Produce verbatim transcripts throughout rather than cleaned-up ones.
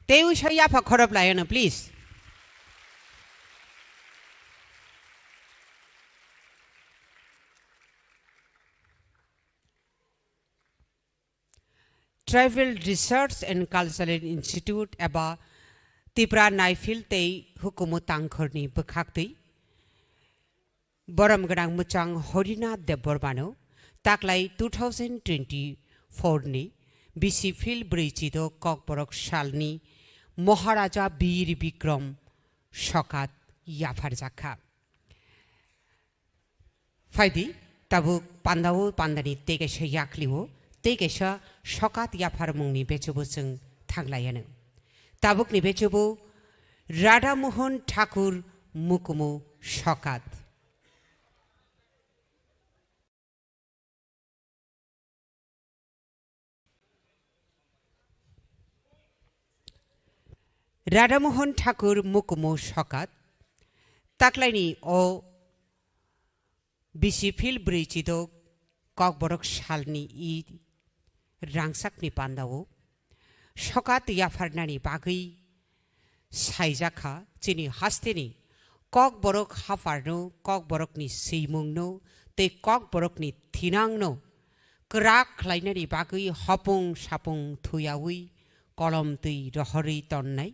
Tei uisa yapha khorop lai ano, please. Tribal Research and Cultural Institute eba Tipra Naiphil tei hukumu tangkhorni bwkhaktwi borom gwnang mwchang Horinath Debbarmano taklai two thousand twenty-four ni bisi phil brwi chido Kokborok salni Maharaja Bir Bikram Sokat yapharjakha. Phaidi, tabuk pandao pandani tei kaisa yaklio, tei kaisa Sokat yapharmungni bechubo chwng thanglaiano. Tabukni bechubo Radha Mohan Thakur Mukumu Sokat. Radha Mohan Thakur Mukumu Sokat, taklaini o bisi phil brwi chidok Kokborok salni i rangsakni pandao Sokat yapharnani bagwi saijakha chini hasteni Kokborok hapharno, Kokborokni swimungno tei Kokborokni thinangno kwrak khlainani bagwi hopung sapung thuyawi kolom twi rohorwi tonnai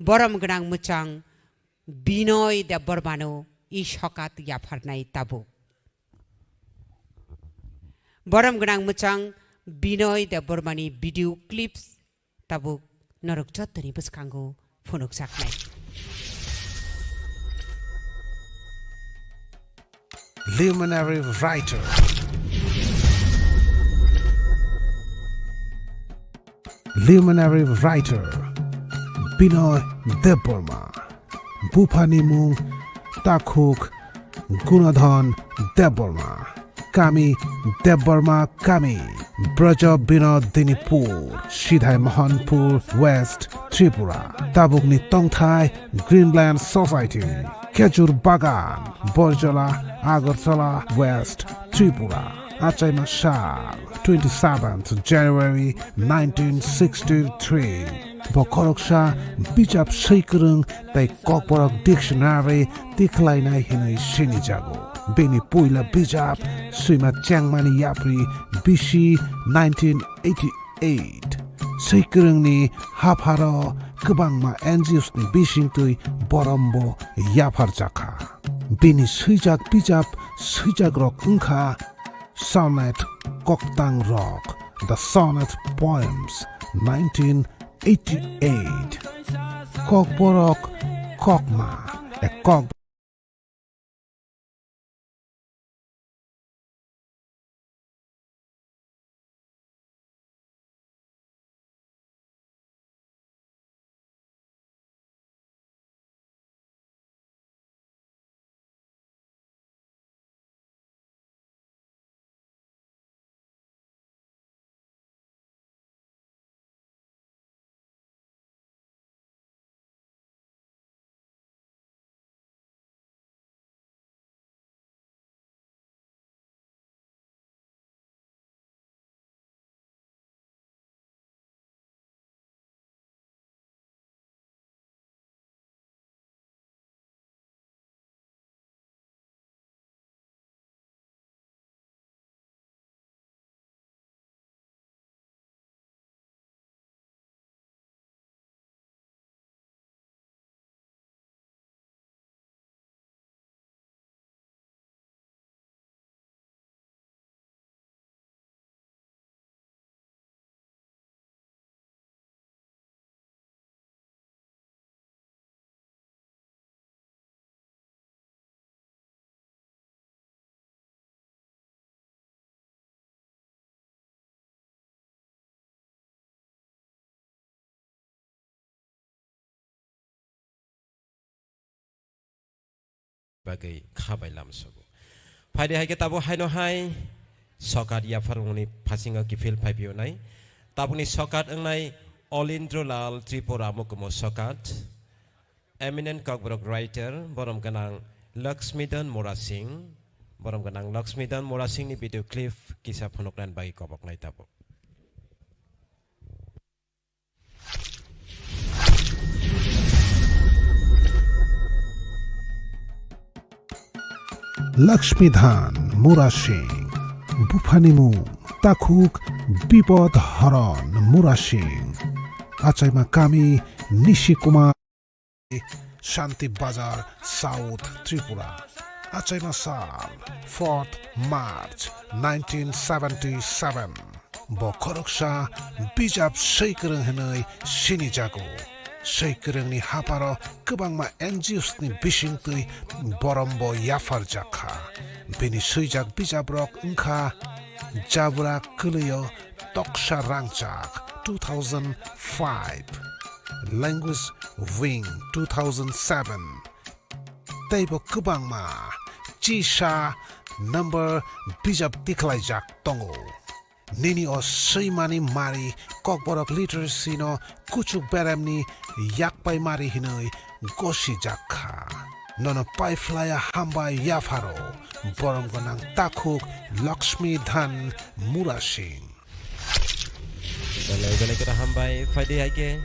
borom gwnang mwchang Binoy Debbarmano i Sokat yapharnai tabuk. Borom gwnang mwchang Binoy Debbarmani video clips tabuk norok jottoni bwskango phunukjaknai. Luminary writer. Luminary writer Binoy Debbarma. Buphani mung Takhuk Gunadhan Debbarma. Kami Debbarma kami. Braja Binodinipur, Sidhai Mohanpur West, Tripura. Tabukni tongthai Greenland Society, Khejur Bagan, Borjola, Agartala West, Tripura. Achaima sal, twenty-seventh January nineteen sixty-three. Bo khoroksa bijap swikwrwng tei Kokborok dictionary tikhlainai hinwi sinijago. Bini puila bijap swima chengmani yapri bisi nineteen eighty-eight. Swikwrwngni hapharo kwbangma N G Os ni bisingtwi borombo yapharjakha. Bini swijak bijap swijakrok wngkha Sonnet Koktang Rok, The Sonnet Poems, nineteen eighty-eight. Kokborok Kokma, a Kok Bagwi kha bai lamsogo. Phaidi hai khe tabuk haino hai Sokat yapharmungni phasingo kiphil phaiphiyonai. Tabukni Sokat wngnai Olindro Lal Tripura Mukumu Sokat. Eminent Kokborok writer, borom gwnang Laxmidan Murasing, borom gwnang Laxmidan Murasingni video clip kisa phunuknani bagwi koboknai tabuk. Lakshmi Dhan Murasing, buphanimung takhuk Bipod Horon Murasing, achaima kami Nishi Kumar, Shanti Bazar, South Tripura. Achaima sal, fourth March nineteen seventy-seven. Bo khoroksa bijap swikwrwng hwnwi sinijago. Swikwrwngni hapharo kwbangma N G Os ni bisingtwi borombo yapharjak kha. Bini swijak bijaprok wngkha Jabra Kwlwio Toksa Rangchak, two thousand five, Language Wing, two thousand seven, tei bo kwbangma chisa number bijap tikhlaijak tongo. Nini o swimani mari Kokborok literacy no kuchuk beremni yakpai mari hinwi gosijak kha. Nono paiphlaiya hambai yapharo borom gwnang takhuk Lakshmi Dhan Murasing. Belai belai khe hambai phaidi hai khe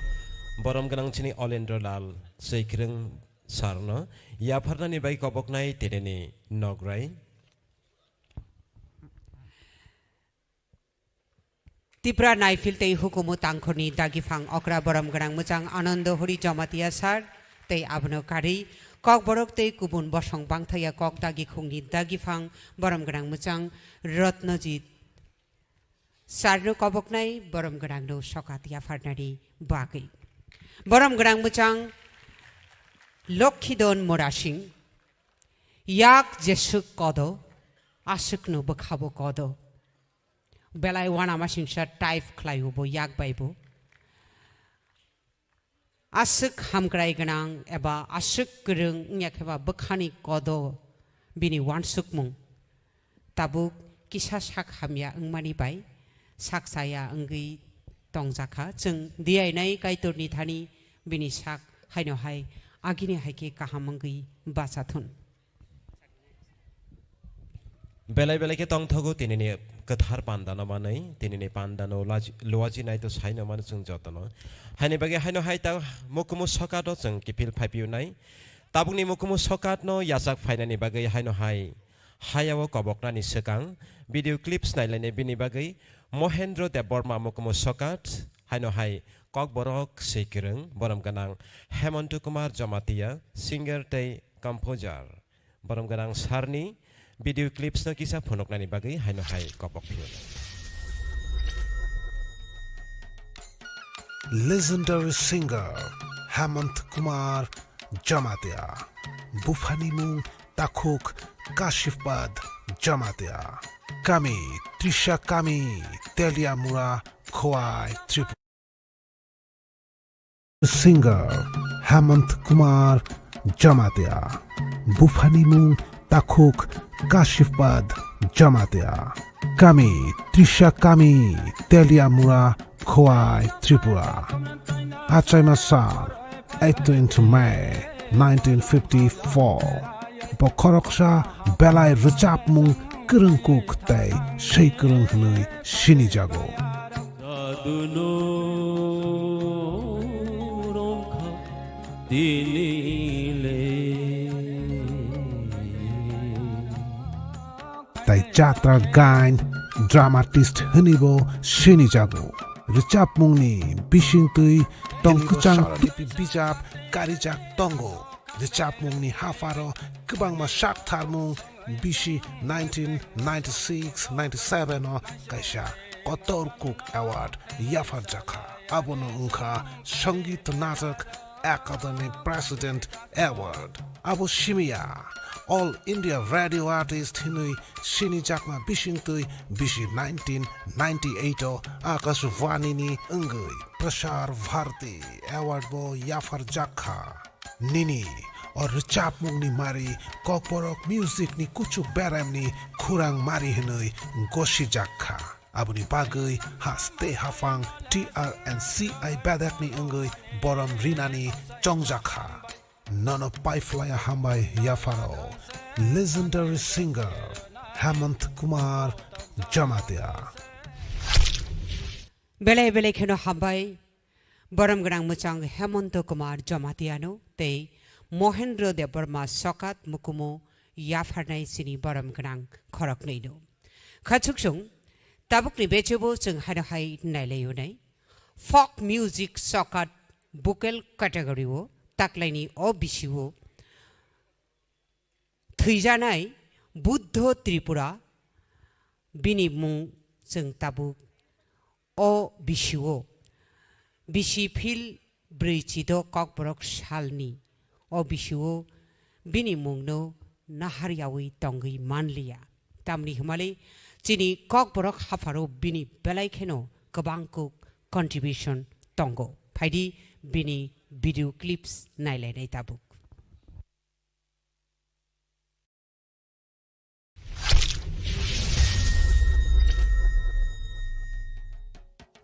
borom gwnang chini Olendra Lal Swikwrwng sir no yapharnani bai koboknai teneni nograi. Tipra Naiphil tei Hukumu Tangkhorni dagiphang okra borom gwnang mwchang Anando Hori Jamatia sir tei abono karwi Kokborok tei kubun bosong bangthaya kok dagikhungni dagiphang borom gwnang mwchang Ratnajit sir no koboknai borom gwnangno sokat yapharnani bagwi. Borom gwnang mwchang Lokhidon Murasing, yak jeswk kodo, aswkno bwkhabo kodo. Belai uanamasingcha type khlaio bo yak bai bo. Aswk hamkrai gwnang eba aswk kwrwng wngya khe ba bwkhani kodo bini uansukmung. Tabuk kisa sak hamya wngmani bai sak chaya wngwi tongjakha. Chwng diyainai Kaitorni thani bini sak haino hai agini hai khe kaham wngwi bachathun. Belai belai khe tongthogo tinini kwthar pandano manwi, tinini pandano laji-, luaji naito saino mano chwng jotono. Haini bagwi haino hai ta mukumu sokato chwng kiphil phaipiu nai. Tabukni mukumu sokatno yachak phainani bagwi haino hai hayao koboknani swkang video clips nailainai bini bagwi Mohendro Debbarma mukumu sokat haino hai Kokborok Swikwrwng borom gwnang Hemonto Kumar Jamatia, singer tei composer. Borom gwnang sir ni video clips no kisa phunuknani bagwi haino hai kobok phiyok. Legendary singer Hemant Kumar Jamatia, buphani mung takhuk Kashifpad Jamatia, kami Trisha kami Teliamura Khowai Tripura. Singer Hemant Kumar Jamatia, buphani mung takhuk Kashifpad Jamatia, kami Trisha kami Teliamura Khowai Tripura. Achaima sal, eighteenth May nineteen fifty-four. Bo khoroksa belai rwchapmung kwrwngkuk tei swikwrwng hwnwi sinijago. Saduno rongkha dinile. Tai jatra gain dramatist hwnwibo sinijago. Rwchapmungni bisingtwi tongkwchang bijap karijak tongo. Rwchapmungni hapharo kwbangma saktharmung bisi nineteen ninety-six ninety-seven o kaisa Kotor Cook Award yapharjakha. Abono wngkha Sangeet Natak Academy President Award. Abo simiya All India Radio Artist hinwi sinijakma bisingtwi bisi nineteen ninety-eight o Akashvani ni wngwi Prasar Bharati Award bo yapharjakha. Nini o rwchapmungni mari Kokborok music ni kuchuk beremni khurang mari hwnwi gosijak kha. Aboni bagwi haste haphang T R and C I bedekni wngwi borom rinani chongjak kha. Nono paiphlaya hambai yapharo legendary singer Hemant Kumar Jamatia. Belai belai kheno hambai borom gwnang mwchang Hemanta Kumar Jamatiano tei Mohendra Debbarma Sokat Mukumu yapharnai chini borom gwnang khoroknwino. Khachuksong tabukni bechebo chwng haino hai nailaio nai. Folk music sokat vocal category o taklaini o bisio thwijanai Buddho Tripura bini mung chwng tabuk o bisio bisi phil brwi chido kokborok salni o bisio bini mungno nahar yawi tongwi manliya. Tamni hwnmale chini kokborok hapharo bini belai kheno kwbang kuk contribution tongo. Phaidi bini video clips nailainai tabuk.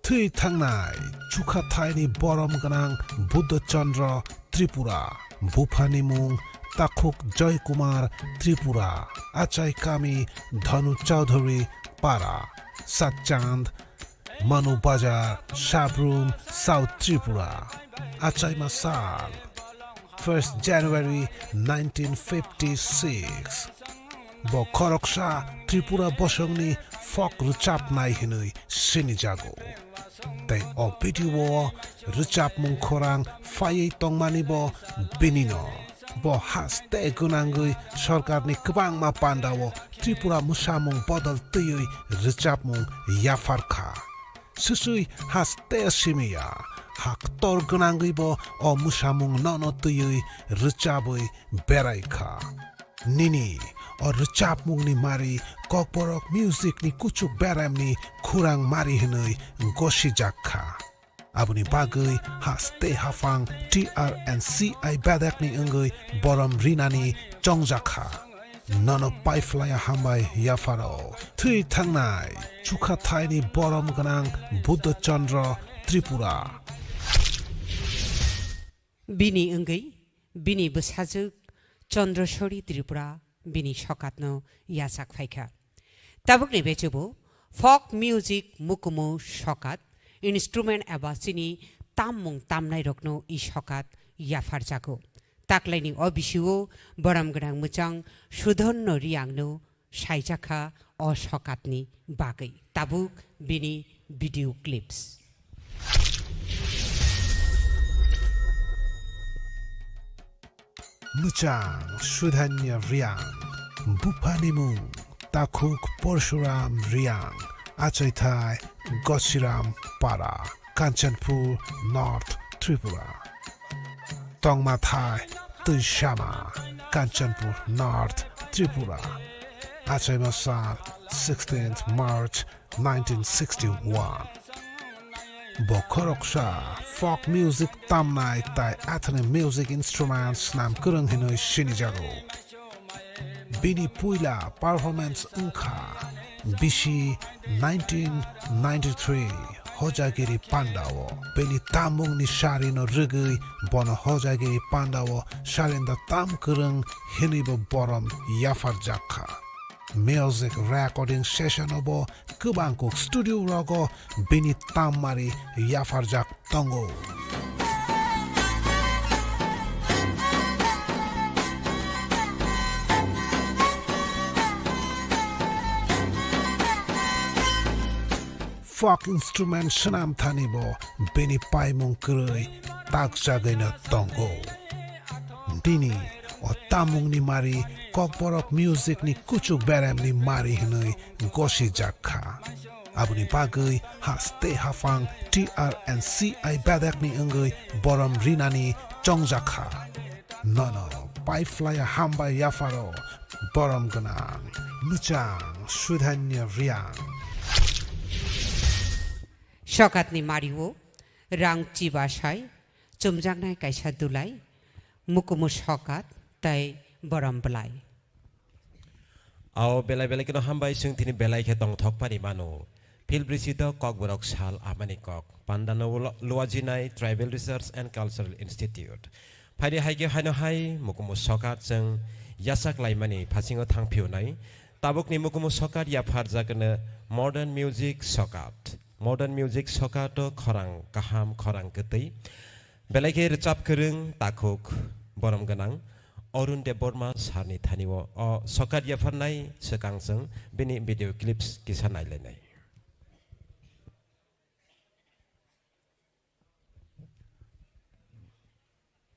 Thwi thangnai chukhathaini borom gwnang Buddha Chandra Tripura, buphani mung Takhuk Joy Kumar Tripura, achai kami Dhanu Chaudhary Para, Satchand, Manu Bazar, Sabrum, South Tripura. Achai masal, first January nineteen fifty-six. Bo khoroksa Tripura bosongni folk rwchapnai hinwi sinijago. Tei o video o rwchapmung khorang phaiwi tongmani bo binino. Bo haste gwnangwi sorkarni kwbangma pandao Tripura mwsamung bodol twiwi rwchapmung yaphar kha. Swswi haste simiya, haktor gwnangwi bo o mwsamung nono twiwi rwchabwi berai kha. Nini o rwchapmungni mari Kokborok music ni kuchuk beremni khurang mari hwnwi gosijak kha. Aboni bagwi haste haphang T R and C I bedekni wngwi borom rinani chongjakha. Nono paiphlaiya hambai yapharo. Thwi thangnai chukhathaini borom gwnang Buddha Chandra Tripura. Bini wngwi bini bwsajwk Chandrashori Tripura bini sokatno yachak phaikha. Tabukni bechubo folk music mukumu sokat, instrument eba chini tammung tamnairokno i sokat yapharjago. Taklaini o bisio borom gwnang mwchang Sudhorno Riyangno saijakha o sokatni bagwi. Tabuk bini video clips. Mwchang Sudhanya Riang, buphani mung Takhuk Porshuram Riang, achaithai Gosiram Para, Kanchanpur, North Tripura. Tongmathai Tuisama, Kanchanpur, North Tripura. Achaima sal sixteenth March nineteen sixty-one. Bo khoroksa folk music tamnai tai athani music instruments nam kwrwng hinwi sinijago. Bini puila performance wngkha bisi nineteen ninety-three Hojagiri Pandao. Bini tamungni sarino rwgwi bono Hojagiri Pandao sarinda tam kwrwng hinwibo borom yapharjak kha. Music recording session o bo kwbang kok studio rogo bini tammari yapharjak tongo. Folk instrument swnam thani bo bini paimung kwrwi takjagwino tongo. Bini o tamungni mari Kokborok music ni kuchuk beremni mari hwnwi gosijak kha. Aboni bagwi haste haphang T R and C I bedekni wngwi borom rinani chongjak kha. Nono paiphlaiya hambai yapharo borom gwnang mwchang Sudhanya Riang. Sokatni mario rang chibasai chumjaknai kaisa dulai, mukumu sokat tei borom bwlai. Ao belai belai keno hambai chwng tini belai khe tongthok pani mano. Phil Brisidok Kokborok sal amani kok. Pandano lo-, luajinai Tribal Research and Cultural Institute. Phaidi hai khe haino hai mukumu sokat chwng yachak laimani phasingo thang phiyunai. Tabukni mukumu sokat yapharjakno modern music sokat. Modern music sokato khorang kaham, khorang kwtwi. Belai khe rwchap kwrwng, takhuk, borom gwnang. Arun Debbarma sir ni thani o, o sokat yapharnai swkang chwng bini video clips kisa nailainai.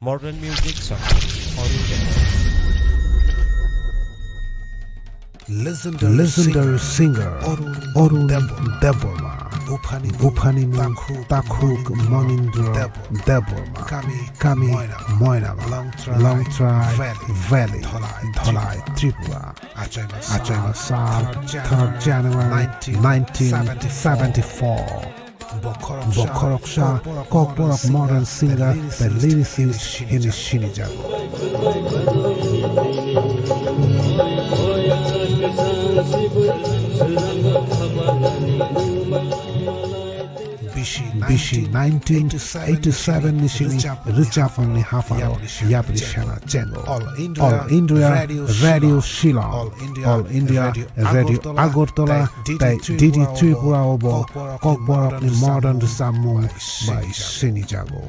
Modern music song, Arun Debbarma. Legendary singer Arun Debbarma. Buphani mung Takhuk Monindra Debbarma. Kami Moirama, Longtrai Valley, Dholai, Tripura. Achaima sal, third January nineteen seventy-four. Bo khoroksa Kokborok modern singer tei lyricist hwnwi sinijago. Bisi nineteen eighty-seven ni simi rwchapmungni hapharo yapri sena chengo. All India Radio Shillong, All India Radio Agartala tei D D Tripura o bo Kokborokni modern rwchapmung bai sinijago.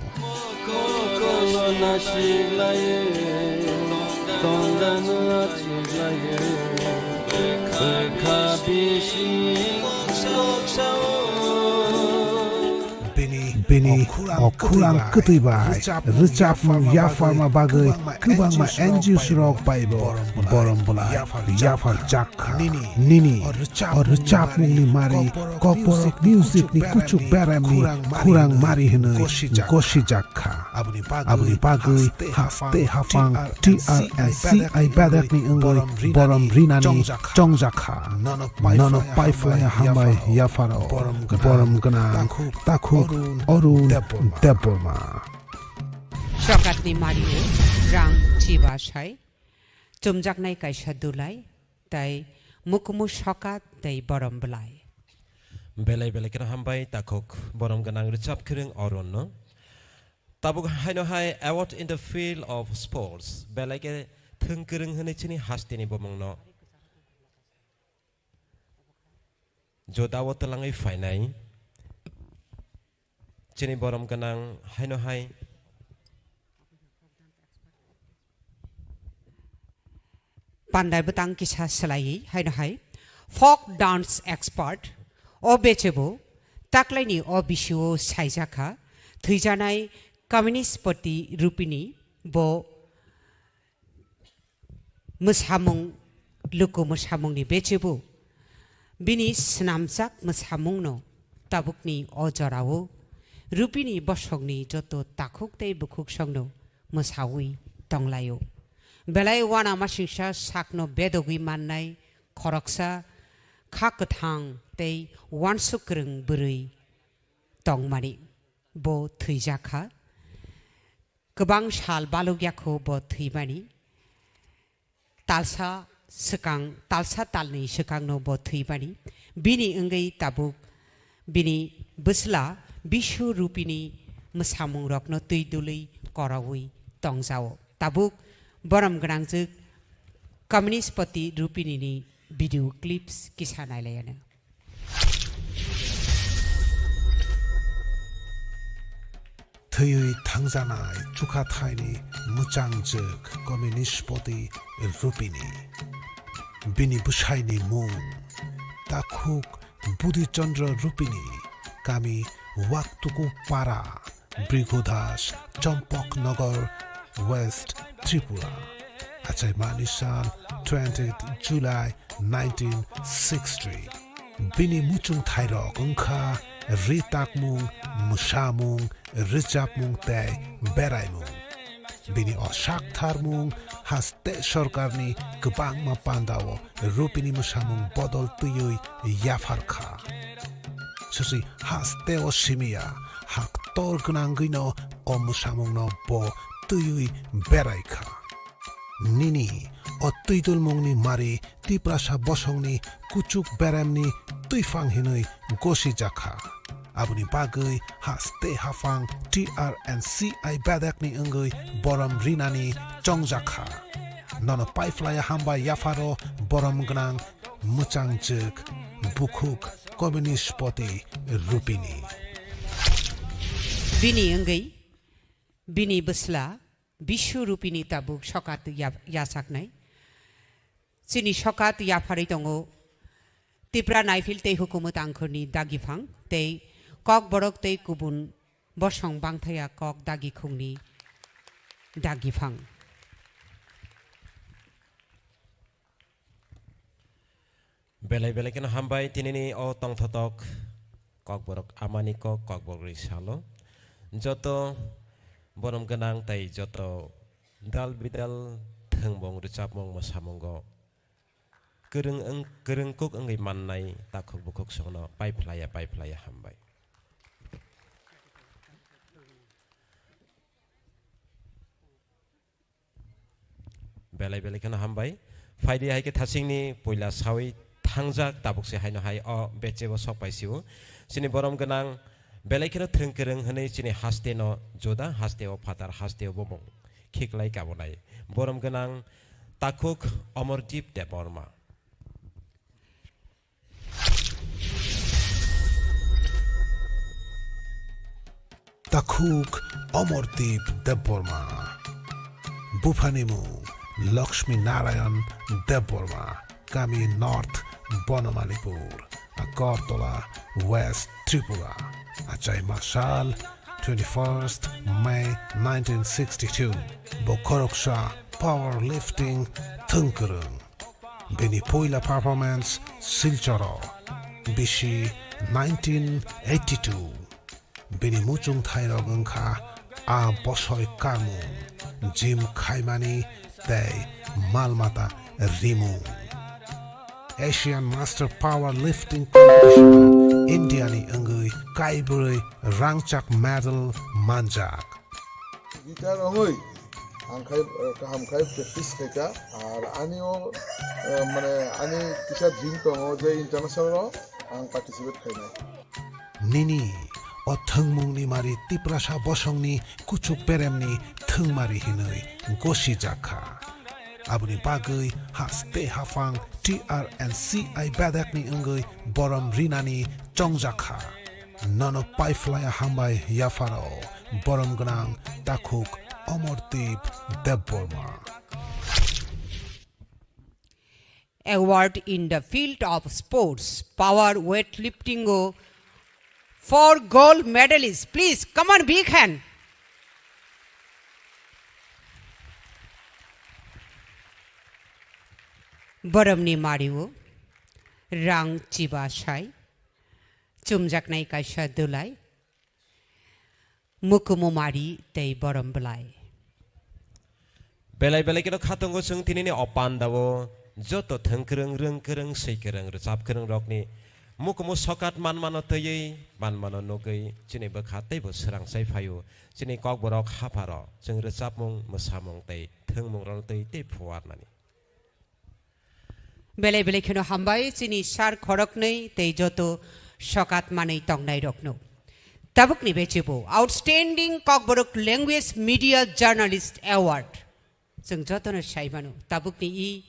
Bini o khurang kwtwi bai rwchapmung yapharma bagwi kwbangma N G Os rok bai bo borom bwlai yaphar jak kha. Nini o rwchapmungni mari Kokborok music ni kuchuk beremni khurang mari hwnwi gosijak kha. Aboni bagwi haste haphang T R N C I bedekni wngwi borom rinani chongjak kha. Nono paiphlaiya hambai yapharo borom gwnang Takhuk Arun Debbarma. Sokatni mario rang chiba sai chumjaknai kaisa dulai tei mukumu sokat tei borom bwlai. Belai belai kheno hambai Takhuk borom gwnang rwchap kwrwng Arun no. Tabuk haino hai award in the field of sports belai khe thwng kwrwng hwnwi chini hasteni bumungno jodao twlangwi phainai. Chini borom gwnang haino hai pandai bwtang kisa swlaiwi haino hai folk dance expert o bechebo taklaini o bisio saijakha thwijanai Communist Poti Rupini bo mwsamung, luku mwsamungni bechebo bini swnamjak mwsamungno tabukni o jorao Rupini bosongni joto takhuk tei bukhuksongno mwsaui tonglaio. Belai uanamasingcha sakno bedogwi mannai khoroksa kha kwthang tei uansuk kwrwng bwrwi tongmani bo thwijakha. Kwbang sal balukya kho bo thwimani. Talsa swkang, talsa talni swkangno bo thwimani. Bini wngwi tabuk bini bwsla Bishu Rupini mwsamungrokno twi dului koraui tongjao. Tabuk borom gwnangjwk Communist Poti Rupinini video clips kisa nailaiano. Thwiwi thangjanai chukhathaini mwchangjwk Communist Poti Rupini. Bini bwsaini mung Takhuk Budhi Chandra Rupini, kami Waktuku Para, Brighodas, Champaknagar, West Tripura. Achaimani sal twentieth July nineteen sixty. Bini muchungthairok wngkha ri takmung, mwsamung, rwchapmung tei beraimung. Bini o saktharmung haste sorkarni kwbangma pandao Rupini mwsamung bodol twiwi yaphar kha. Sisi hasteo simiya, haktor gwnangwino o mwsamungno bo twiwi berai kha. Nini o twidulmungni mari Tiprasa bosongni kuchuk beremni twiphang hinwi gosijakha. Aboni bagwi haste haphang T R N C I bedekni wngwi borom rinani chongjakha. Nono paiphlaiya hambai yapharo borom gwnang mwchangjwk bukhuk Communist Poti Rupini. Bini wngwi bini bwsla Bishu Rupini tabuk sokat ya-, yachaknai. Chini sokat yapharwi tongo Tipra Naifil tei Hukumu Tangkhurni dagiphang tei Kokborok tei kubun bosong bangthaya kok dagikhungni dagiphang. Belai belai kheno hambai tinini o tongthotok Kokborok amani kok Kokborokni salo. Joto borom gwnang tei joto dal bidal thwngmung rwchapmung mwsamungo kwrwng wng-, kwrwng kuk wngwi mannai takhuk bukhuk songno paiphlaiya paiphlaiya hambai. Belai belai kheno hambai. Phaidi hai khe thasingni puila sawi thangjak tabuk se haino hai o bechebo sok pai sio. Chini borom gwnang belai kheno thwng kwrwng hwnwi chini haste no juda haste o phatar haste o bumung khiklai kabonai. Borom gwnang takhuk Omorjit Debbarma. Takhuk Omorjit Debbarma. Buphani mung Lakshmi Narayan Debbarma, kami North Bonomalipur, Agartala, West Tripura. Achai masal twenty-first May nineteen sixty-two. Bo khoroksa powerlifting thwngkwrwng. Bini puila performance Silchoro, bisi nineteen eighty-two. Bini muchung thairok wngkha a bosoi karmung, gym khaimani tei malmata rimung. Asian Master Power Lifting Competition India ni wngwi kaibrwi rangchak medal manjak. Guitar ongoi ang khai, eh, kaham khai practice khaika, ar ani o, eh, mane ani kisa dream tongo je international o ang participate khainai. Nini o thwngmungni mari Tiprasa bosongni kuchuk beremni thwngmari hinwi gosijakha. Aboni bagwi haste haphang T R and C I bedekni wngwi borom rinani chongjakha. Nono paiphlaiya hambai yapharo, borom gwnang takhuk Omorjit Debbarma. Award in the field of sports, power weightlifting o four gold medalists. Please, come on, big hand. Boromni mario rang chiba sai, chumjaknai kaisa dulai, mukumu mari tei borom bwlai. Belai belai keno khatungo chwng tinini o pandao joto thwng kwrwng, rwng kwrwng, swi kwrwng, rwchap kwrwng rokni mukumu sokat manmano twiwi manmano nugwi chini bwkha teibo swrang sai phaio. Chini kokborok hapharo chwng rwchapmung, mwsamung tei thwngmung rokno twi tei phuarnani. Belai belai kheno hambai chini sir khoroknwi tei joto sokat manwi tongnai rokno. Tabukni bechibo Outstanding Kokborok Language Media Journalist Award. Chwng jotono sai mano, tabukni i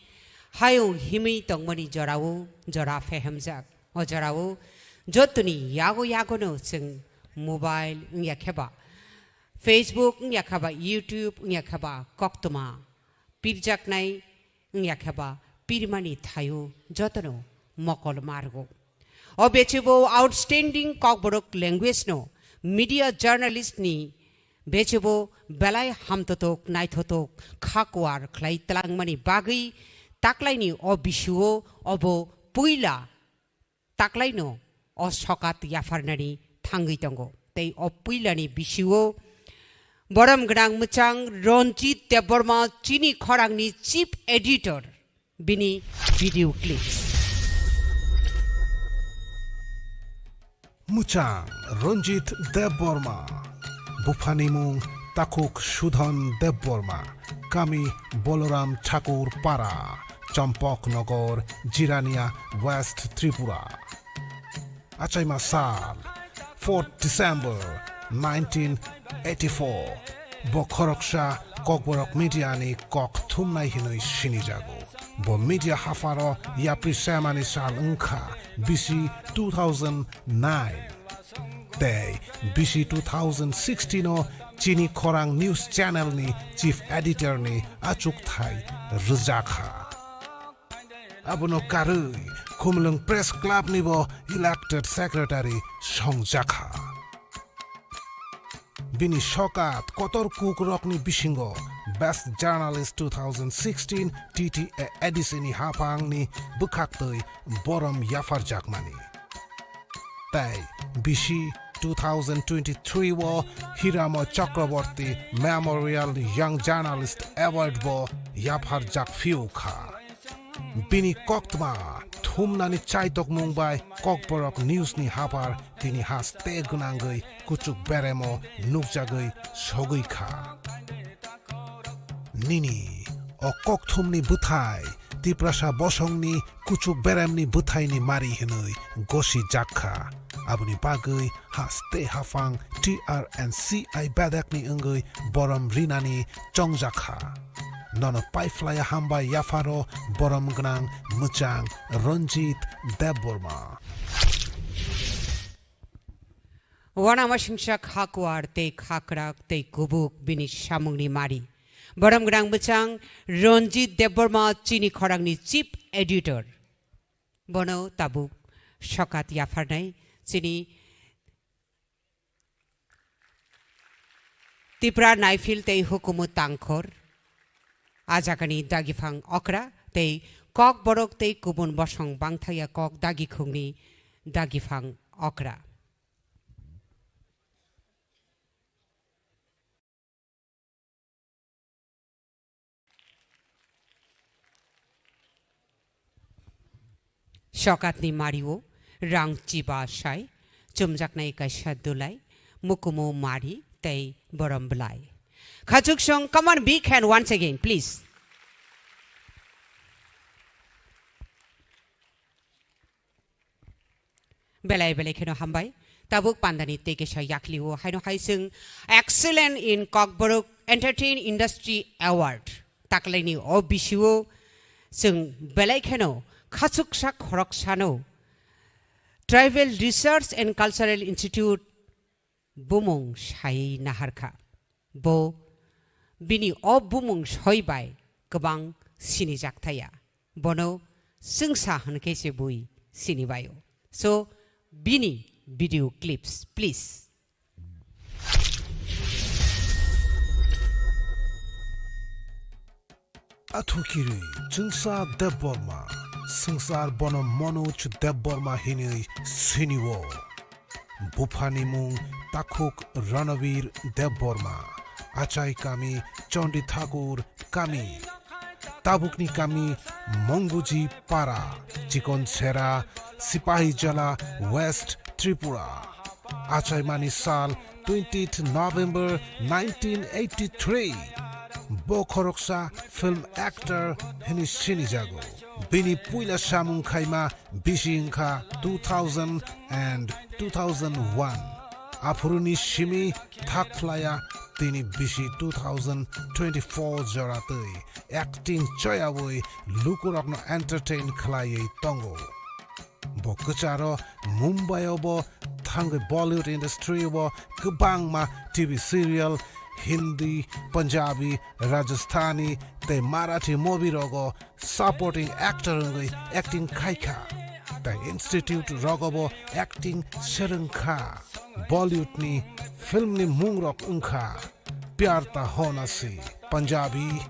hayung himwi tongmani jorao jora phehemjak. O jorao jotoni yago yagono chwng mobile wngya kheba, Facebook wngya kheba, YouTube wngya kheba, koktwma pirjaknai wngya kheba pirmani thaio jotono mokol margo. O bechibo Outstanding Kokborok Language no media journalist ni bechibo belai hamtotok naithotok khakuar khlai tlangmani bagwi taklaini o bisuo obo puila taklaino o sokat yapharnani thangwi tongo. Tei o puilani bisio borom gwnang mwchang Ranjit Debbarma chini khorangni chief editor bini video clips. Mwchang Ranjit Debbarma, buphani mung takhuk Sudhan Debbarma, kami Boloram Thakur Para, Champok Nogor, Jirania, West Tripura. Achaima sal, fourth December nineteen eighty-four. Bo khoroksa Kokborok media ni kok thumnai hinwi sinijago. Bo media hapharo yapri semani sal wngkha bisi two thousand nine. Tei bisi two thousand sixteen o Chini khorang news channel ni chief editor ni achukthai rwjakha. Abono karwi Khumulwng Press Club ni bo elected secretary songjakha. Bini sokat kotor kukrokni bisingo Best Journalist two thousand sixteen T T A A D C ni haphangni bwkhaktwi borom yapharjakmani. Tei bisi two thousand twenty-three o Hiramo Chakraborty Memorial Young Journalist Award bo yapharjak phiu kha. Bini koktma thumnani chaitokmung bai Kokborok News ni haphar tini haste gwnangwi kuchuk beremo nukjagwi sogwi kha. Nini o kokthumni bwthai Tiprasa bosongni kuchuk beremni bwthaini mari hwnwi gosi jak kha. Aboni bagwi haste haphang T R and C I bedekni wngwi borom rinani chongjak kha. Nono paiphlaiya hambai yapharo borom gwnang mwchang Ranjit Debbarma. Wanama singsa khakwar tei khakrak tei kubuk bini samungni mari. Borom gwnang mwchang Ranjit Debbarma chini khorangni chief editor. Bono tabuk sokat yapharnai chini Tipra Naifil tei Hukumu Tangkhor, a jagani dagiphang okra tei Kokborok tei kubun bosong bangthaya kok dagikhungni dagiphang okra. Sokatni mario rang chiba sai, chumjaknai kaisa dulai, mukumu mari tei borom bwlai. Khachuksong, come on, big hand once again, please. Belai belai kheno hambai. Tabuk pandani tei kesa yaklio haino hai chwng Excellent in Kokborok Entertain Industry Award taklaini o bisio chwng belai kheno khachuksa khoroksano Tribal Research and Cultural Institute bumung sai naharkha. Bo bini o bumung soi bai kwbang sinijak thaya. Bono chwngsa hwnkhe se bui sinibaio. So, bini video clips, please. Athukirwi chwngsa Debbarma, swngchar bono Manoj Debbarma hinwi sinio. Buphani mung takhuk Ranavir Debbarma, achai kami Chandi Thakur kami, tabukni kami Monguji Para, Chikon Sera, Sipahi Jala, West Tripura. Achaimani sal twentieth November nineteen eighty-three. Bo khoroksa film actor hini sinijago. Bini puila samung khaima bisi wngkha two thousand and two thousand one. Aphuruni simi thakphlaya tini bisi two thousand twenty-four jora twi acting choyawi lukurokno entertain khlaiwi tongo. Bo kwcharo Mumbai o bo thangwi Bollywood industry o bo kwbangma T V serial, Hindi, Punjabi, Rajasthani tei Marathi movie rogo supporting actor wngwi acting khaikha. Tei institute rogo bo acting swrwngkha. Bollywood ni film ni mungrok wngkha Pyar Ta Hona Si, Punjabi,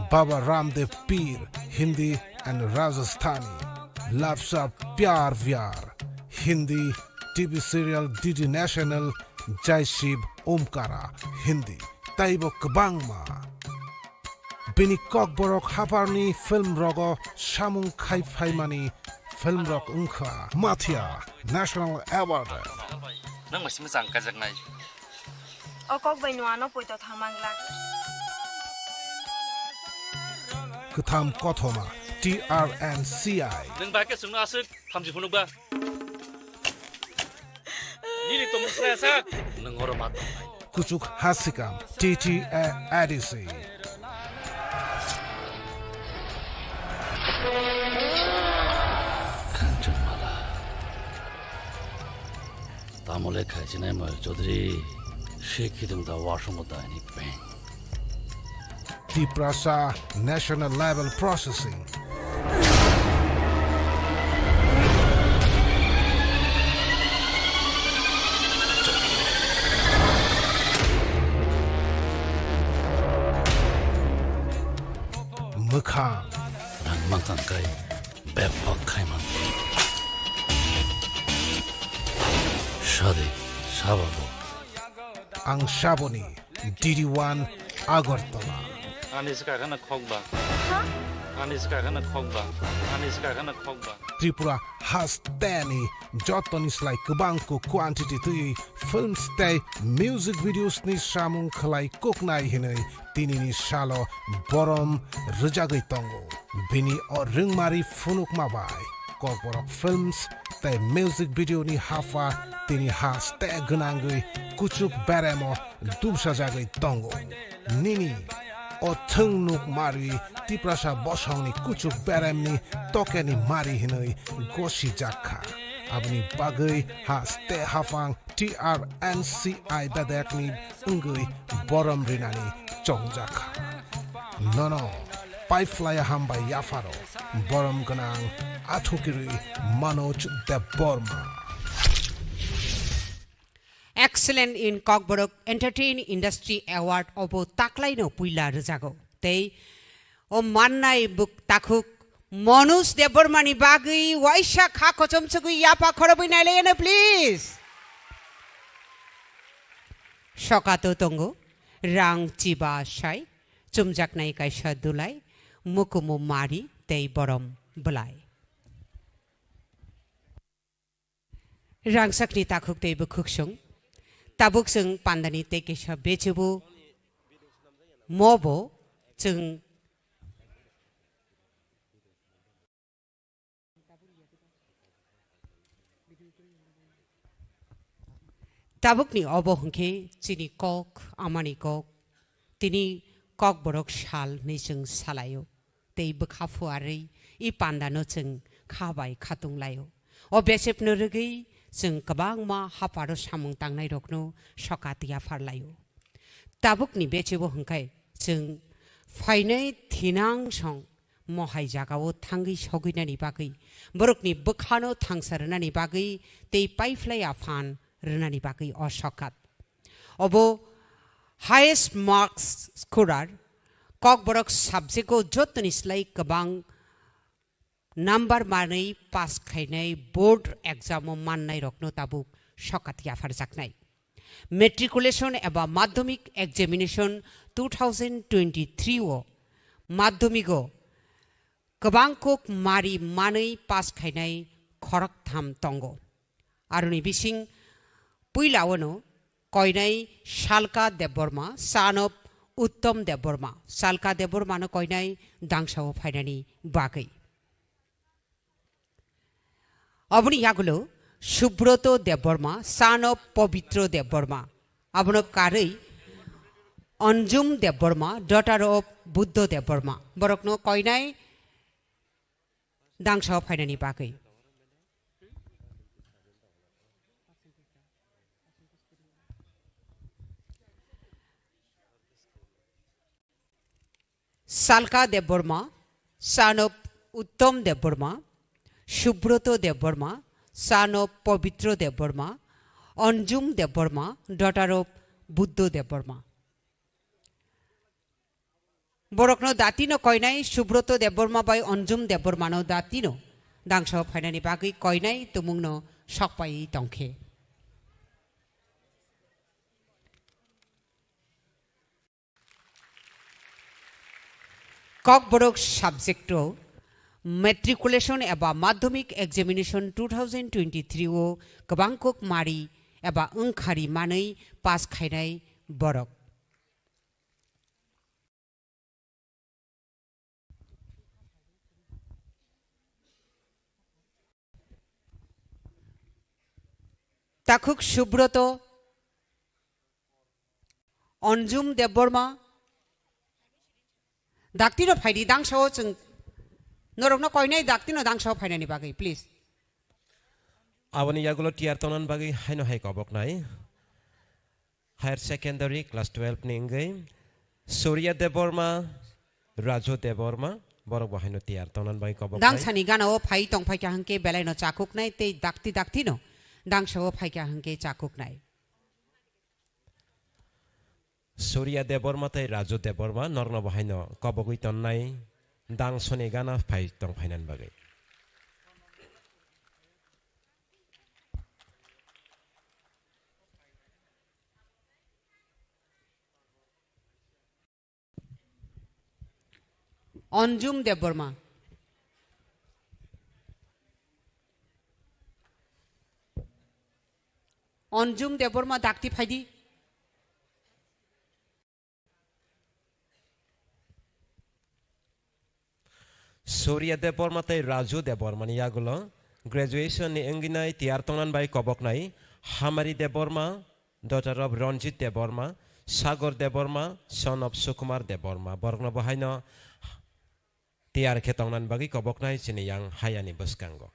Baba Ramdev Peer, Hindi and Rajasthani, Lapsa Pyar Vyar, Hindi, T V serial D D National, Jai Shiv Omkara, Hindi, teibo kwbangma. Bini Kokborok hapharni film rogo samung khai phaimani film rok wngkha Mathia National Award. Nang masima chang kajaknai. O kok bai nwano poito thangmang glak. Kwtham kothoma T R N C I. Nwng bai khe chwngno aswk thamchi phunukba? Nini tongmung khlai sak. Nwng oro ma tongnai. Kuchuk hasikam T T A A D C. Kanchanmala. Tamole khaichinai Mayur Chaudhary. Shekidung da wasung da ni peng. Tiprasa National Level Processing. Mwkhang. Rang mangkang kai bebak khai man. Sadi, sababo. Ang Shaboni, D D one Agartala. Ani swkakhe na khokba. Ani swkakhe na khokba. Ani swkakhe na khokba. Tripura hasteni jotoni slai kwbang kuk quantity twi films tei music videos ni samung khlai kuknai hinwi tinini salo borom rwjagwi tongo. Bini o rwngmari phunukma bai Kokborok Films tei music video ni hapha tini haste gwnangwi kuchuk beremo dubsajagwi tongo. Nini o thwngnuk mari Tiprasa bosongni kuchuk beremni tokeni mari hinwi gosijak kha. Aboni bagwi haste haphang T R N C I bedekni wngwi borom rinani chongjak kha. Nono paiphlaiya hambai yapharo borom gwnang athukirwi Manoj Debbarma. Excellent in Kokborok Entertain Industry Award obo taklaino puila rwjago. Tei o mannai buk takhuk Manoj Debbarmani bagwi waisa kha kochomsogwi yapha khorobwi nailaiyano, please. Sokato tongo rang chiba sai chumjaknai kaisa dulai, mukumu mari tei borom bwlai. Rangsakni takhuk tei bwkhuksung. Tabuk chwng pandani tei kisa bechubu mobo chwng. Tabukni obo hwnkhe chini kok, amani kok, tini Kokborok sal hinwi chwng salaio. Tei bwkha phuarwi i pandano chwng kha bai khatung laio. O bechepno rwgwi chwng kwbangma hapharo samung tangnairokno sokat yaphar laio. Tabukni bechebo hwnkhe chwng phainai thinang song mohai jagao thangwi sogwinani bagwi, borokni bwkhano thangsa rwnani bagwi tei paiphlai aphan rwnani bagwi o sokat. Obo highest marks scorer, Kokborok subject-o jotoni slai kwbang number manwi pass khainai board exam-o mannairokno tabuk sokat yapharjaknai. Matriculation eba madhyamik examination two thousand twenty-three-o madhyamik-o kwbang kuk mari manwi pass khainai khoroktham tongo. Aroni bising puila wano koinai Salka Debbarma, son of Uttam Debbarma. Salka Debbarmano koinai dangsao phainani bagwi. Aboni yagulo Subroto Debbarma, son of Pabitro Debbarma. Abono karwi Anjum Debbarma, daughter of Buddho Debbarma. Borokno koinai dangsao phainani bagwi. Salka Debbarma, son of Uttam Debbarma, Subroto Debbarma, son of Pabitro Debbarma, Anjum Debbarma, daughter of Buddho Debbarma. Borokno datino koinai Subroto Debbarma bai Anjum Debbarmano datino dangsao phainani bagwi koinai tumungno sokpaiwi tongkhe. Kokborok subject-o matriculation eba madhyamik examination two thousand twenty-three-o kwbang kuk mari eba wngkhari manwi pass khainai borok. Takhuk Subroto, Anjum Debbarma, daktino phaidi dangsao chwng norokno koinai daktino dangsao phainani bagwi, please. Aboni yagulo tiyar tongna bagwi haino hai koboknai. Higher Secondary class twelve ni wngwi Surya Debbarma, Raju Debbarma, borok bo haino tiyar tongna bagwi kobok nai. Dangsani gana o phai tong phaikha hwnkhe belai no chakuk nai tei dakti dakti no dangsa o phaikha hwnkhe chakuk nai. Surya Debbarma tei Raju Debbarma norokno bo haino kobogwi tonnai dangsoni gana phai tong phainani bagwi. Anjum Debbarma. Anjum Debbarma dakti phaidi. Surya Debbarma tei Raju Debbarma ni yagulo graduation ni wngwi nai tiyar tongna bagwi kobok nai Hamari Debbarma, daughter of Ranjit Debbarma, Sagar Debbarma, son of Sukumar Debbarma. Borokno bo haino tiyar khe tongna bagwi kobok nai chini yang hayani bwskango.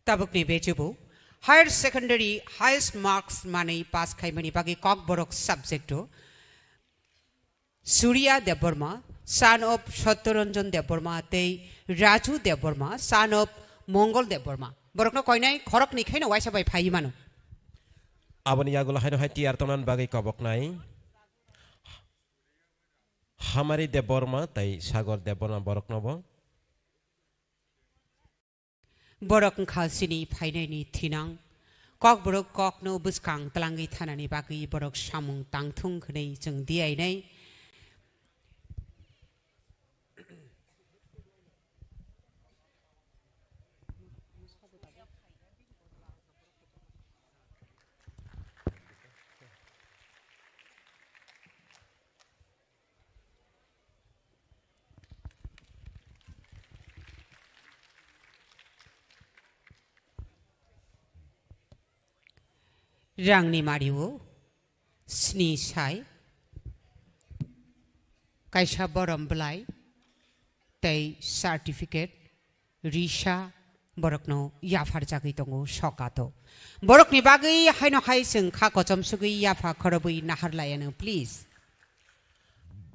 Tabukni bejubu higher secondary highest marks manwi pass khaimani bagwi Kokborok subject o Surya Debbarma, son of Satyaranjan Debbarma tei Raju Debbarma, son of Mongol Debbarma. Borokno koinai khoroknwi khaino waisa bai phaiwi mano. Aboni yagulo haino hai tiyar tongna bagwi koboknai Hamari Debbarma tei Sagar Debbarma boroknobo. Borok wngkha chini phainaini thinang. Kokborok kokno bwskang twlangwi thanani bagwi borok samung tangthung hwnwi chwng diyainai. Rangni mario sni sai, kaisa borom bwlai tei certificate risa borokno yapharjagwi tongo sokato. Borokni bagwi haino hai chwng kha kochom sugwi yapha khorobwi nahar laiano, please.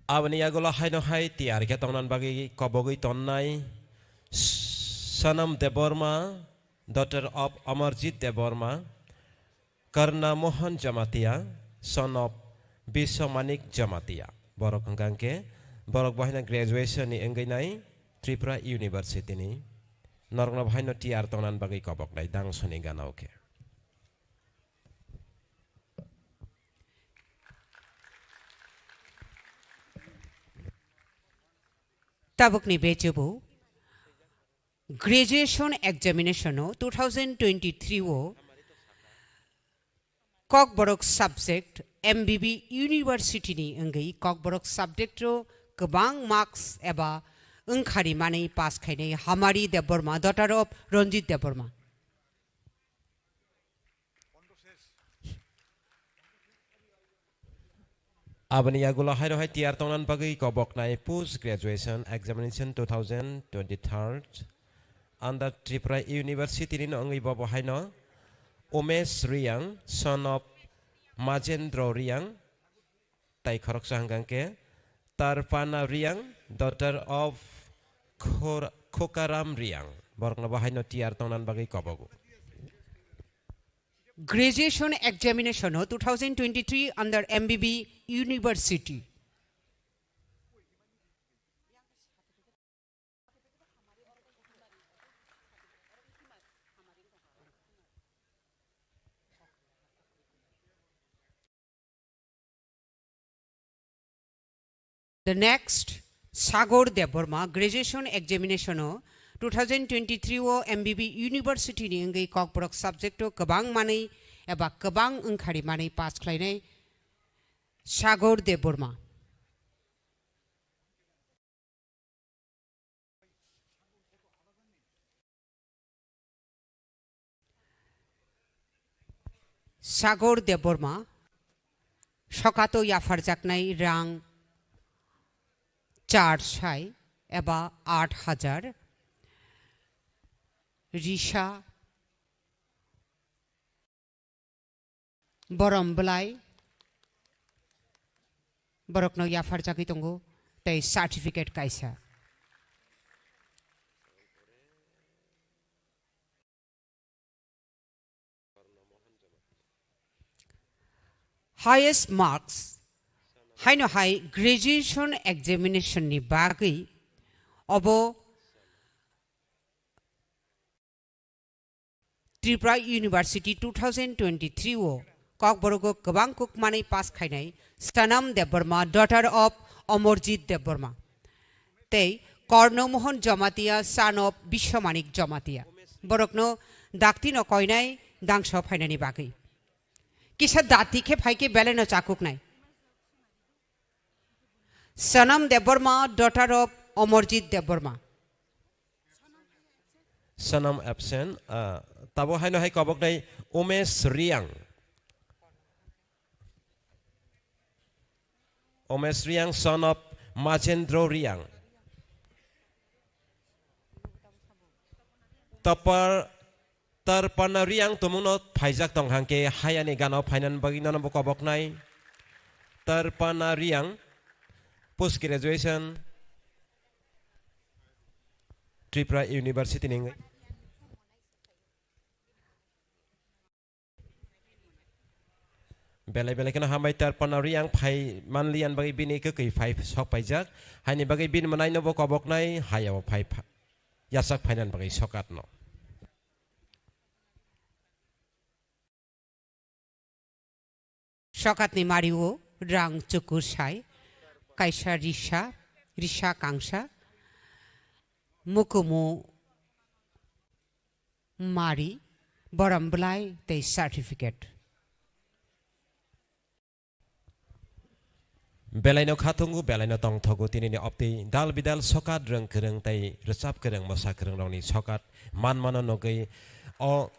Aboni yagulo haino hai tiyar khe tongna bagwi kobogwi tonnai Sanam Debbarma, daughter of Amarjit Debbarma, Karna Mohan Jamatia, son of Biswamanik Jamatia. Borok hwnkha hwnkhe borok bo haino graduation ni wngwi nai Tripura University ni. Norokno bo haino tiyar tongna bagwi koboknai dangsoni gana o khe. Tabukni bejubu graduation examination o two thousand twenty-three o Kokborok subject M B B University ni wngwi Kokborok subject o kwbang marks eba wngkhari manwi pass khainai Hamari Debbarma, daughter of Ranjit Debbarma. Aboni yagulo haino hai tiyar tongna bagwi koboknai post graduation examination two thousand twenty-three under Tripura University ni wngwi bobo haino Umesh Riang, son of Majendra Riang, tai khoroksa hwnkha hwnkhe Tarpana Riang, daughter of Khor-, Khokaram Riang. Borokno bo haino tiyar tongna bagwi kobogo. Graduation examination o two thousand twenty-three under M B B University. The next, Sagor Debbarma, graduation examination o two thousand twenty-three o M B B University ni wngwi Kokborok subject o kwbang manwi eba kwbang wngkhari manwi pass khlainai Sagor Debbarma. Sagor Debbarma, sokato yapharjaknai rang char sai, eba aat hajar. Risa Borom Bwlai, borokno yapharjagwi tongo tei certificate kaisa. Highest marks haino hai graduation examination ni bagwi obo Tripura University two thousand twenty-three o Kokborok o kwbang kukmanwi pass khainai Sanam Debbarma, daughter of Amarjit Debbarma, tei Karna Mohan Jamatia, son of Biswamanik Jamatia. Borokno dakti no koinai dangso phainani bagwi. Kisa dati khe phai khe belai no chakuknai. Sanam Debbarma, daughter of Amarjit Debbarma. Sanam absent. Ah, tabo haino hai koboknai Umesh Riang. Umesh Riang, son of Majendra Riang. Tapar Tarpana Riang tumungno phaijak tong hangke hayani gana o phainan bagwi nono bo koboknai. Tarpana Riang, post graduation, Tripura University ni wngwi. Belai belai kheno hambai Tarpana Riang phai manliyan bagwi bini kwkwi phai sok paijak. Haini bagwi bini mwnaino bo koboknai hayao phai pha-, yasak phainan bagwi sokatno. Sokatni mario rang chukur sai, kaisa risa, risa kangsa, mukumu mari, borom bwlai tei certificate. Belaino khatungo, belaino tongthogo tinini opti dal bidal sokat rwng kwrwng tei rwchap kwrwng, mosa kwrwng rokni sokat manmano nugwi o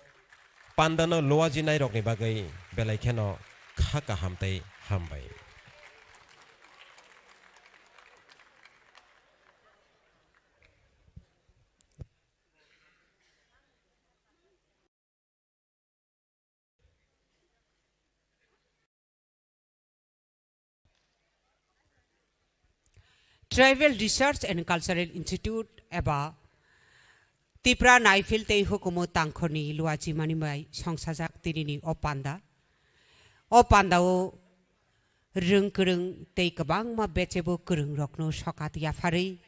pandano luajinai rokni bagwi belai kheno kha kaham tei hambai. Tribal Research and Cultural Institute eba Tipra Naifil tei Hukumu Tangkhorni luachimani bai songsajak tinini o panda. O pandao rwng kwrwng tei kwbangma bechebo kwrwng rokno sokat yapharwi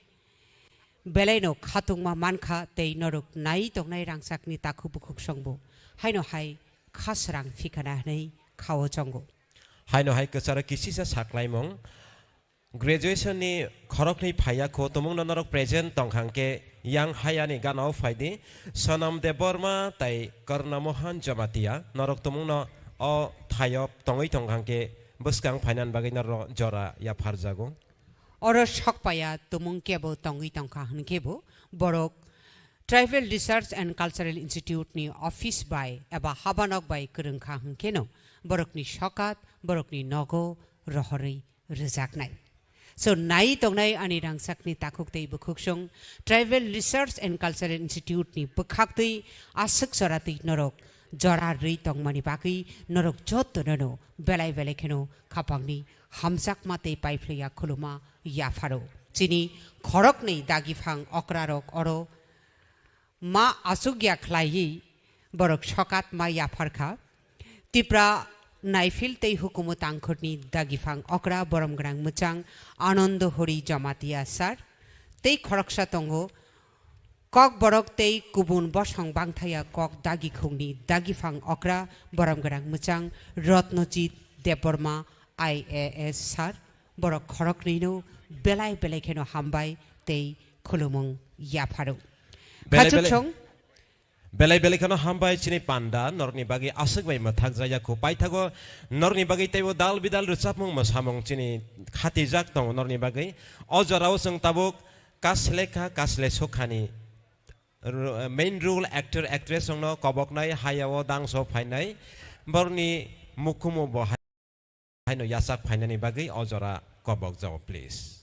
belaino khatungma mankha tei norok nai tongnai rangchakni takhuk bukhuk songbo haino hai kha srang phikana hwnwi khao chongo. Haino hai kwcharo kisisa saklaimung. Graduation ni khoroknwi phaiya kho, tumungno norok present tong hangke yang hayani gana o phaidi. Sonam Debbarma tai Karna Mohan Jamatia norok tumungno o thaio tongwi tong hangke bwskang phainan bagwi norok jora yapharjago. Oro sokpaya tumung kebo tongwi tongkha hwnkhe bo borok Tribal Research and Cultural Institute ni office bai eba habanok bai kwrwngkha hwnkhe no borokni sokat, borokni nogo rohorwi rwjaknai. So, nai tongnai ani rangchakni takhuk tei bukhuksong Tribal Research and Cultural Institute ni bwkhaktwi aswk joratwi norok jora rwi tongmani bagwi norok jotono no belai belai kheno khapangni hamjakma tei paiphlaiya khuluma yapharo. Chini khoroknwi dagiphang okrarok oro ma achukya khlaiwi borok sokat ma yapharkha. Tipra Naifil tei Hukumu Tangkhorni dagiphang okra borom gwnang mwchang Anando Hori Jamatia sir tei khoroksa tongo Kokborok tei kubun bosong bangthaya kok dagikhungni dagiphang okra borom gwnang mwchang Ratnajit Debbarma I A S sir, borok khoroknwino belai belai kheno hambai tei khulumung yapharo. Belai belai Khachuksong. Belai belai kheno hambai chini panda, norokni bagwi aswk bai mwthak jaya kho paithago, norokni bagwi teibo dal bidal rwchapmung mwsamung chini khatijak tongo norokni bagwi. O jorao chwng tabuk kaslekha kasle sokhani ro-, main role actor actress rokno koboknai hayao dangso phainai borokni mukhumu bo hai-, haino yachak phainani bagwi o jora kobok jao, please.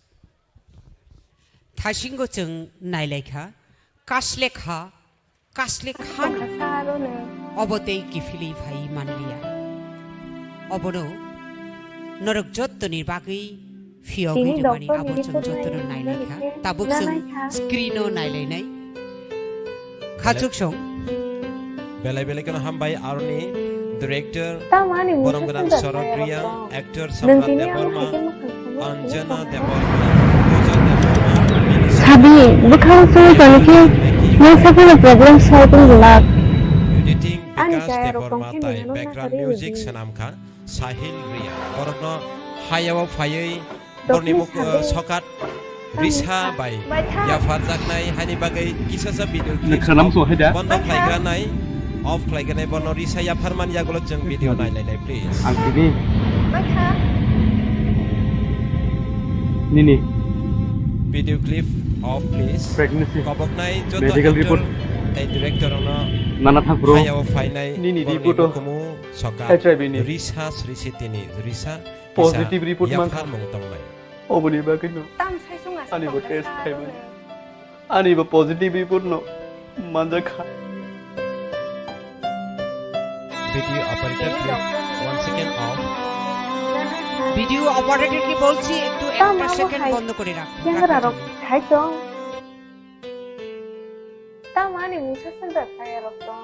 Thasingo chwng nailaikha, kaslekha, kaslekha. Obo tei kiphilwi phai manliya. Obono norok jottoni bagwi phiyogwi rwmani abo chwng jotono nailaikha. Tabuk chwng screen-o nailainai. Khachuk song. Belai belai kheno hambai aroni director, borom gwnang Sorot Reang, actor Samrat Debbarma, Anjana Debbarma, Puja Debbarma, Sabi, bwkhao chwng tongkhe, mungsa phano problem solving glak. Editing Bikas Debbarma tai background music swnamkha Sahil Reang. Borokno hayao phaiwi Borni muk, uh, sokat risa bai yapharjaknai hani bagwi kisasa video clip bondo khlaigranai, off khlaigranai, borno risa yapharmani yagulo chwng video nailainai, please. Ang tini. Nini. Video clip off, please. Pregnancy. Koboknai joto medical actor report tei director ono nana thangphuru. Hayao phainai nini borni report o. Mukhumu sokat. H I V ni. Risa srisi tini risa. Positive report mankha. Yapharmung tongnai. Oboni bagwino. Tam sai sung aswk ani bo test khaimani. Ani bo positive report no manjakha. Video operator, please. One second off. Video operator ke bolchi ektu ekta second bondo kore rakh. Camera rok hai to. Tam ani mungsa sung da saya rok to.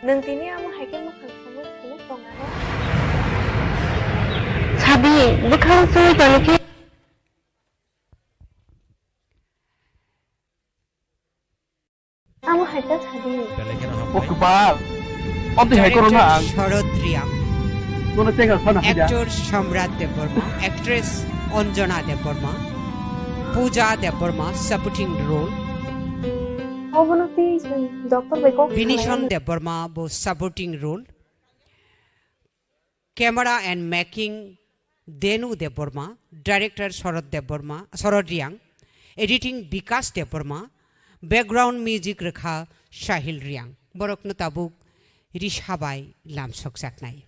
Nwng tini amo hai khe mwkhang sumui sumui tong ano? Sabi, bwkhao chwngwi tongkhe. Amo hai khe sabi. Belai kheno hambai. O kwbal. Omo hai korona ang. Director Sharad Reang. Nono tenga khana haja. Actor Samrat Debbarma, actress Anjana Debbarma, Pooja Debbarma, supporting role. Obono twi chwng doctor bai kok Binishon Debbarma bo supporting role. Camera and making Denu Debbarma, director Sharad Debbarma, Sharad Reang, editing Bikas Debbarma, background music rwkha Sahil Reang. Borokno tabuk risa bai lamsokjaknai.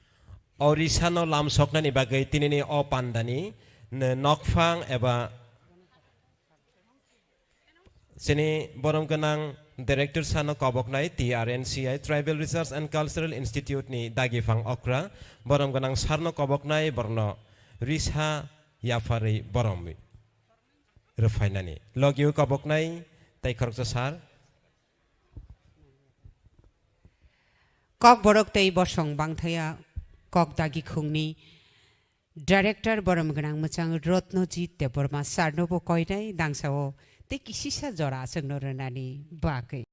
O risano lamsoknani bagwi tinini o pandani n-, nokphang eba Chini borom gwnang director sano koboknai T R N C I, Tribal Research and Cultural Institute ni dagiphang okra. Borom gwnang sarno koboknai borno risa yapharwi borom rwphainani. Logio koboknai tei khoroksa sar. Kokborok tei bosong bangthaya kok dagikhungni Director borom gwnang mwchang Ratnajit Debbarma sir no bo koinai dangsa o tei kisisa jora aswk no rwnani bagwi.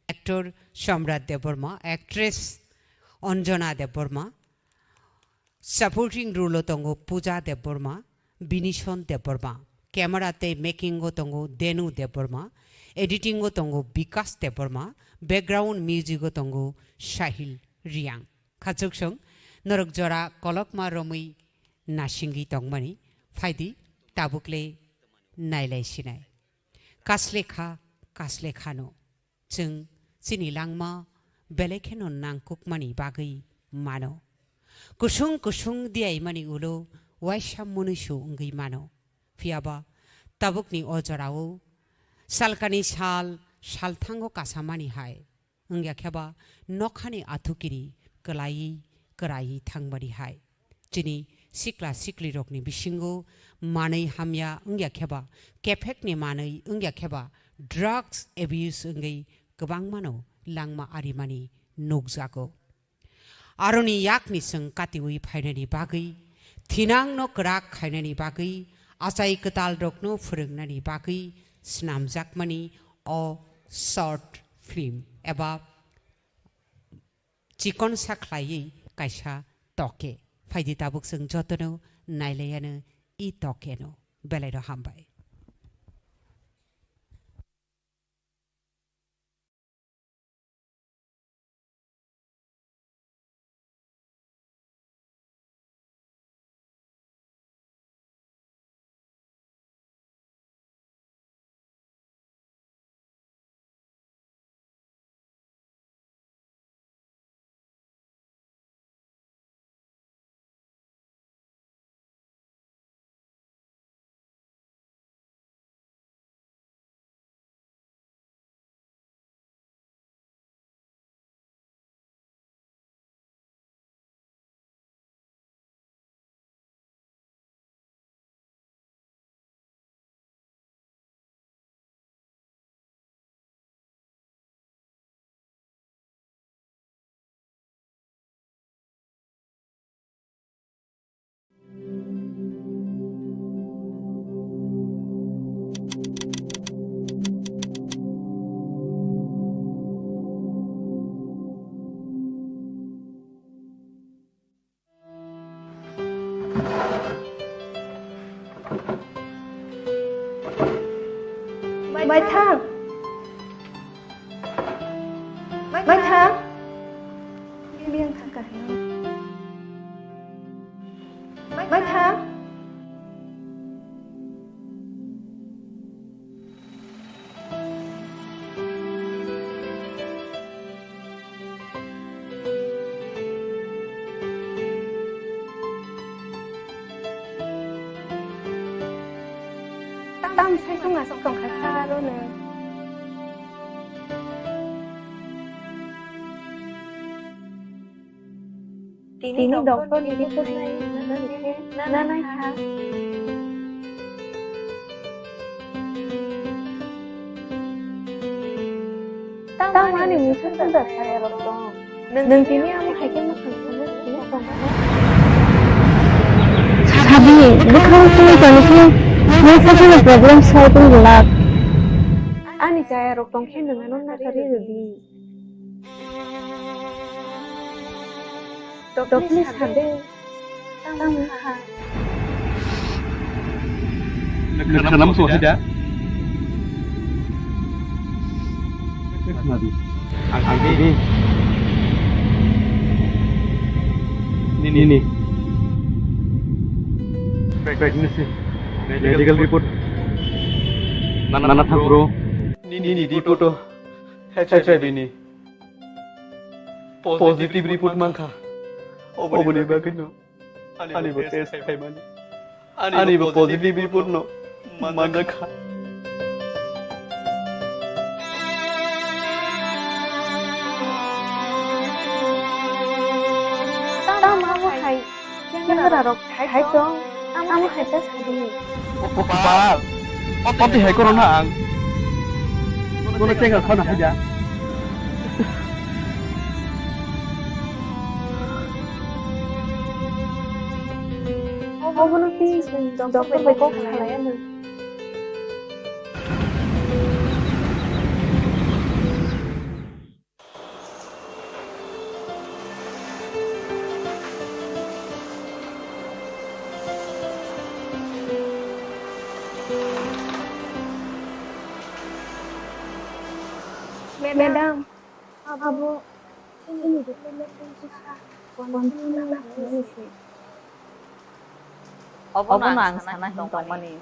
Actor Samrat Debbarma, actress Anjana Debbarma, supporting role o tongo Pooja Debbarma, Binison Debbarma, camera tei making o tongo Denu Debbarma, editing o tongo Bikas Debbarma, background music o tongo Sahil Reang. Khachuksong, norok jora kolokma romwi nasingwi tongmani, phaidi tabukle nailai sinai. Kaslekha, kaslekhano. Chwng chini langma belai kheno nangkukmani bagwi mano. Kusung kusung diyaimani ulo waisa munuisu wngwi mano. Phiyaba tabukni o jorao salkani sal, salthango kasamani hai. Wngya kheba nokhani athukiri kwlaiwi kwraiwi thangmani hai. Chini sikla siklirokni bisingo manwi hamya wngya kheba, kephekni manwi wngya kheba, drugs abuse wngwi kwbangmano langma arimani nukjago. Aroni yakni chwng katiwi phainani bagwi, thinangno kwrak khainani bagwi, achai kwtalrokno phwrwngnani bagwi snamjakmani o short film eba chikon sa khlaiwi kaisa toke. Phaidi tabuk chwng jotono nailaiano i tokeno. Belaino hambai. Maithang. Maithang. Biyang thangkha. Maithang. Tang sai tong aswk tongkha sara rw nw. Tini doctor ni report nai nani khe nanai kha. Tamo ani mungsa sundar saya rok tong. Nwng tini amo hai khe mwkhang sana sini tong kha. Sabi, bwkhang twi toni khe nwng sakno problem solving glak. Ani chaya rok tong khe nwng ano naharwi rwdi. Tokli sade. Tamo kha. Nokha nam so haida. Nadi. Ang di. Nini. Pregnancy. Medical report. Nana thangro. Nini report o. H I V ni. Positive report mankha. Oboni bagwino ani bo test khaimani. Ani bo positive report no manjakha. Tamo hai. Camera rok hai tong, amo hai ta sadi. Bal, oti hai korona ang. Bono chenga khana haida. Obono pi doctor bai kok khalai ano. Madam, abo chini department ni kisa continue na khlai se. Obono ang sana hin tongmani.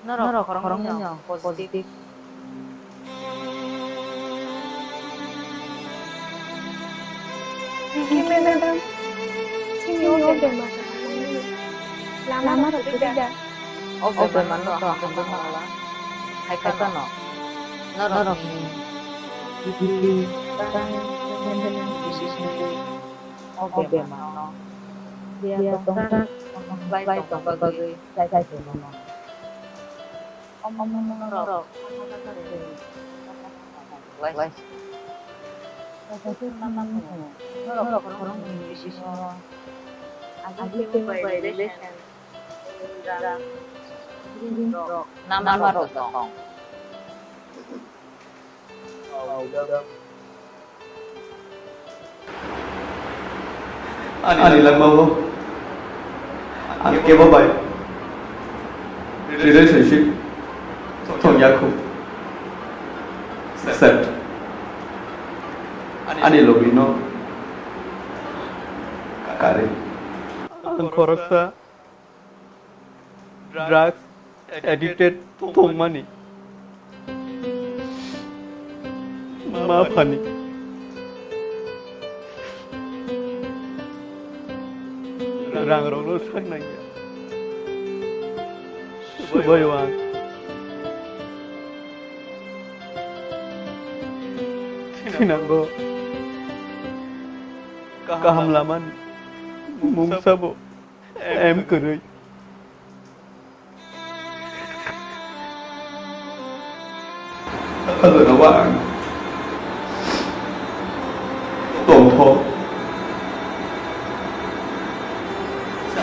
Norok khoroknwi no positive. Madam, chini o bemar lama rok kwrwi da. O bemar no hamrwi mangla. Hai kha no. Norok ni. O bemar no. Biya tongthak, tongthak, tongthak, tongthak. Omo norok. Norok khoroknwi bisingo agikhe bai relation. Number rok tong. Ani langmao ang kebo bai relationship thong yakhu. Except ani logino kare. Ang khoroksa drugs addicted tongmani. Ma phani rang rokno sak nangya. Subai wang thinango kaham lamani mungsabo em kwrwi. Khajana wang tongtho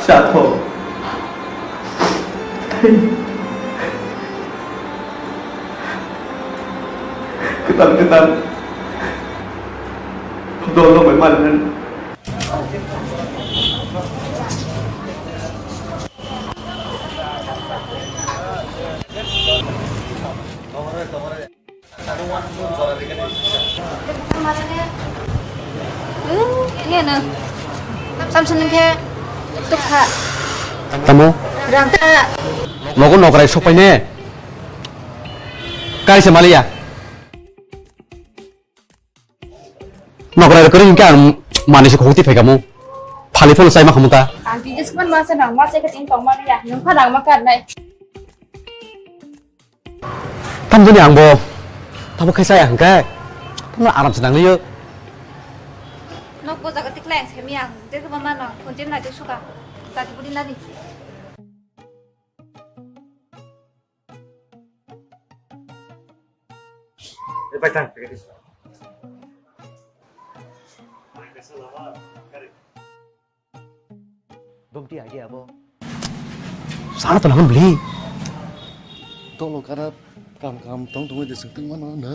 chatho kwtal kwtal dol dol bai malinan. Iya na. Samson nengke tukha. Tamo? Rangka. Nogo nokrai sokpai ne. Kai se maliya. Nokrai kori hingke ang mani se khoti phai kamo. Phali pholo chai ma khamu ta. Ang tini sukman masa nang masa ke tin tong mani ya. Nung pha nang ma kar nai. Tamjani ang bo tamo khe chaya hwnkhe tamo aram se nangliyo. Nok bo jaga tiklai ang semi ang je ma mano phone jem nai suka. Tati budi nani. Bumti idea bo. Sana to namun beli. Tolo kara kam kam tong tong de sengteng mana na.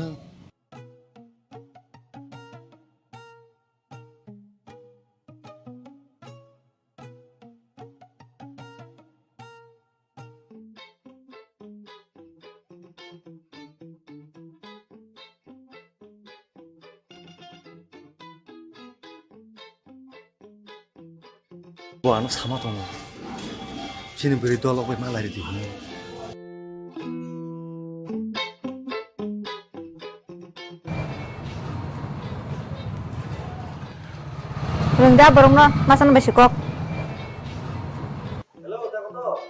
Bo ano sama tongo. Chini bwrwi dolok bai malai ridi hwnwi. Rwngda borokno masano bai sikok. Hello, Jakoto.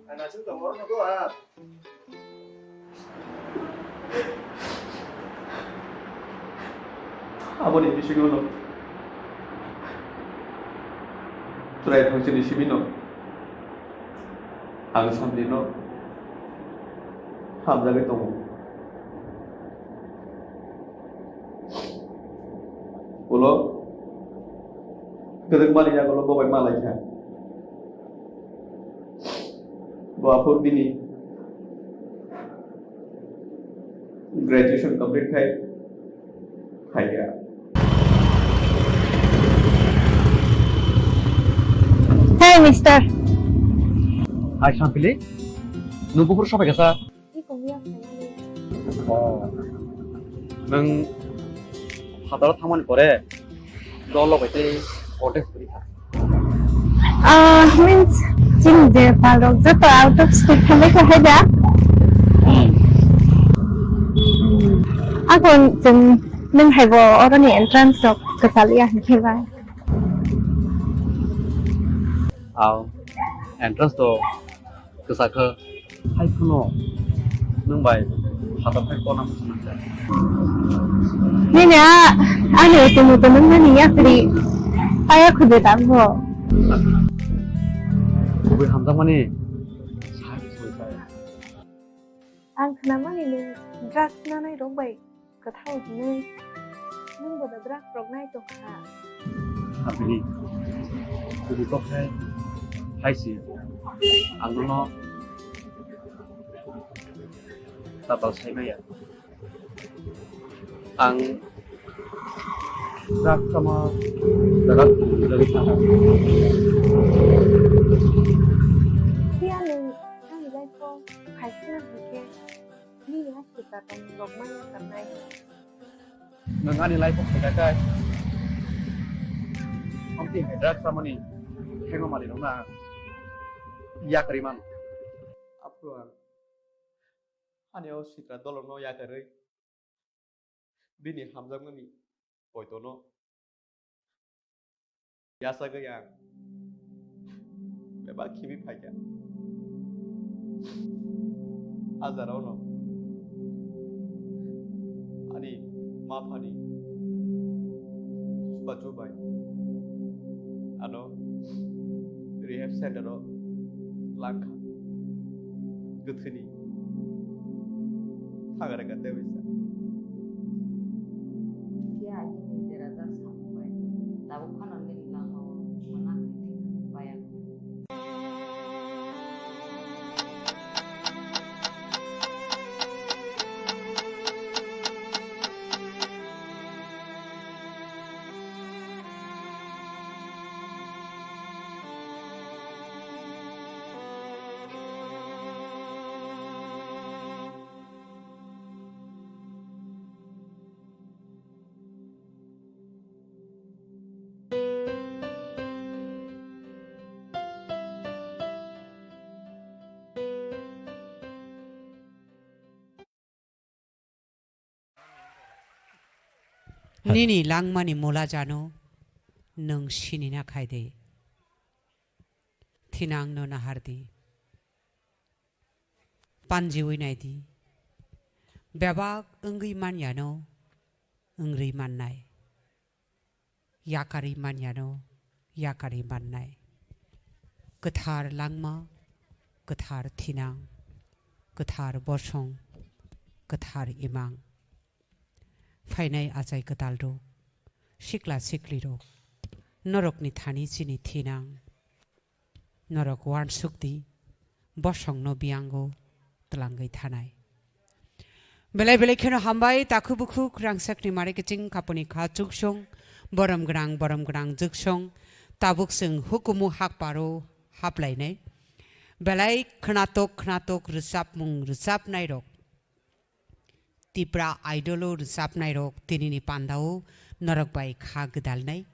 Ang nasing tongo, nogo ha. Aboni bisingo no chwrai thangsini simi no ang samni no hamjagwi tongo. Ulo kwdwkmani yagulo bo bai malaikha. Bo aphuru bini graduation complete khai phaiya. Hey, mister. Hai, Sampili. Nwng buphuru sopai kha sa? Oh. Nwng hataro thangmani pore dol rok bai tei contact kwrwi kha. Ah, means, chini je pal rok joto out of state thanglai kha hai da. Hmm. Akon chwng nwng hai bo oroni entrance rok kwchal ya hinkhe ba. Aw, entrance to kwchakhe hai phano nwng bai phatar phai kona muchung nangkha. Nini a, ani utu mutu nung nani yakri paya khude tangbo. Kubui hamjakmani sai sai sai. Ang khnamani nwng drugs nanai rok bai kwthao hinwi nwng boda drugs rok nai tongkha. Abini kubui kok hai hai si ang nono tatal sai maya. Ang drugs sama jaga jaga sana. Phiya nwng ani life o phaikhe na hinkhe. Nini haste ta tong rok manya tanai. Nwng ani life o phaikha kai. Amtwi hai drugs samani thengo mali rok na yakarwi mano. Aphuru ang ani o sitra dolok no yakarwi bini hamjakmani poito no. Yasagwi ang bebak khibi phaikha. A jora o no ani ma phani chubachu bai ano rehab center o langkha. Kwthwini thagar kha tei waisa. Phiya ani ni derajak samung bai tabuk phano nini langmao mwnakni thwina paiya. Nini langmani mula jano nwng sinina khai de. Thinang no nahar di. Panjiwi nai di. Bebak wngwi manyano wngwi mannai. Yakarwi manyano yakarwi mannai. Kwthar langma, kwthar thinang, kwthar bosong, kwthar imang. Phainai achai kwtal rok, sikla sikli rok, norokni thani chini thinang, norok uansuk di, bosongno biyango twlangwi thanai. Belai belai kheno hambai, takhuk bukhuk, rangchakni mari kiching, khaponi kha chuksong, borom gwnang, borom gwnang juksong, tabuk chwng hukumu hakparo haplainai. Belai khnatok khnatok rwchapmung rwchapnairok, Tipra Idol o rwchapnairok tinini pandao norok bai kha gwdalnai.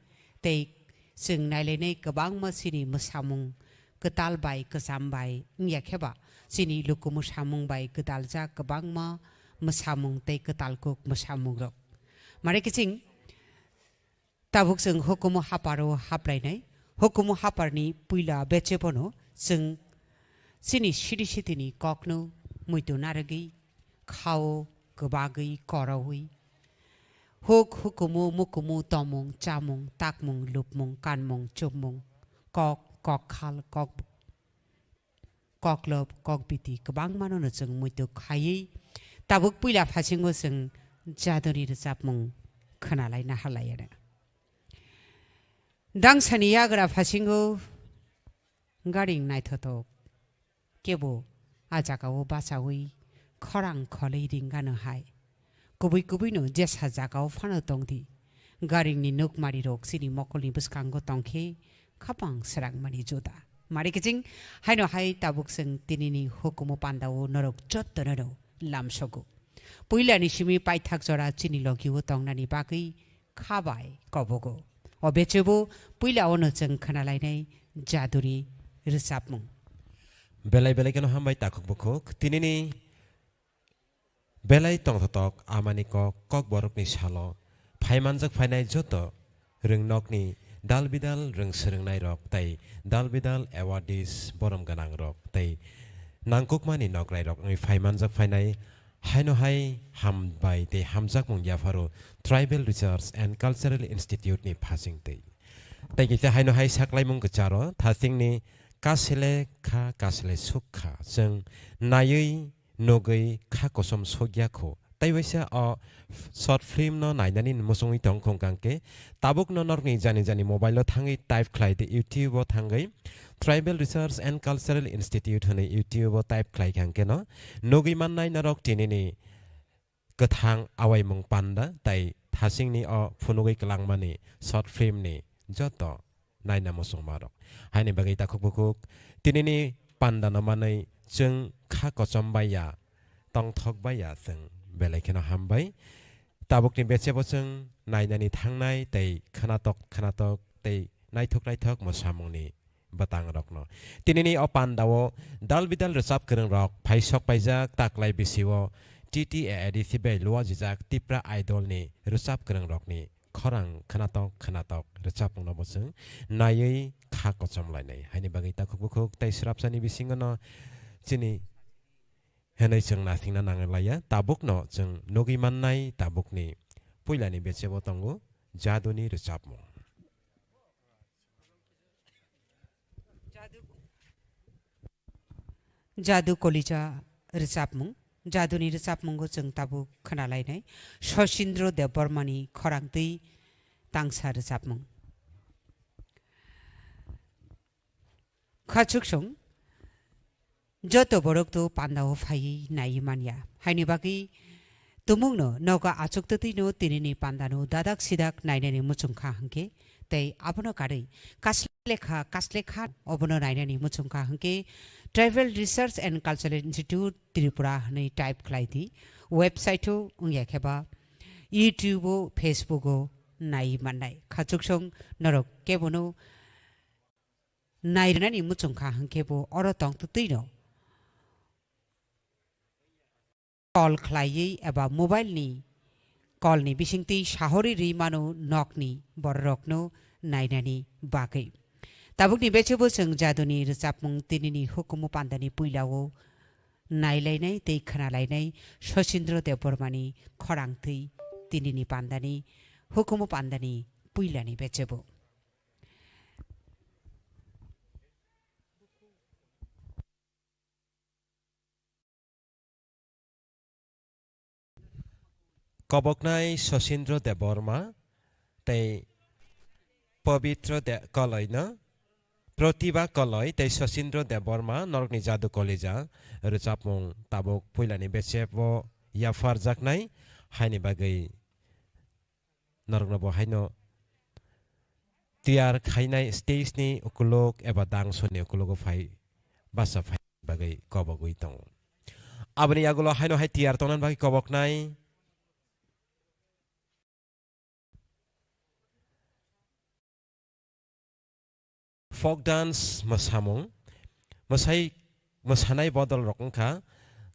Tei chwng nailainai kwbangma chini mwsamung kwtal bai kwcham bai wngya khe ba chini luku mwsamung bai gwdaljak kwbangma mwsamung tei kwtal kuk mwsamungrok. Mare kiching tabuk chwng hukumu haparo haplainai. Hukumu haparni puila beche bono chwng chini sidi sitini kokno muitu narwgwi khao kwbagwi korowi. Huk hukumu mukumu tomung chamung takmung lupmung kanmung chupmung kok kokkhal kok koklop kokbiti kwbangmano no chwng muitu khaiwi tabuk puila phasingo chwng jaduni rwchapmung khwnalai naharlaiya. Dangsani yagra phasingo garing naithotok kebo a jagao bachawi khorang kholwi ringano hai. Kubui kubui no jesa jagao phano tongdi. Garingni nukmari rok chini mokolni bwskango tongkhe khapang srangmani juda. Mari kiching haino hai tabuk chwng tinini hukumu pandao norok jottono no lamsogo. Puilani simi paithak jora chini logio tongnani bagwi kha bai kobogo. O bechebo puila ono chwng khwnalainai jaduni rwchapmung. Belai belai kheno hambai takhuk bukhuk. Tinini belai tongthotok amani kok, kokborokni salo phaimanjak phainai joto rwngnokni dal bidal rwng swrwngnairok tei dal bidal awardees borom gwnangrok tei nangkukmani nokrairok wngwi phaimanjak phainai haino hai hambai tei hamjakmung yapharo Tribal Research and Cultural Institute ni phasingtwi. Tei kisa haino hai saklaimung kwcharo thasingni kasele kha kasele sukha chwng naiwi nugwi kha kosom sokya kho. Tei waisa o short film no nainani muchungwi tong khong kang khe tabuk no norokni jani jani mobile o thangwi type khlai di YouTube o thangwi Tribal Research and Cultural Institute hwnwi YouTube o type khlai kang khe no nugwi mannai norok tinini kwthang awaimung panda tei thasingni o phunugwi kwlangmani short film ni joto naina muchungmarok. Haini bagwi takhuk bukhuk tinini panda no manwi chwng kha kochom bai ya, tongthok bai ya chwng belai kheno hambai. Tabukni bechebo chwng nainani thangnai tei khwnatok khwnatok tei naithok naithok mwsamungni bwtangrokno. Tinini o pandao dal bidal rwchap kwrwngrok phaisok paijak taklai bisio T T A A D C bai luajijak Tipra Idol ni rwchap kwrwngrokni khorang khwnatok khwnatok rwchapmungno bo chwng naiwi kha kochom lainai. Haini bagwi takhuk bukhuk tei swrapsani bisingo no chini hwnwi chwng naisingna nanglaiya. Tabukno chwng nugwi mannai tabukni puilani bechebo tongo jaduni rwchapmung. Jadu, Jadu Kolija rwchapmung. Jaduni rwchapmungo chwng tabuk khwnalainai Sosindro Debbarmani khorang twi tangsa rwchapmung. Khachuksong joto borok to pandao phaiwi naiwi manya. Haini bagwi tumungno nogo achuk twtwino tinini pandano dadak sidak nainani muchungkha hwnkhe tei abono karwi kaslekha kaslekha obono nainani muchungkha hwnkhe Tribal Research and Cultural Institute Tripura hwnwi type khlai di. Website o wngya khe ba YouTube o, Facebook o naiwi mannai. Khachuksong norok kebono nairwnani muchungkha hwnkhe bo oro tong twtwino call khlaiwi eba mobile ni kolni bisingtwi sahori rwi mano nokni bororokno nainani bagwi. Tabukni bechebo chwng jaduni rwchapmung tinini hukumu pandani puilao nailainai tei khwnalainai Sosindro Debbarmani khorang twi tinini pandani hukumu pandani puilani bechebo. Koboknai Sosindro Debbarma tei Pabitra De-, Koloino, Pratibha Koloi tei Sosindro Debbarma norokni jadu kolija rwchapmung tabuk puilani bechebo yapharjaknai haini bagwi norokno bo haino tiyar khainai stage ni ukuluk eba dangso ni ukulogo phai basa phai bagwi kobogwi tongo. Aboni yagulo haino hai tiyar tongnani bagwi koboknai folk dance mwsamung, mwsai, mwsanai bodol rok wngkha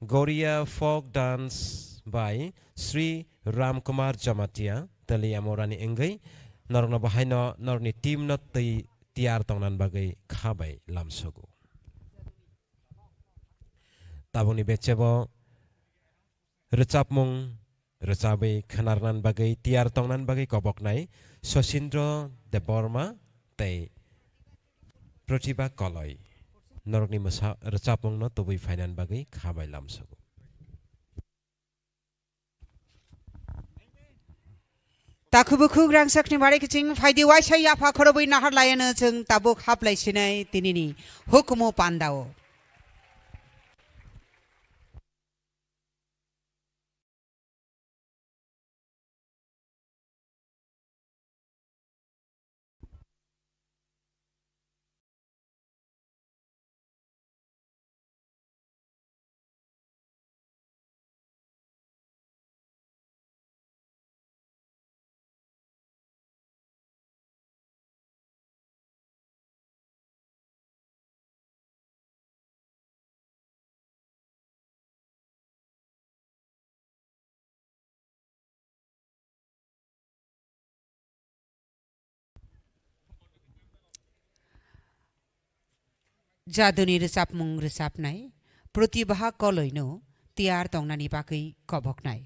Goria folk dance by Sri Ramkumar Jamatia, Teliamurani wngwi norokno bo haino norokni team no twi tiyar tongnani bagwi kha bai lamsogo. Tabukni bechebo rwchapmung rwchabwi khwnarnani bagwi tiyar tongnani bagwi koboknai Sosindro Debbarma tei Pratibha Koloi. Norokni mwsa rwchapmungno tubui phainani bagwi kha bai lamsogo. Takhuk bukhuk rangchakni bari kiching phaidi waisa yapha khorobwi nahar layano chwng tabuk haplai sinai tinini hukumu pandao. Jaduni rwchapmung rwchapnai Pratibha Koloino tiyar tongnani bagwi koboknai.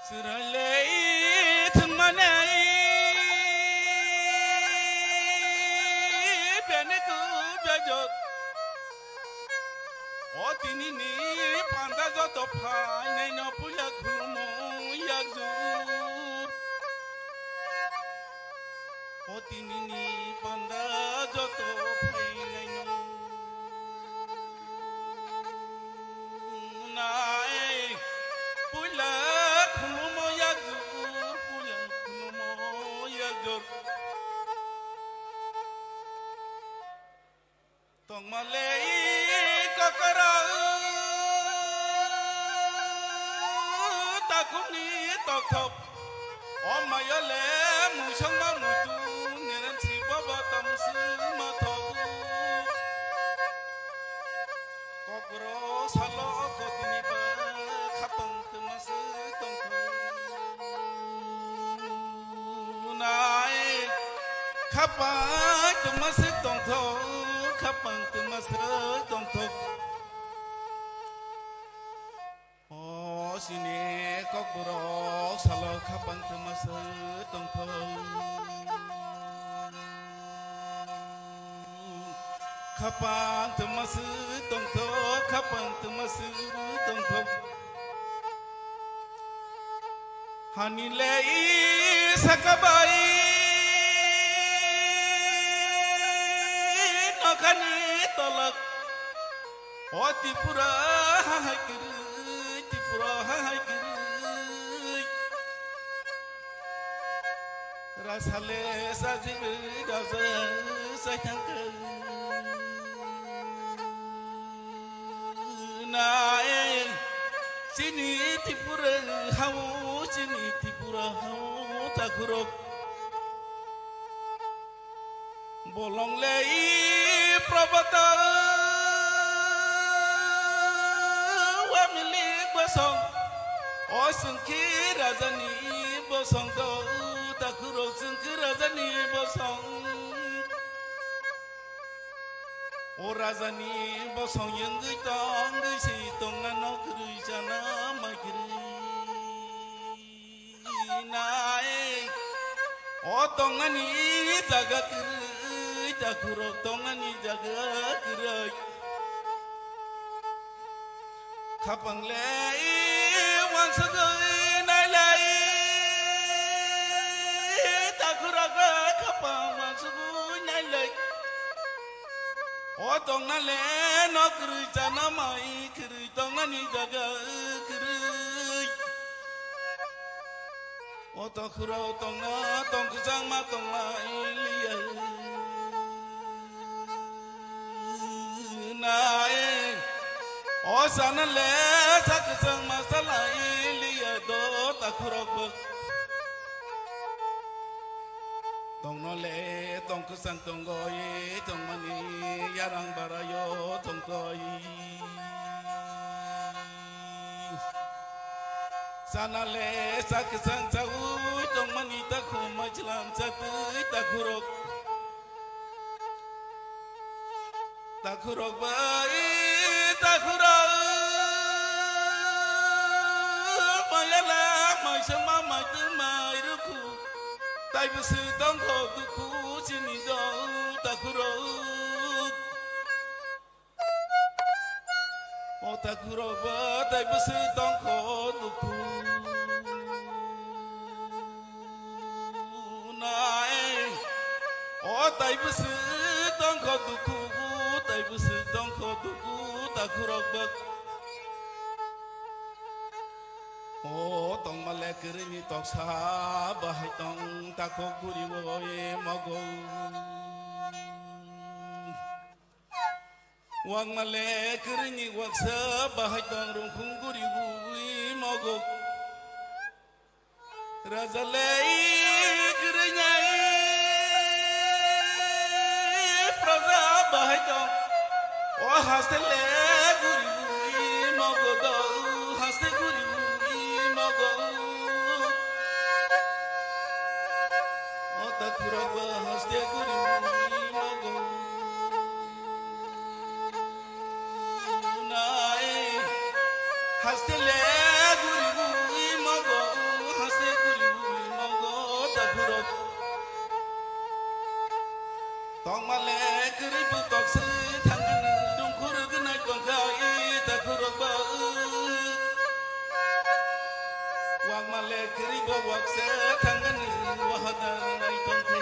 Chwrailai thwngmani beni tu bejot. O tinini panda joto phainaino puila khulumo yakjur. O tinini panda joto phainaino. Nai puila khulumo yakjur, puila khulumo yakjur. Tongmale kokoro takhukni tokthok. O mayole muisongma muitu nirem si bobo tamswk mathok. Kokoro salo kotini ba khapang twmaswk tongthok. Nai khapang twmaswk tongthok, khapang twmaswk tongthok. Borok salo khapang twma se tongthok. Khapang twma se tongthok, khapang twma se tongthok. Hani le i saka bai nokhani tolok. O Tripura ha hai kwrwi, Tripura ha hai kwrwi. Rasa le sajigwi raja sai thangkha. Nai chini Tripura hao, chini Tripura hao takhurok. Bolong le i probata wamili bosong. O sengki rajani bosong do, takhurok sengki rajani bosong. O rajani bosong yengwi tongwi si tongna no kwrwi jana mai kwrwi. Nai. O tongnani jaga kwrwi, takhurok tongnani jaga kwrwi. Khapang le wansugwi nailai, takhurok khapang wansugwi nailai. O tongna le no kwrwi chana mai kwrwi tongnani jaga kwrwi. O takhurok tongna tong kwchangma tonglai liya. Nai. O sana le sa kwchangma salai liya do takhurok bo. Tongno le tong kwchang tongoi tongmani yarang barayo tongtoi. Sana le sa kwchang chaui tongmani takhum maichwlang chatwi takhurok. Takhurok bai, takhurok mayala, maisama, maitwi, mairukhu. Tai bwswi tongkho dukhu chini do, takhurok. O takhurok ba tai bwswi tongkho dukhu. Nai. O tai bwswi tongkho dukhu, tai bwswi tongkho dukhu, takhurok bak. O tongma le kwrwini toksa bahai tong takhuk guri oi mogo. Wangma le kwrwini waksa bahai tong rungkhung guri ui mogo. Raja le kwrwini praja bahai tong. O haste le guri ui mogo do, haste guri ui mogo. O takhurok ba haste guri ui mogo. Nai, haste le guri guri mogo, haste guri guri mogo, takhurok. Tongma le kwrwi bwtok se thangani, dungkhur gwnai tongkha, i takhurok ba. Wangma le kwrwi bo wak se thangani, wahada nai tongkha.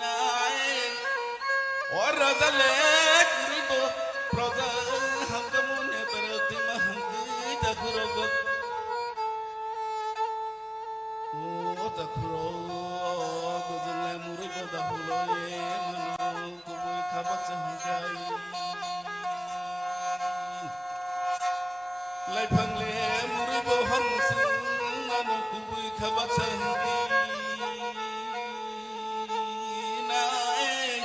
Nai. O raja le kwrwi bo proja hamkha mone tara tima hamkha takhurok. O takhurok bujung le murwi bo dahulo ye mano kubui khabak se hamkha. Laiphang le murwi bo hamsung mano kubui khabak sa hingdi nai.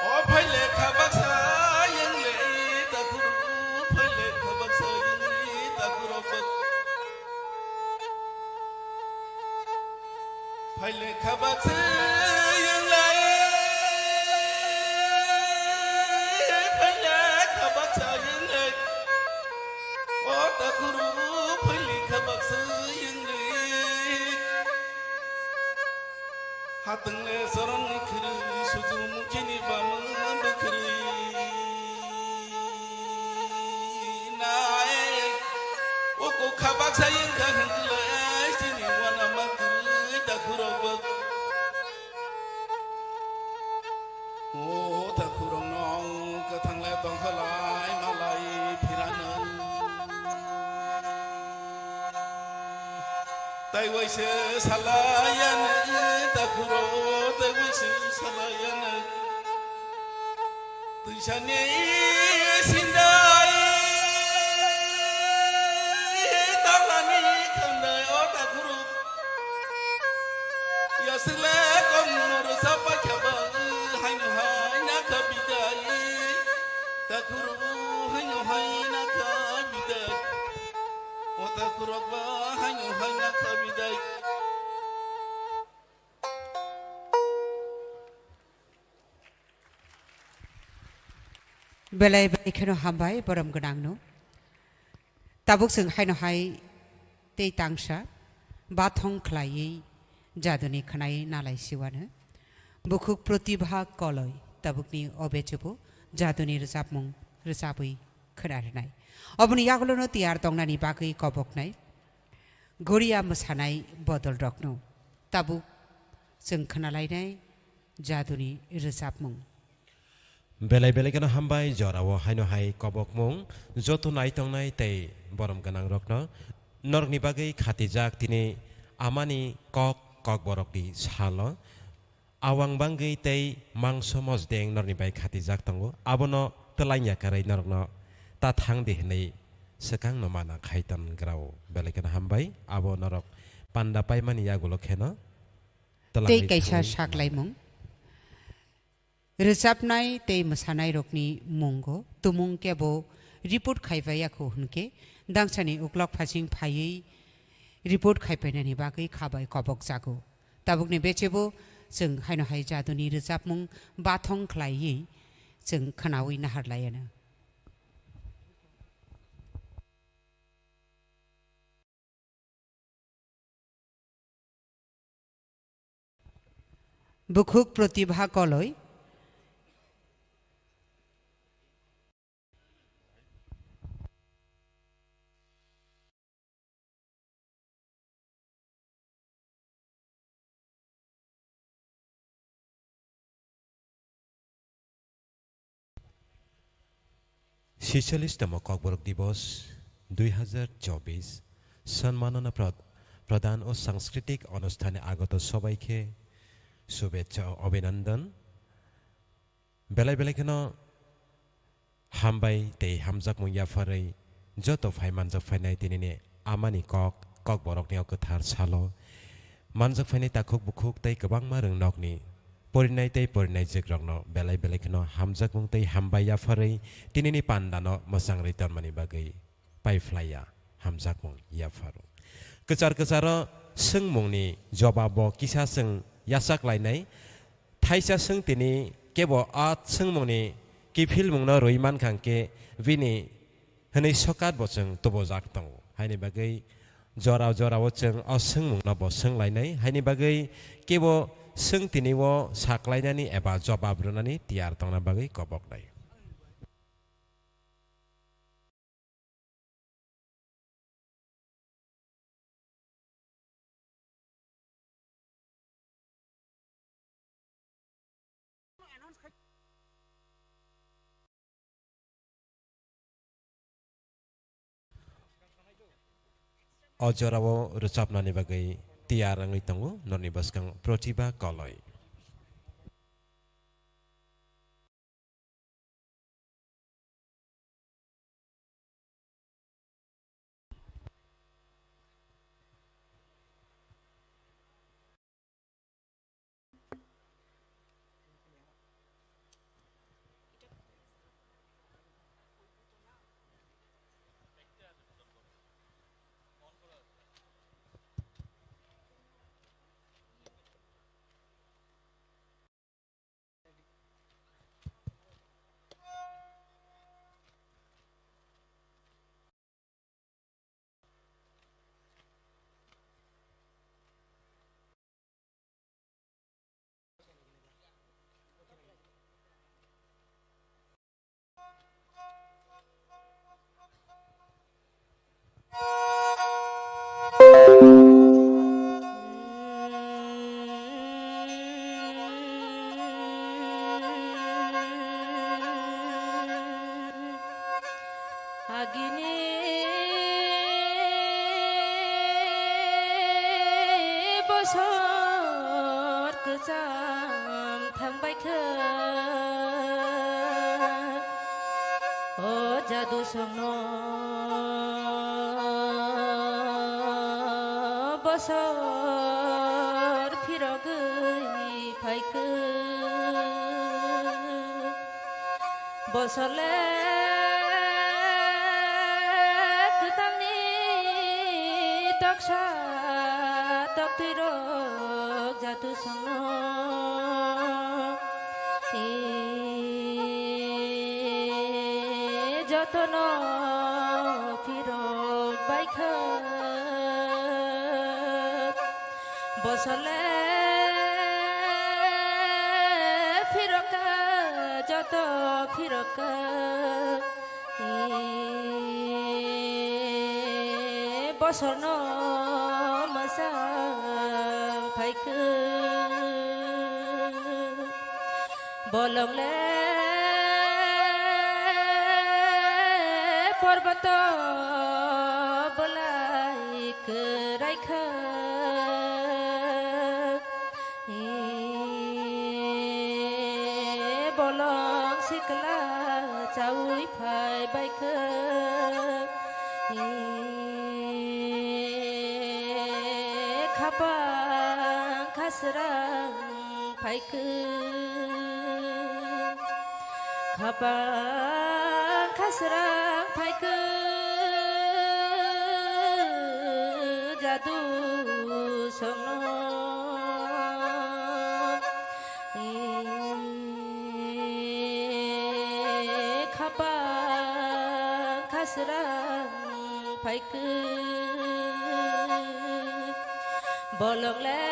O phaile khabak sa yang le takhuru, phaile khabak sa yang le takhuru bak. Phaile khabak se yang lai, phaile khabak sa yang lai. O ta Baksa wngkha hwnkhe chini uanama kwrwi takhurok bo. O takhurokno kwthanglai tongkholai malai phirano. Tai waise salai ano takhurok, tai waise salai ano. Twisani sindai talani khandai o takhurok. Yasle kom noro sapa khaba haino hai nakha bidai. Takhurok haino hai nakha bidai. O takhurok ba haino hai nakha bidai. Belai belai kheno hambai borom gwnangno. Tabuk chwng haino hai tei tangsa bathong khlaiwi jaduni khwnai nalai siwano. Bukhuk Pratibha Koloi tabukni o bechubo jaduni rwchapmung rwchabwi khwna rwnai. Oboni yagulono tiyar tongnani bagwi koboknai Goria mwsanai bodolrokno. Tabuk chwng khwnalainai jaduni rwchapmung. Belai belai kheno hambai jorao haino hai kobokmung joto naitongnai tei borom gwnangrokno. Norokni bagwi khatijak tini amani kok kokborokni salo. Awang bangwi tei mangso mosdeng norokni bai khatijak tongo. Abono twlaina kwrwi norokno ta thang di hwnwi swkangno mana khai ton grao. Belai kheno hambai abo norok panda paimani yagulo kheno twlangwi tei kaisa thangwi saklaimung. Rwchapnai tei mwsanairokni mungo tumung kebo report khaibai yakho hwnkhe, dangsani uklok phasing phaiwi report khaipainani bagwi khabai kobokjago. Tabukni bechebo chwng haino hai jaduni rwchapmung bathong khlaiwi chwng khwnawi naharlaiano. Bukhuk Pratibha Koloi. Sichalistamo Kokborok Dibos dui hazar chobis, Sanmanana Prod-, Pradhan o Sanskriti Onusthan-e agoto sobaikhe shubhecha o abhinandan. Belai belai kheno hambai tei hamjakmung yapharwi joto phai manjak phainai tinini amani kok, kokborokni o kwthar salo manjak phainai takhuk bukhuk tei kwbangma rwngnokni porinai tei porinaijikrokno belai belai kheno hamjakmung tei hambai yapharwi tinini pandano mwchangri tonmani bagwi paiphlaiya hamjakmung yapharo. Kwchar kwcharo swngmungni jobabo kisa chwng yachaklainai. Thaisa swngtini kebo a swngmungni kiphilmungno rwi mankha hwnkhe bini hwnwi sokat bo chwng tubujak tongo. Haini bagwi jora jorao chwng o swngmungno bo swnglainai. Haini bagwi kebo swngtini o saklainani eba jobab rwnani tiyar tongna bagwi koboknai. O jorao rwchapnani bagwi tiyar wngwi tongo norni bwskang Pratibha Koloi. Jadu songno bosor phirogwi phaikhe. Bosole kwtalni toksa toktwirok jadu songno. E, jotono phirok baikha. Bosole phirokha, joto phirokha, e, bosorno mwchang phaikha. Bolongle porboto bolai kwraikha. E, bolong sikla chaui phai baikha. E, khapang khasrang phaikha. Khapang khasrang phaikha jadu songno. E, khapang khasrang phaikha. Bolongle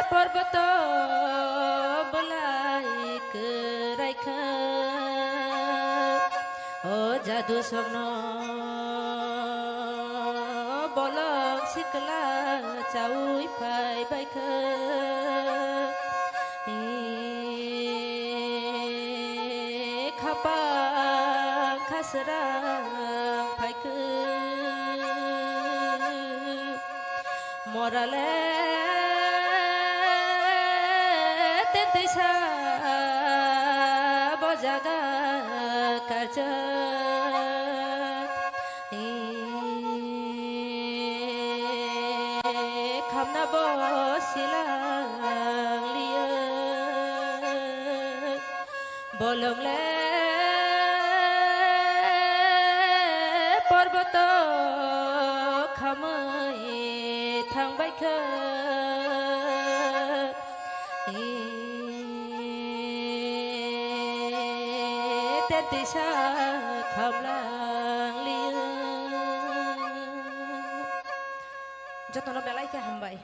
porboto bolai kwraikha. O jadu songno bolong sikla chaui phai baikha. E, khapang khasrang phaikha. Morale tentisa bojaga karja. E, khamna bo silang liya. Bolongle porboto khamwi thangbaikha. E, tentisa khamlang liya. Jotono belai khe hambai.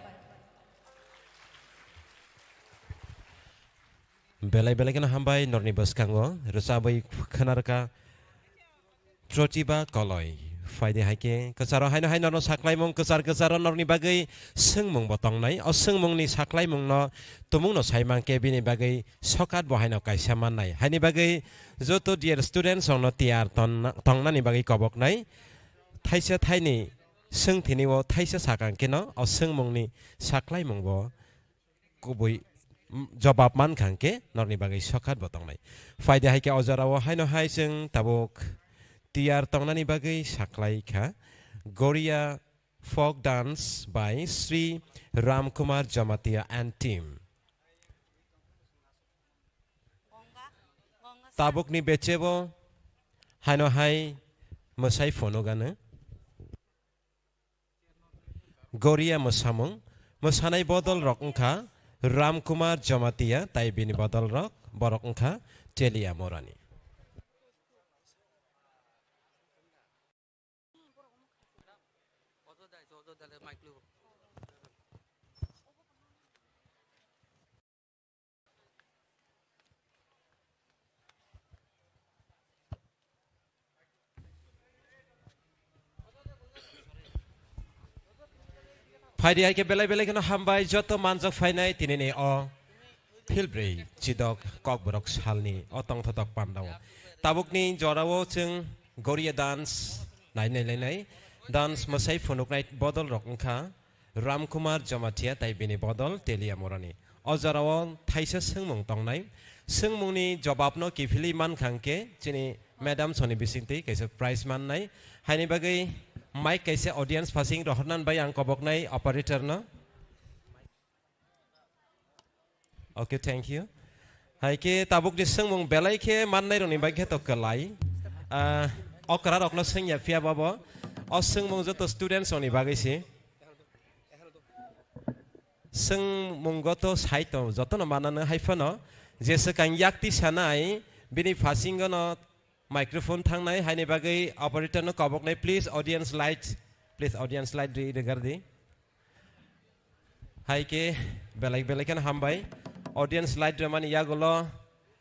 Belai belai kheno hambai norni bwskango rwchabwi khwnarwkha Protiba Koloi. Phaidi hai khe kwcharo haino hai norno saklaimung kwchar kwcharo norni bagwi swngmung bo tongnai. O swngmungni saklaimungno tumungno saimang khe bini bagwi sokat bo haino kaisa mannai. Haini bagwi joto dear students rokno tiyar tonna-, tongnani bagwi koboknai. Thaisa thaini swngthini o thaisa sakang kheno o swngmungni saklaimung bo kubui, mm, jobab mankha hwnkhe norni bagwi sokat bo tongnai. Phaidi hai khe o jorao haino hai chwng tabuk tiyar tongnani bagwi saklai kha Goria folk dance by Sri Ramkumar Jamatia and team. Tabukni bechebo haino hai mwsai phunukgano. Goria mwsamung, mwsanai bodol rok wngkha Ramkumar Jamatia, tai bini bodol rok borok wngkha Telia Morani. Phaidi hai khe belai belai kheno hambai joto manjak phainai tinini o philbrwi chidok kokborok salni o tongthotok pandao. Tabukni jorao chwng Goria dance nainai lainai dance mwsai phunuknai bodol rok wngkha Ramkumar Jamatia tai bini bodol Telia Morani. O jorao thaisa swngmung tongnai, Swngmungni jobabno kiphilwi mankha hwnkhe chini madam soni bisingtwi kaisa prize mannai. Haini bagwi mic kaisa audience phasing rohornan bai ang koboknai operator no. Okay, thank you. Hai khe tabukni swngmung belai khe mannairokni bagwi khe to kwlai. Ah, okrarokno swngya phiya babo. O swngmung joto students rokni bagwi se. Swngmungo to sai tongo, jotono manano hai phano. Je swkang yakti sanai, bini phasingo no microphone thangnai, haini bagwi operator no koboknai, please audience light, please audience light ri regar di. Hai khe belai belai kheno hambai. Audience light rwmani yagulo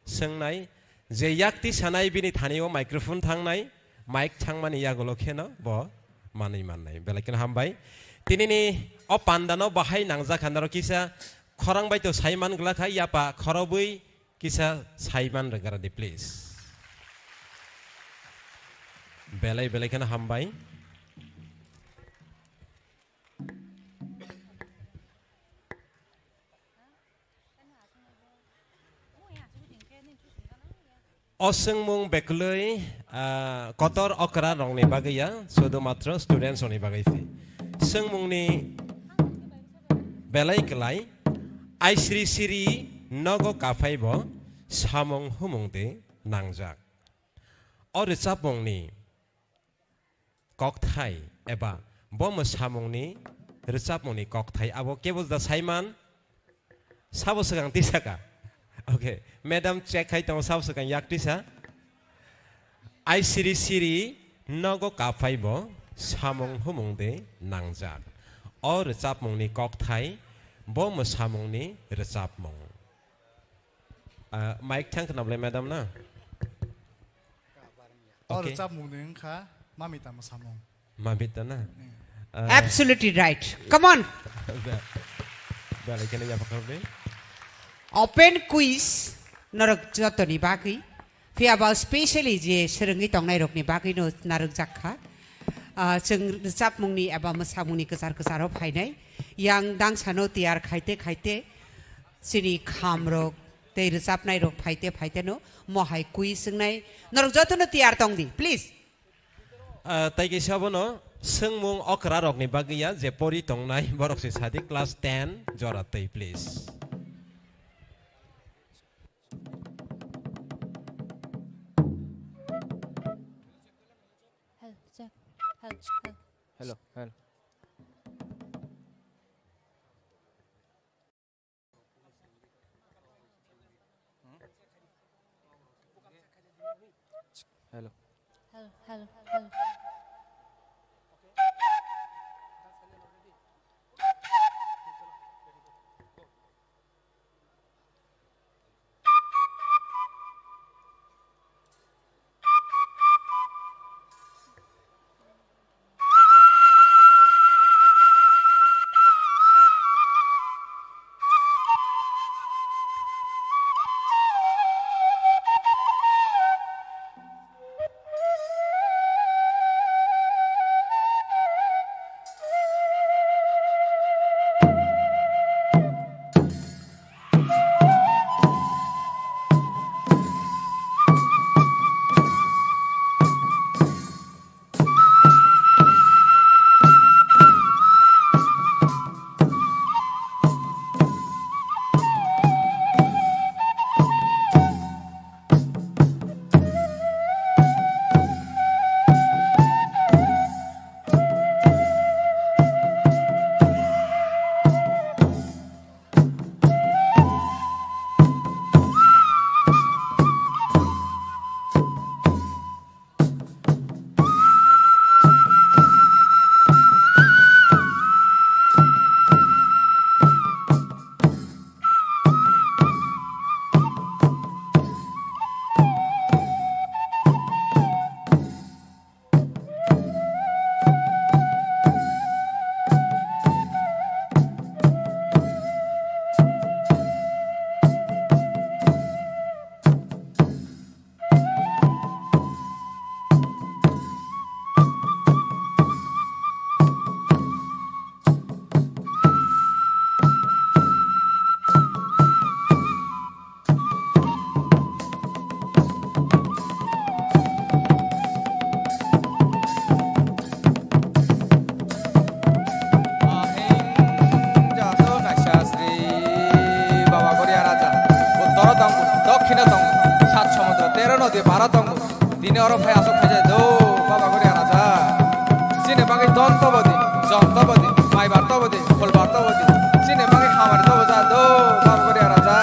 swngnai, je yakti sanai bini thani o microphone thangnai, mic thangmani yagulo kheno bo manwi mannai. Belai kheno hambai. Tinini o pandano bahai nangjak hanaro kisa khorang bai to sai man glak hai, yapa khorobwi kisa sai man rwgaradi, please. Belai belai kheno hambai. O swngmung beklwi, ah, kotor okra rokni bagwi ya, sudu matro students rokni bagwi se. Swngmungni belai kwlai, ai siri siri nogo kaphai bo samung humung de nangjak. O rwchapmungni kokthai eba bo mwsamungni rwchapmungni kokthai abo kebo da saiman sabo swkang tisaka. Okay, madam check khai tongo sabo swkang yak tisa. Ai siri siri nogo kaphai bo samung humung de nangjak. O rwchapmungni kokthai bo mwsamungni rwchapmung. Ah, mic thang khna bwlai madam na? O Okay. Rwchapmung ni wngkha Mamita mwsamung. Mamita na? Hmm. Ah, Absolutely right. Come on. Be-, belai kheno yapha kharwi. Open quiz norok jotoni bagwi. Phiya ba specially je swrwngwi tongnai rokni bagwi no narwk jak kha. Ah, chwng rwchapmung ni eba mwsamung ni kwchar kwcharo phainai. Yang dang sano tiyar khaite khaite. Chini khamrok tei rwchapnairok phaite phaiteno mohai quiz wngnai. Norok jotono tiyar tong di, please. Ah, tai kaisa abono swngmung okra rokni bagwi ya, je pori tongnai borok se sadi class ten jora tei, please. Hello, check. Hello, hello. Hello, hello. Hello. Hello, hello, hello. Kheno tong, sat somudro, tero nodi, bara tongo. Tini oro phai aswk khaijak do, Baba Goria Raja. Chini bagwi don tobodi, jom tobodi, maibar tobodi, pholbar tobodi. Chini bagwi hamari tobojak do, Baba Goria Raja.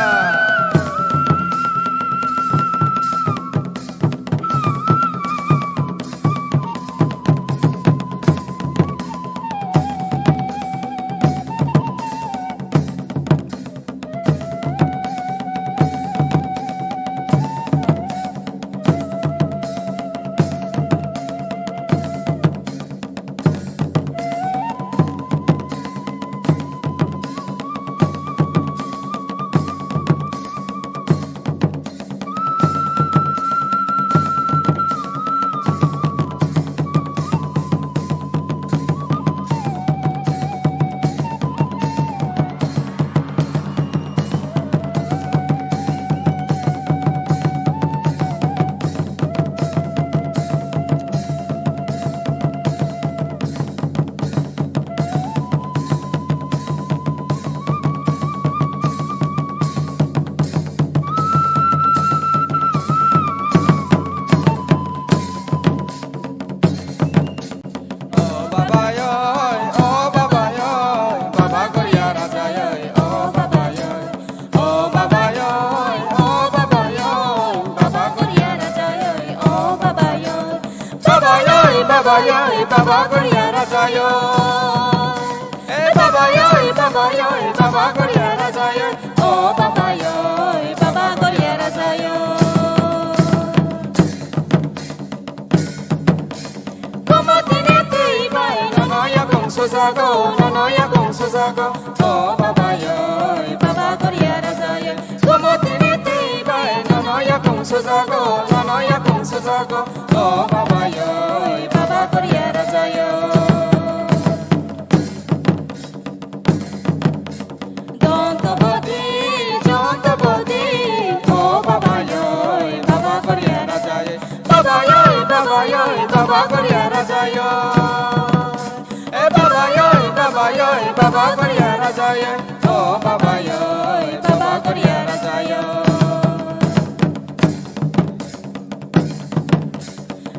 O baba yoi, o baba yoi, baba Goria Raja yoi, o baba yoi. O baba yoi, o baba yoi, baba Goria Raja yoi, o baba yoi. Baba yoi, baba yoi, baba Goria Raja yoi. E baba yoi, baba yoi, baba Goria Raja yoi. O baba yoi, baba Goria Raja yoi. Gumotini twi bai nono yakung sujago, nono yakung sujago. O baba yoi, baba Goria Raja yoi. Gumotini twi bai nono yakung sujago, nono yakung sujago. O baba yoi, baba Goria Raja yoi. Dontobodi, Jontobodi, o baba yoi, baba Goria Raja yoi. Baba yoi, baba yoi, baba Goria Raja yoi. E baba yoi, baba yoi, baba Goria Raja yoi. O baba yoi, baba Goria Raja yoi.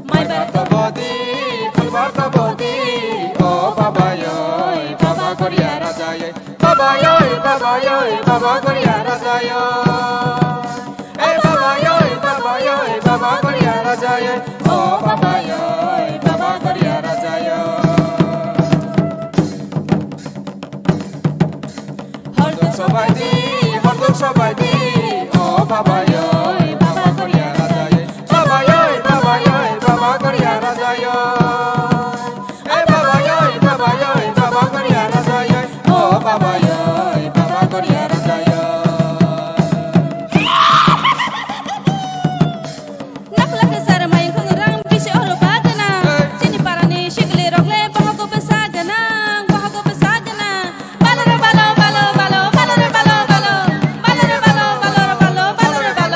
Maibar tobodi, pholbar tobodi, o baba yoi, baba Goria Raja yoi. Baba yoi, baba yoi, baba Goria Raja yoi. E baba yoi, baba yoi, baba Goria Raja yoi. O baba yoi, baba Goria Raja yoi. Horduk sobaidi, horduk sobaidi, o baba yoi, baba Goria Raja yoi. Baba yoi, baba yoi, baba Goria Raja yoi. E baba yoi, baba yoi, baba Goria Raja yoi. O baba yoi, baba Goria Raja yoi. Nakla kwcharo mayung khungrang bisi oro bagana. Chini parani sikli rokle bohogo bwsa gana, bohogo bwsa gana. Balore balo, balo, balo, balore balo, balo. Balore balo, balore balo, balore balo.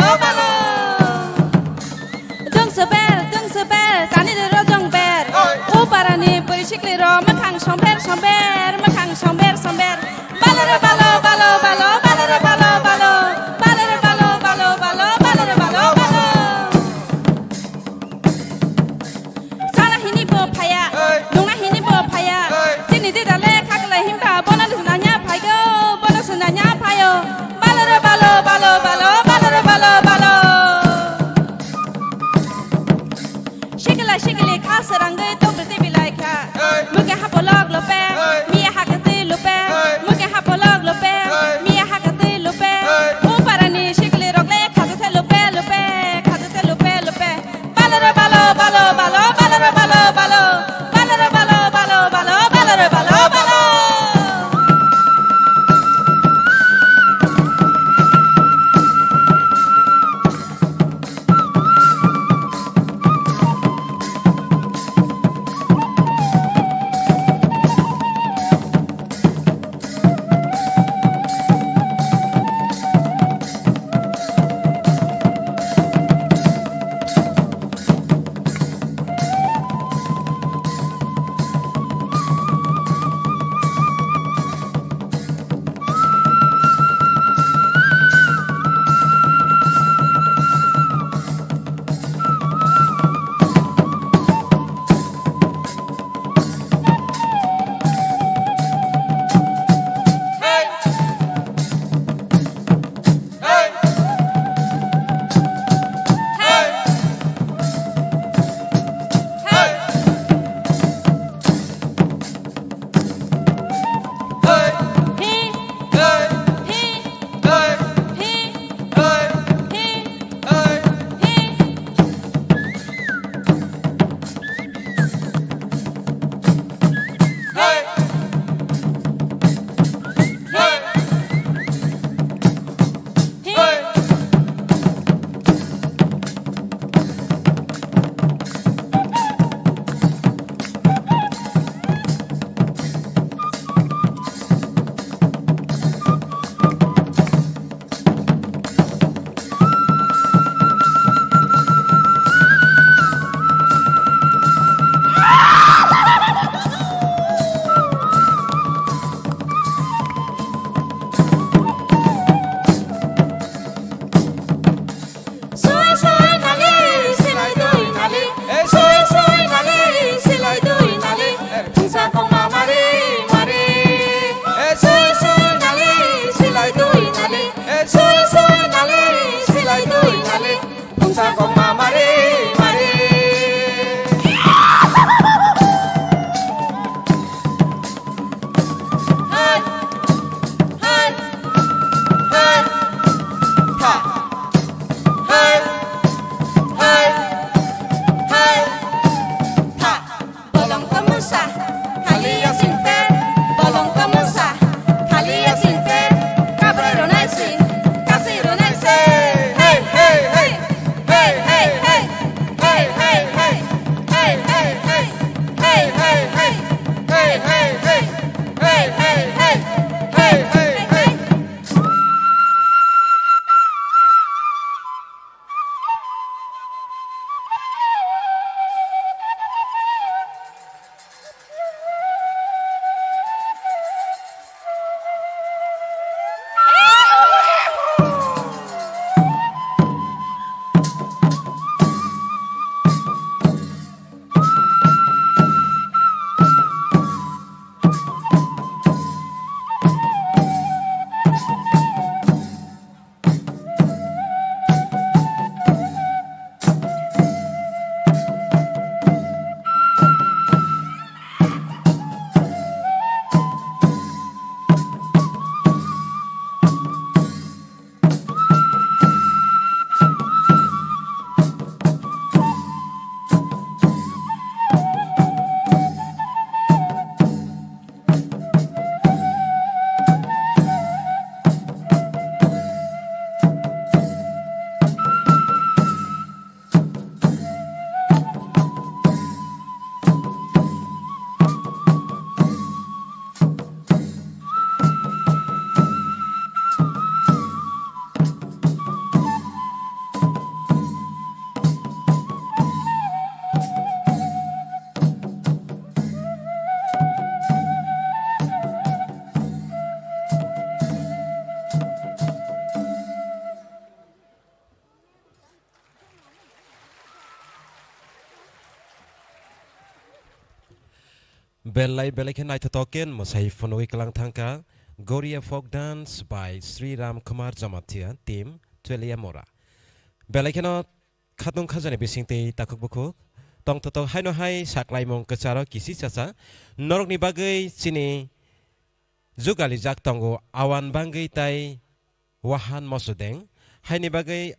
Belai belai khe naithotok khe mwsai phunugwi kwlang thangkha Goria Folk Dance by Sri Ram Kumar Jamatia, team Tweliamura. Belai kheno khatung khajani bisingtwi takhuk bukhuk tongthotok haino hai saklaimung kwcharo kisi chacha norokni bagwi chini jugalijak tongo awan bangwi tai wahan mosodeng. Haini bagwi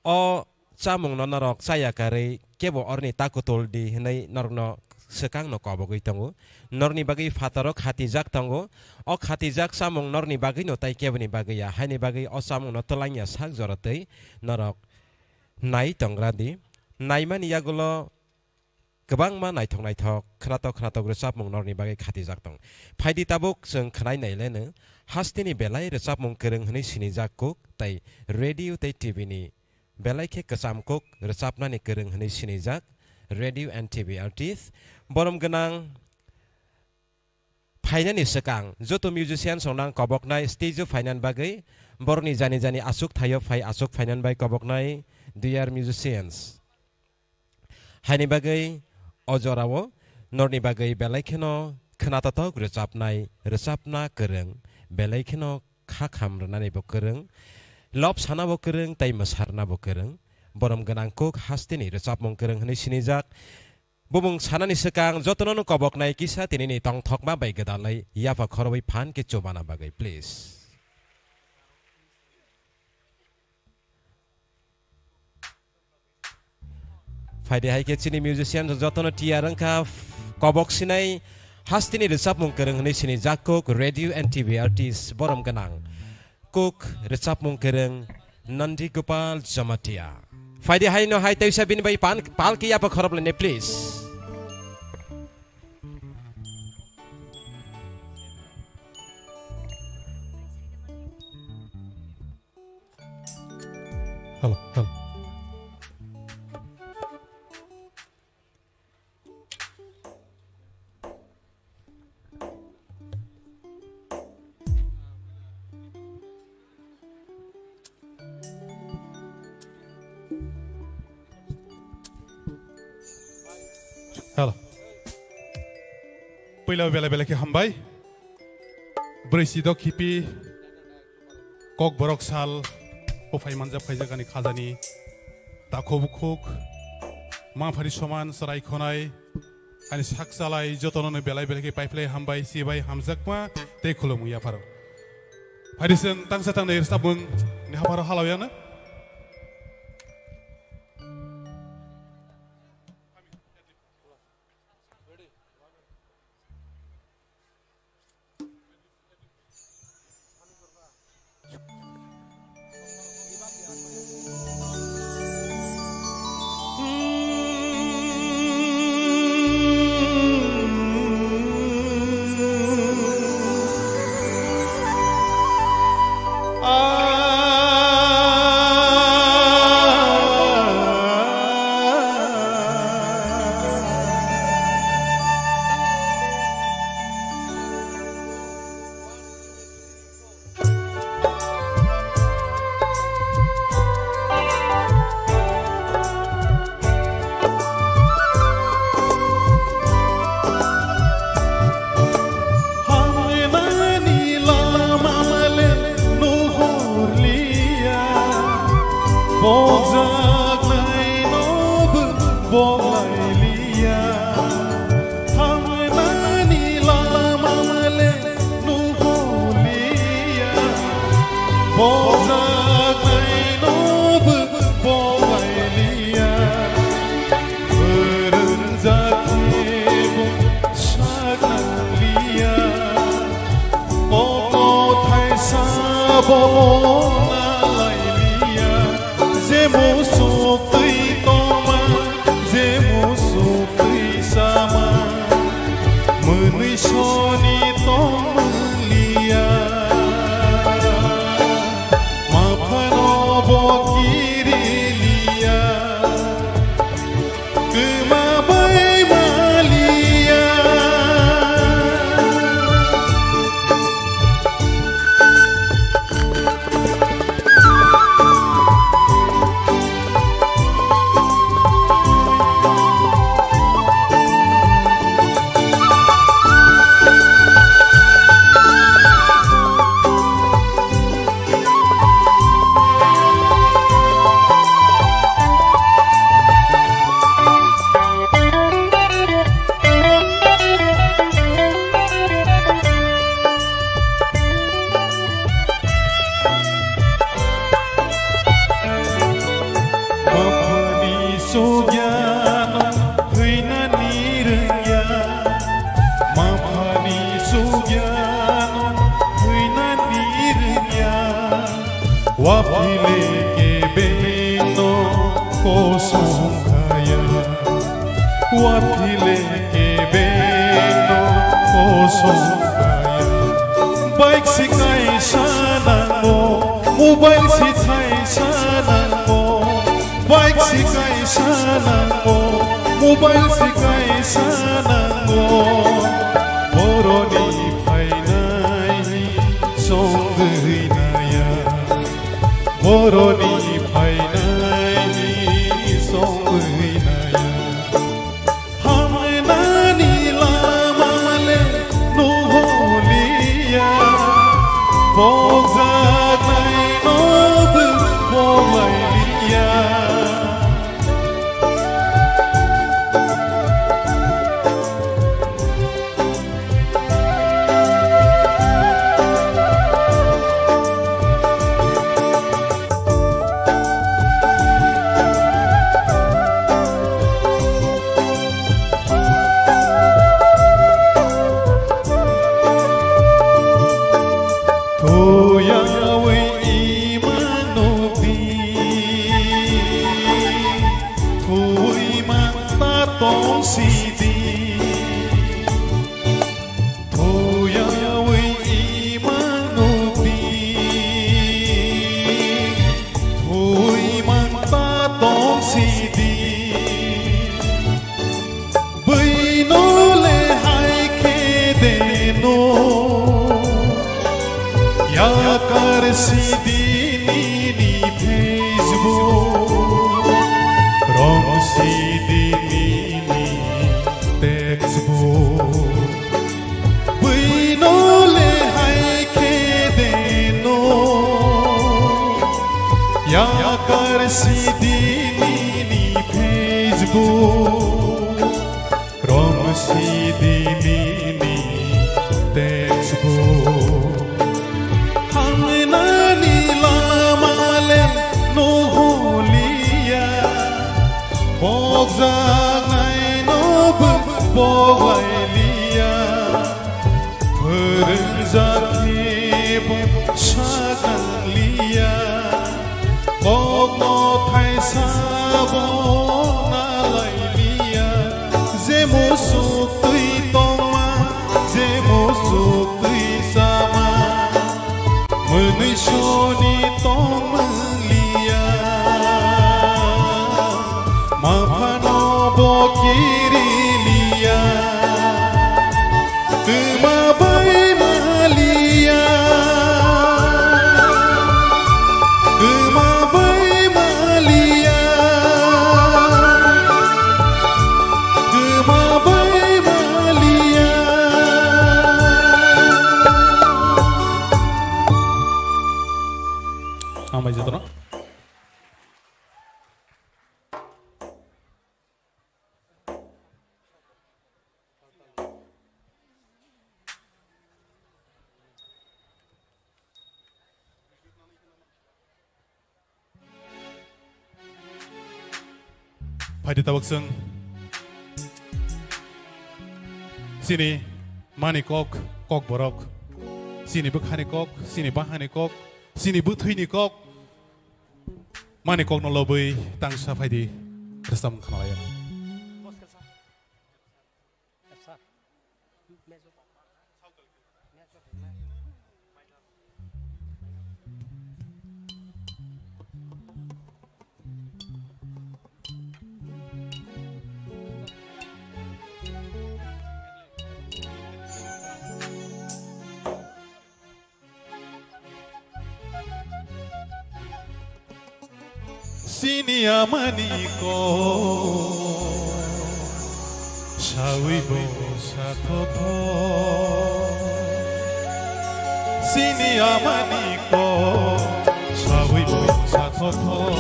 o chamungno norok chaya karwi kebo oroni takutul di hwnwi norokno swkangno kobogwi tongo. Norokni bagwi phataro khatijak tongo. O khatijak chamung norokni bagwino tai keboni bagwi ya. Haini bagwi o chamungno twlangya sak jora twi norok nai tongra di. Naimani yagulo kwbangma naithok naithok, khwnatok khwnatok rwchapmung norokni bagwi khatijak tong. Phaidi tabuk chwng khwnai naileno hasteni belai rwchapmung kwrwng hwnwi sinijak kuk tei radio tei T V ni belai khe kwcham kuk rwchapnani kwrwng hwnwi sinijak radio and T V artist. Borom gwnang phainani swkang joto musician songnang koboknai stage o phainan bagwi borokni jani jani aswk thaio phai aswk phainan bai koboknai dear musicians. Haini bagwi o jorao norni bagwi belai kheno khwnatotok rwchapnai, rwchapna kwrwng, belai kheno kha kham rwnani bo kwrwng, lop sana bo kwrwng tei mwsarna bo kwrwng. Borom gwnang kuk hasteni rwchapmung kwrwng hwnwi sinijak. Bumung sanani swkang jotono no koboknai kisa tinini tongthokma bai gwdalwi yapha khorwi phan khe chubana bagwi, please. Phaidi hai khe chini musician jotono tiyar wngkha, kobok sinai hasteni rwchapmung kwrwng hwnwi sini jakuk radio and T V artist borom gwnang. Kuk rwchapmung kwrwng Nandi Gopal Jamatia. Phaidi haino hai teisa bini bai pan, palki yapha khorop lainai, please. Hello, hello. Hello. Puila belai belai khe hambai. Brwi si dok khipi. Kokborok sal, buphai manjak phaijak ani khajani, takhuk bukhuk, mangphari soman, chwrai khonai, ani sak chalai, jotono no belai belai khe paiphlai hambai, sibai hamjakma tei khulumung yapharo. Phaidi chwng tangsa tangnai rwchapmung ni hapharo halao yano. Hamnani lama le nuhorliya, bojaknainobo bolailiya. Thangnani lama le nuholiya, bojaknainobo bolailiya. Phwrwngjak khebo saknangliya, koko thaisabo nalailiya. Je musuk twi tongma, je musuk twi sama, mwnwi soni tongmwliya. Maphano bo kiriliya, kwma bai maliya. Kebengno kosong kaya, waphile kebengno kosong kaya. Bike si kaisa nango, mobile si thaisa nango. Bike si kaisa nango, mobile si kaisa nango. Boroni phainai songwi naya. Boroni phainai songwi naya. Hamnani lama le nuholiya. Pokjaknai nobo poklailiya. Thuyawi imano di, thuwi manta tong sidi. Thuyawi imano di, thuwi manta tong sidi. Bwino le hai khe de no yakar sidi nini Facebook, rom sidi nini textbook. Bwino le hai khe de no yakar sidi nini Facebook, rom sidi nini textbook. Hamnani lama le nuholiya, pokjaknai nobo poklailiya. Phwrwngjak khe bo saknangliya, kokno thaisa bo nalailiya. Je musuk twi tongma, je musuk twi chama, mwnwi soni tongmwng liya, maphano bo kiri liya, kwma bai ma liya, kwma bai ma liya, kwma bai ma liya. Hambai jotono. Phaidi tabuk chwng chini mani kok, kok borok, chini bwkhani kok, chini bahani kok, chini bwthwini kok, mani kokno lobwi tangsa phaidi rwchapmung khnalaio. Chini amani kok sawi bo sathothok. Chini amani kok sawi bo sathothok.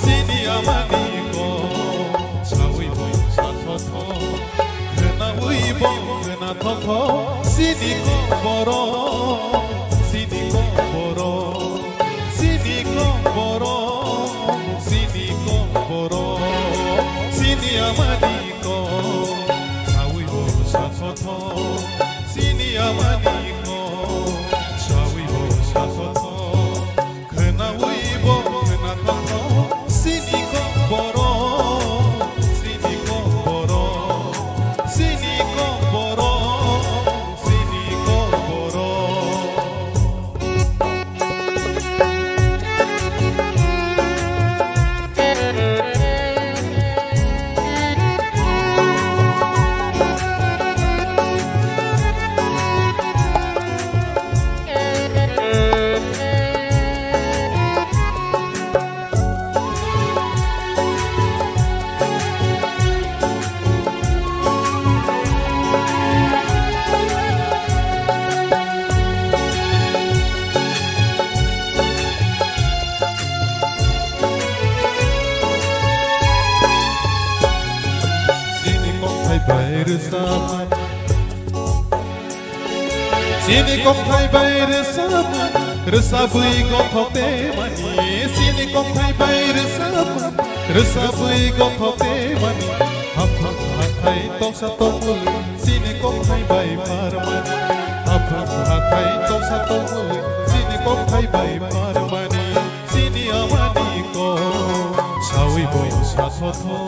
Chini amani kok sawi bo sathothok. Khwnawi bo khwnathok thok, chini kok borok, chini kok borok, chini kok borok, chini kok borok, chini amani kok sawi bo sathothok, chini amani kok sawi bo sathothok, khwnawi bo Rwchapmani. Chini kokthai bai rwchapmani, rwchapwi gothok tei mani. Chini kokthai bai rwchapmani, rwchapwi gothok tei mani. Haphang hathai toksa tongmuli, chini kokthai bai pharmani. Haphang hathai toksa tongmuli, chini kokthai bai pharmani. Chini amani kok sawi bo sathotho,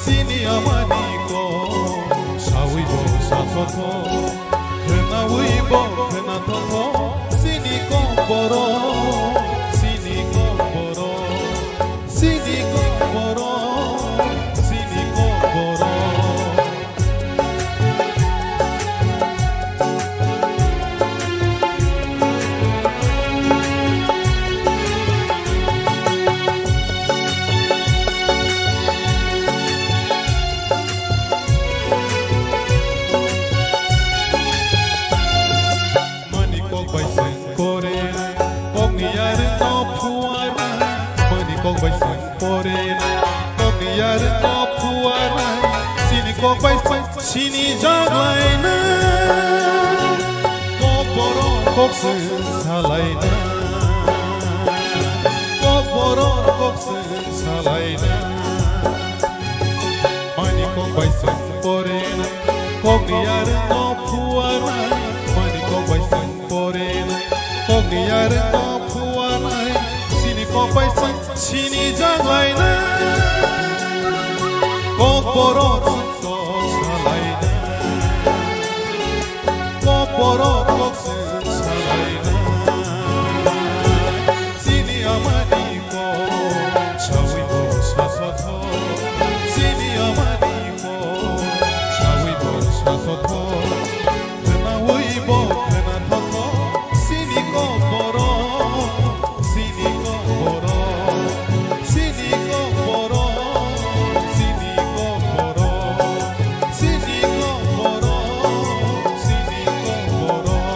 chini amani kok sawi bo sathotho, khnawi bo khnathotho, chini kok borok, chini kok borok, chini kok borok, chini kok borok. Mani kok bai seng kore, kokni yarwng no phuarnai. Mani kok bai seng kore, kokni yarwng no phuarnai. Chini kok bai seng sini jaglaina. Kok borok kok seng salaina. Kok borok kok seng salaina. Mani kok bai seng porinai, kokni yarwng no phuarnai. Mani kok bai seng porinai, kokni yarwng no phuarnai. Chini kok bai seng sini jaglainai. Kok borok kok salainai. Kok borok kok seng salainai. Chini amani kok sawi bo sasathok. Chini amani kok sawi bo sasathok. Khnawi bo khnathok. Chini kok borok. Chini kok borok. Chini kok borok. Chini kok borok. Chini kok borok. Chini kok borok.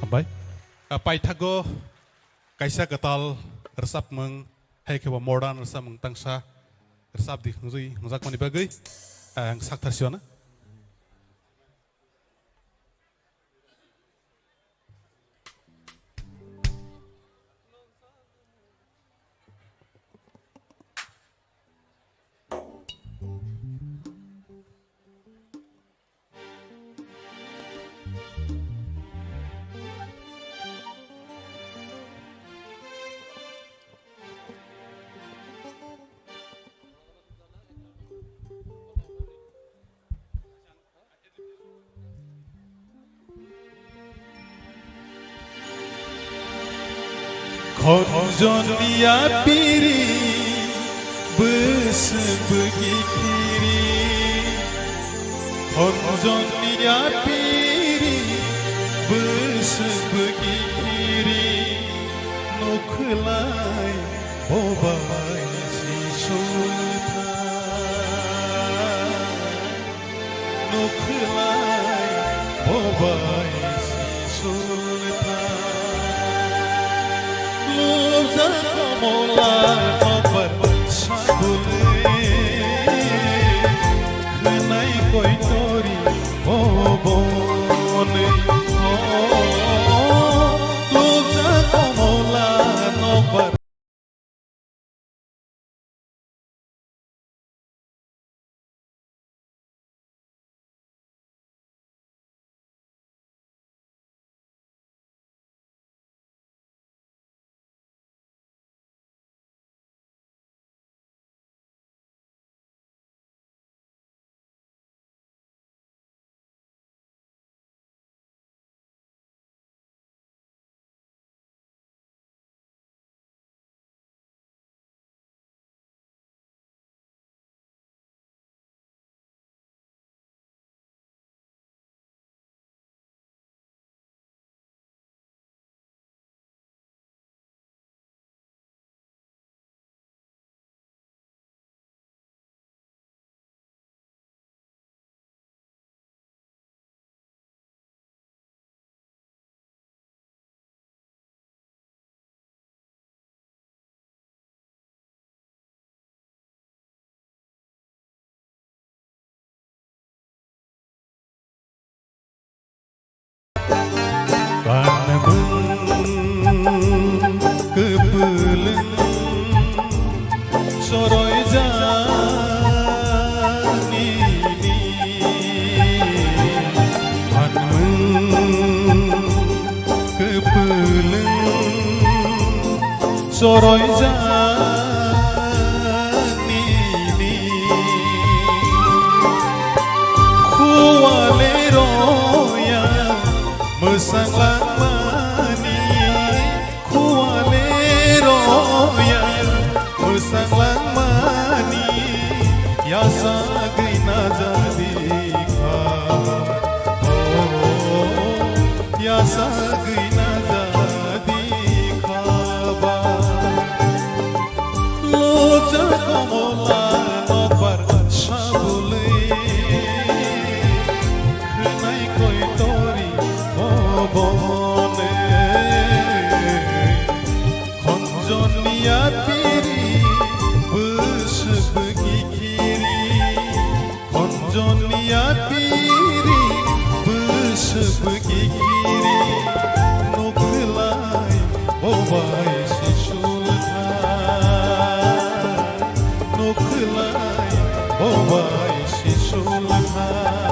Hambai. A, paithago kaisa kwtal rwchapmung, hai khe bo modern rwchapmung tangsa rwchap di hwnjwi hwnjakmani bagwi, a, ang sakthar sio na. Khonjoni yapiri bwswk bwkhi khiri. Khonjoni yapiri bwswk bwkhi khiri. Nukhlai bobai si sultha. Nukhlai bobai si sultha. Lubjak komola nokbar saguli. Khwnai koitori bobonwi. Lubjak komola nokbar. Choroijak nini khuwale roya mwsang langmani, khuwale roya mwsang langmani, yasagwi najadi kha, o, yasagwi najadi kha ba. Loja komola nokbar sabulwi khwnai koi tori obone. Khonjoni yapiri bwswk bwkhi khiri. Khonjoni yapiri bwswk bwkhi khiri, nukhlai bobai sisulthai, nukhlai bobai sisulthai.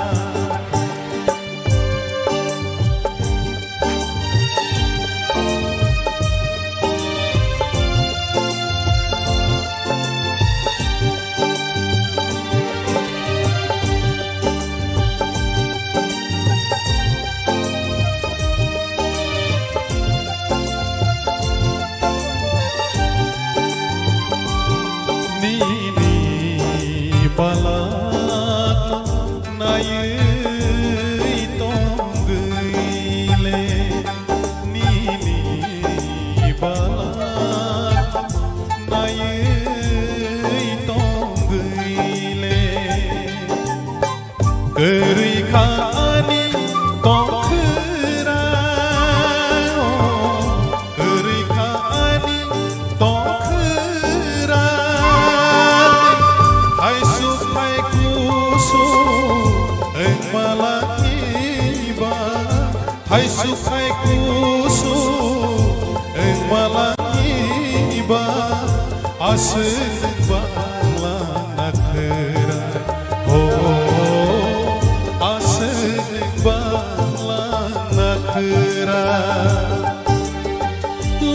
Nini bala naiwi tongwile, nini bala naiwi tongwile. Kwrwi kha ani tongkhwra, kwrwi kha ani tongkhwra. Haisuk hai kusu wngma langni ba, haisuk hai kusu wngma langni ba, aswk bangla nakhwra. O, aswk bangla nakhwra.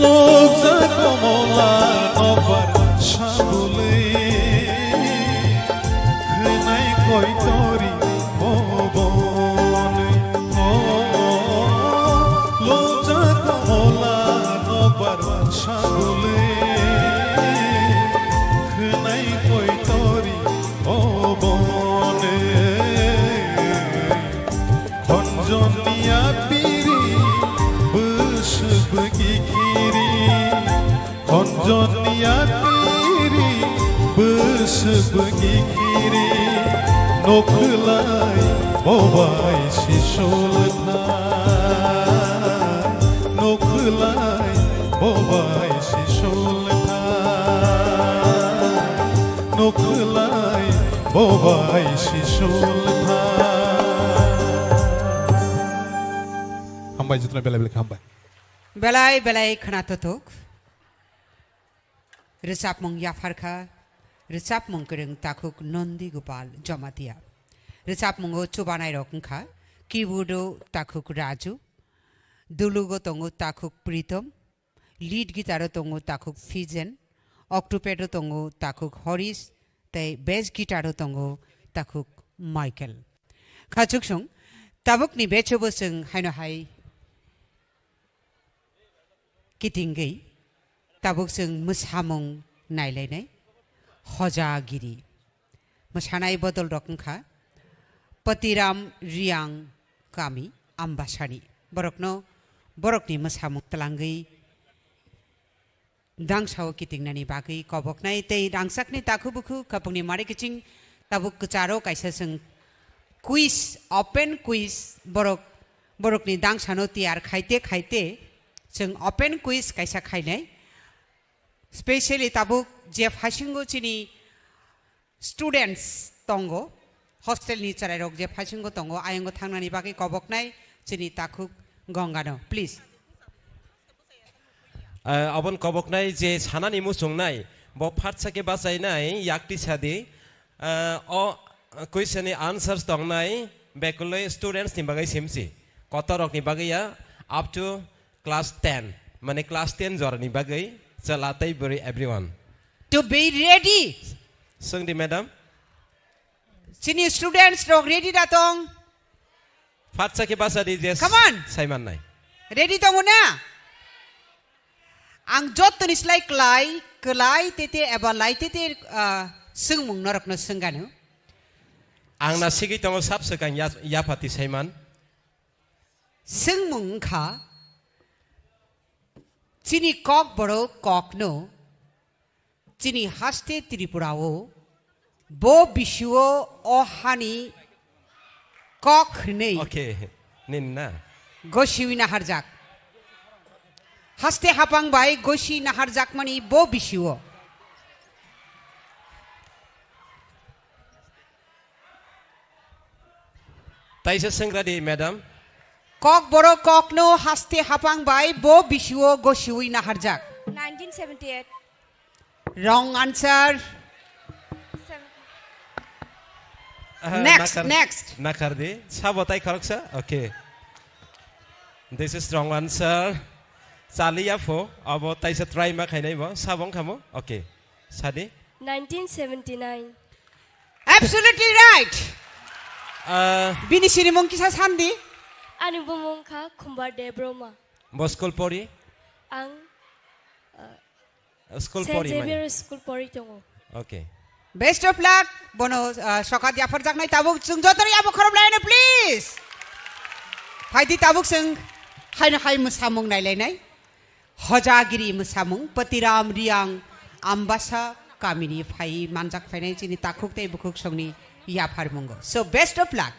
Lokjak komola nokbar sabulwi, khwnai koi tori obonwi. O, lokjak komola nokbar sabulwi, khwnai koi tori obonwi. Khonjoni yapiri bwswk bwkhi khiri, khonjoni yapiri bwswk bwkhi khiri, nukhlai bobai sisulthai, nukhlai bobai sisulthai, nukhlai bobai sisulthai. Hambai, jotono belai belai kha hambai. Belai belai khwna tuthuk. Rwchapmung yapharkha, rwchapmung kwrwng takhuk Nondi Gopal Jamatia. Rwchapmungo chubanairok wngkha, keyboardo takhuk Raju, dulugo tongo takhuk Pritom, lead guitaro tongo takhuk Fijen, octopado tongo takhuk Horish, tei bass guitaro tongo takhuk Michael. Khachuksong, tabukni bechobo chwng haino hai kitingwi tabuk chwng mwsamung nailainai Hojagiri. Mwsanai bodol rok wngkha Patiram Riang kami Ambasani. Borokno borokni mwsamung twlangwi dangsao kitingnani bagwi koboknai tei rangchakni takhu bukhu khapungni mari kiching tabuk kwcharo kaisa chwng quiz, open quiz borok, borokni dangsano tiyar khaite khaite chwng open quiz kaisa khainai. Specially tabuk je phasingo chini students tongo, hostel ni chwrairok je phasingo tongo, ayongo thangnani bagwi koboknai chini takhuk Gongano, please. Ah, abon koboknai je sanani muchungnai, bo phatsa khe bachainai yakti sadi. Ah, o question ni answers tongnai bekulwi students ni bagwi simsi. Kotorok ni bagwi ya up to class ten, mane class ten jora ni bagwi. Chwla tei bwrwi everyone. To be ready. Swngdi madam. Chini students rok ready da tong? Phatsa khe basa di je Come on. Saimannai. Ready tongo na? Ang jottoni slai klai, klai tete eba lai tete, ah, swngmung norokno swngano. Ang na sigwi tongo sab swkang ya-, yaphati Saiman. Swngmung wngkha, chini Kokborok kokno, chini haste Tripura o, bo bisio o hani kok hwnwi Okay, nini na? Gosiwi naharjak. Haste hapang bai gosi naharjakmani bo bisio. Taisa sengkradi, madam. Kokborok kokno haste hapang bai bo bisio gosiwi naharjak. Nineteen seventy-eight. Wrong answer. Seven- Ah, Next, nakar-, next. Nakardi. Sabo tai khoroksa? Okay. This is wrong answer. Chaliya pho. Abo taisa try ma khainai bo. Sabo wngkha mo? Okay. Sadi. Nineteen seventy-nine. Absolutely right. Ah. Bini sinimung kisa sandi? Ani bumung kha Khumbar Debbarma. Bo school pori? Ang, ah, School Saint pori mani. Xavier School pori tongo. Okay. Best of luck. Bono, ah, sokat yapharjaknai tabuk chwng jotono yabo khorop laino, please. Phaidi tabuk chwng haino hai mwsamung nailainai. Hojagiri mwsamung Patiram Riang Ambasa kamini phai manjak phainai chini takhuk tei bukhuk songni yapharmungo. So, best of luck.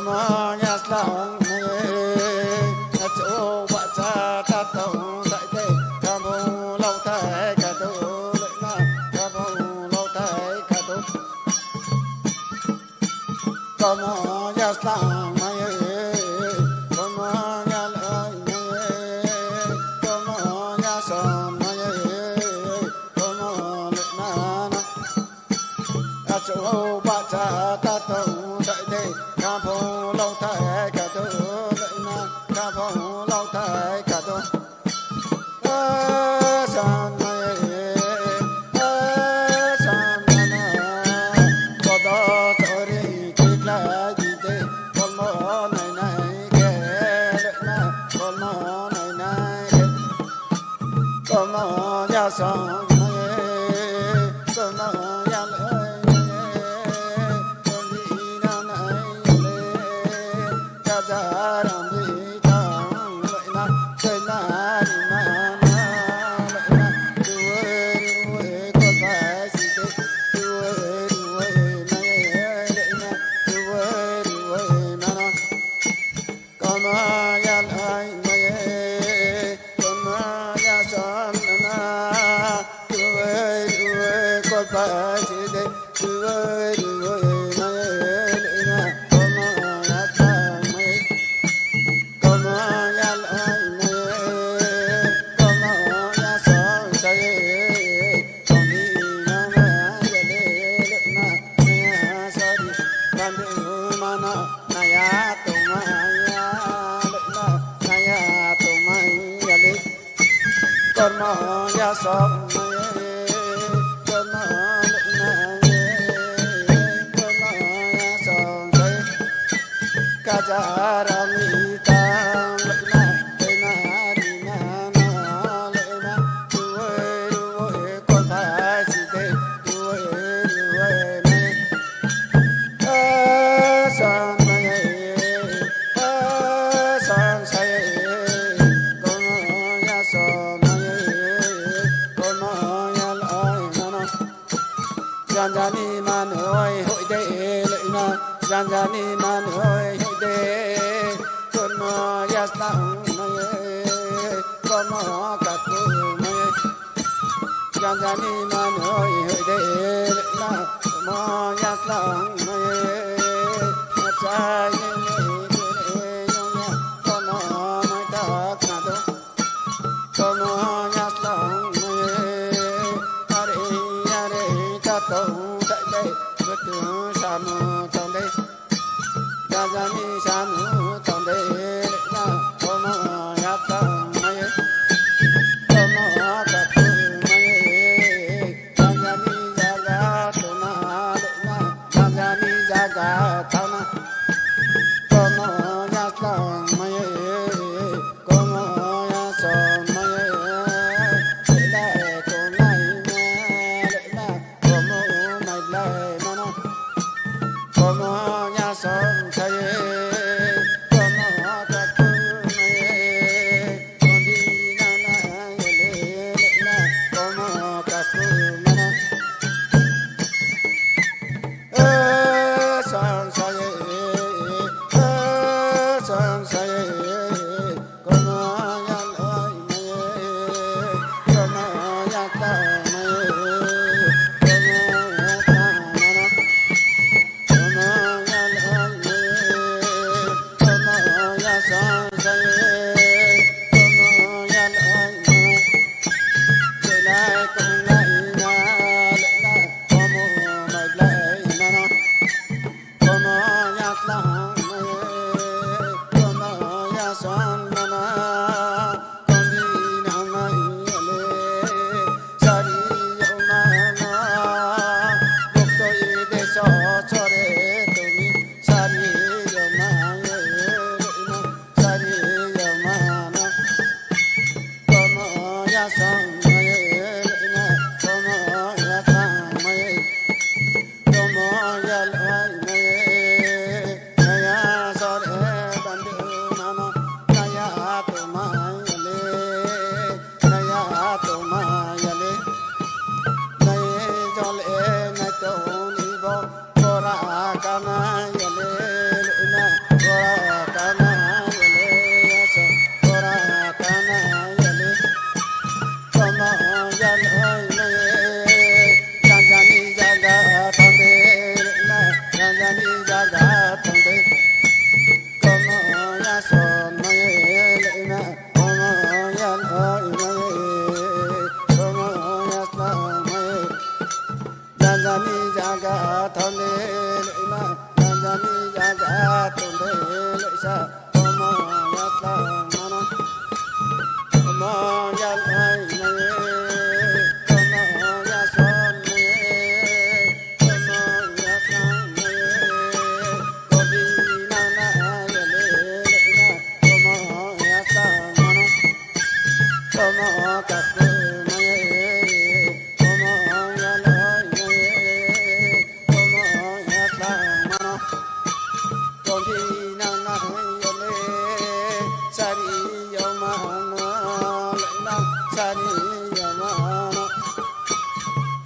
Maya slang maya, achu bacha tatong saite, kabung lautai kadu lena, kabung lautai kadu. Komo ya slang maya, komo ya lai maya, komo ya som maya, komo lena na. Achu bacha tatong saite, kabung lautai kadu lena, kabung lautai kadu. Asan maya, asan mana, kodo chori tikla dide, kolmo nai nai ke lena, kolmo nai nai ke. Komo ya song maya, komo ya lai maya, komo ina nai le, kajaram di tang lai na, kena ni ma na lai na, duwe duwe ko bai si de, duwe duwe maya lai na, duwe duwe ma na. Komo ya lai maya, komo ya som na, duwe duwe ko bai si de, duwe duwe maya lai na, komo ya lai maya, komo ya lai maya, komo ya som sa ye. Kormo ya som ye, kormo le na ye, kormo ya som ye. Kajaram ni tang le na, le na ni na na le na, duwe duwe ko bai si de, duwe duwe me. Asan maye, asan saye, kono ya son maye, kono ya lai mano. Janjani manoi hoide leina, janjani manoi hoide, kono yasla maye, kono katu maye. Janjani manoi hoide leina, kono yasla maye, achai ni ni kere yongya, kono mai tak nado. Kono yaslang mui, are are tatong dai dai, betu samu tong dai. Jajani samu tong dai, na kono yaslang mui, kono katu mui. Jajani jaga tona, na jajani jaga tona. Kono yaslang mui. Komo ya som maye, le konai ma le ma, komo mai blai mano. Komo ya som saye, komo kaku maye, kondi na na ye le le na, komo kaku mano. Eh, som saye, eh, som saye. Kono yaslang mui, kono yasan mana, kondi nangai ale, sari yomana, bokto ideso chore tumi, sari yomana, sari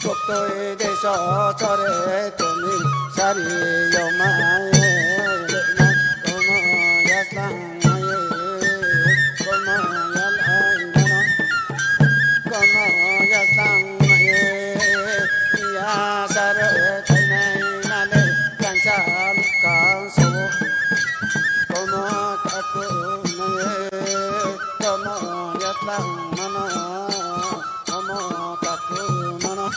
Koktoi deso chore tumi sari yo mae, lena komo yaslang mae, komo yalai mano, komo yaslang mae, ya sare thainai nale kansa lukang sobo, komo kaku mae, komo yaslang mano, komo kaku mano.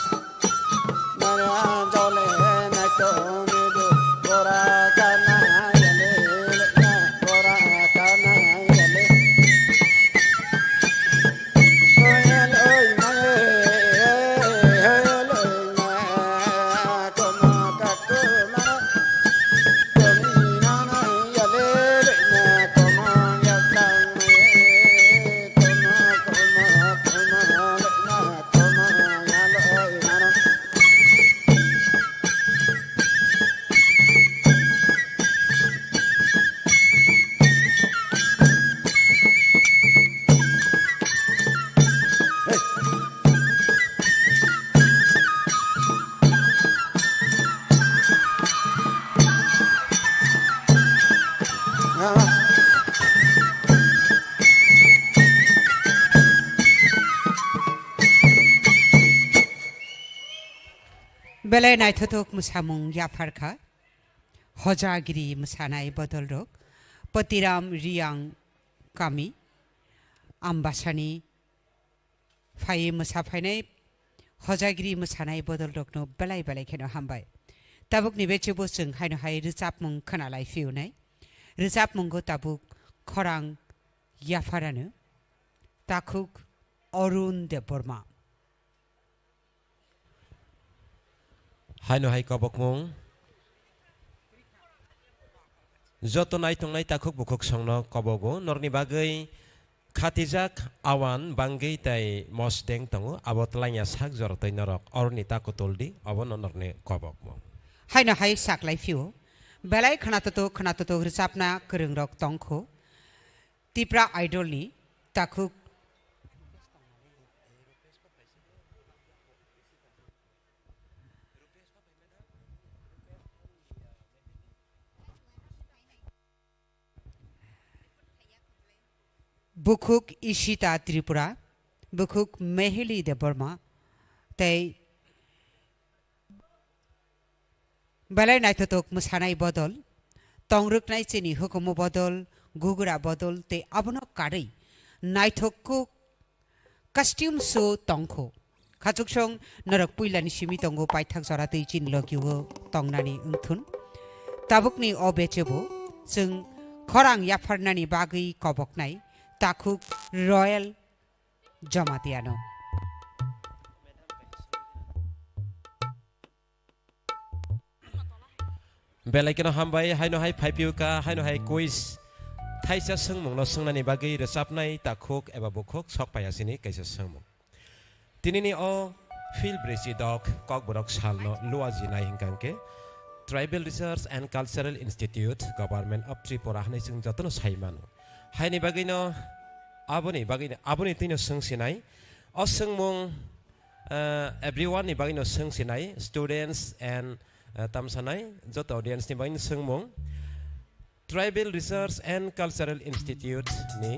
Belai naithothok mwsamung yapharkha. Hojagiri mwsanai bodolrok Patiram Riyang kami Ambasani phai mwsa phainai hojagiri mwsanai bodolrokno belai belai kheno hambai. Tabukni bechebo chwng haino hai rwchapmung khwnalai phiyunai. Rwchapmungo tabuk khorang yapharano takhuk Arun Debbarma. Haino hai kobokmung. Joto naitongnai takhuk bukhuk songno kobogo. Norokni bagwi khatijak awan bangwi tei mosdeng tongo. Abo twlangya sak jorotwi norok oroni ta kutuldi. Obono norokni kobokmung. Haino hai saklai phio. Belai khwnatotok khwnatotok rwchapna kwrwngrok tongkho. Tipra Idol ni takhuk bukhuk Ishita Tripura, bukhuk Meheli Debbarma, tei belai naithothok mwsanai bodol, tongrwknai chini hukumu bodol, gugra bodol tei abono karwi naithok kuk costume show tongkho. Khachuksong norok puilani simi tongo paithak jora tei chini logio tongnani wngthun. Tabukni o bechebo chwng khorang yapharnani bagwi koboknai takhuk Royal Jamatia no. Belai kheno hambai, haino hai phaiphio ka, haino hai quiz. Thaisa swngmungno swngnani bagwi rwchapnai takhuk eba bukhuk sok paiya sini kaisa swngmung. Tinini o Phil Brisi dok Kokborok salno luajinai hwnkha hwnkhe Tribal Research and Cultural Institute, Government of Tripura hwnwi chwng jotono sai mano. Haini bagwino aboni bagwino, aboni twino swngsinai. O swngmung, eh, everyone ni bagwino swngsinai, students and, eh, tamsanai joto audience ni bagwino swngmung. Tribal Research and Cultural Institute ni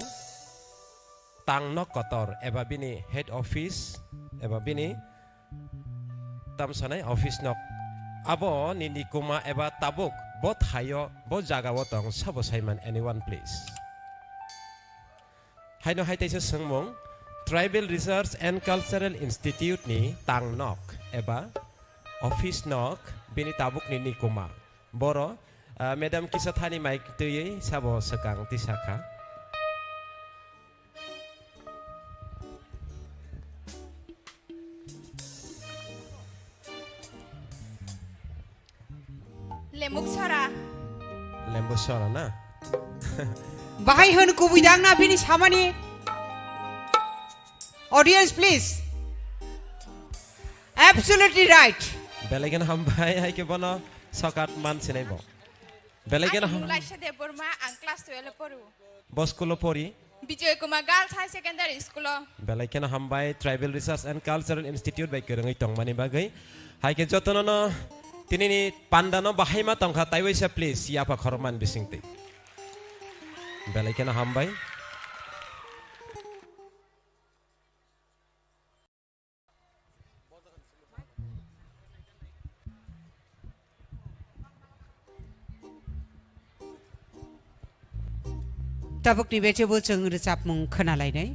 tangnok kotor eba bini head office eba bini tamsanai office nok, abo ni nikuma eba tabuk bo thaio, bo jagao tong, sabo saiman, anyone please? Haino hai taisa swngmung, Tribal Research and Cultural Institute ni tangnok eba office nok bini tabuk ni nikuma. Boro, Ah, madam kisa thani mic twiwi sabo swkang tisa kha. Lemuk sora. Lembu sora na? Bahai hwn kubui dang na bini samani? Audience, please. Absolutely right. Belai kheno hambai, hai khe bono sokat man sinai bo. Belai kheno Ani ham- mung Laisha Debbarma, ang class twelve o poro. Bo school o pori? Bijoy Kumar Girls High Secondary School o. Belai kheno hambai, Tribal Research and Cultural Institute bai kwrwngwi tongmani bagwi. Hai khe jotono no tinini panda no bahai ma tongkha, taiwaisa please, yapha khorokmani bisingtwi. Belai kheno hambai. Tabukni bechebo chwng rwchapmung khwnalainai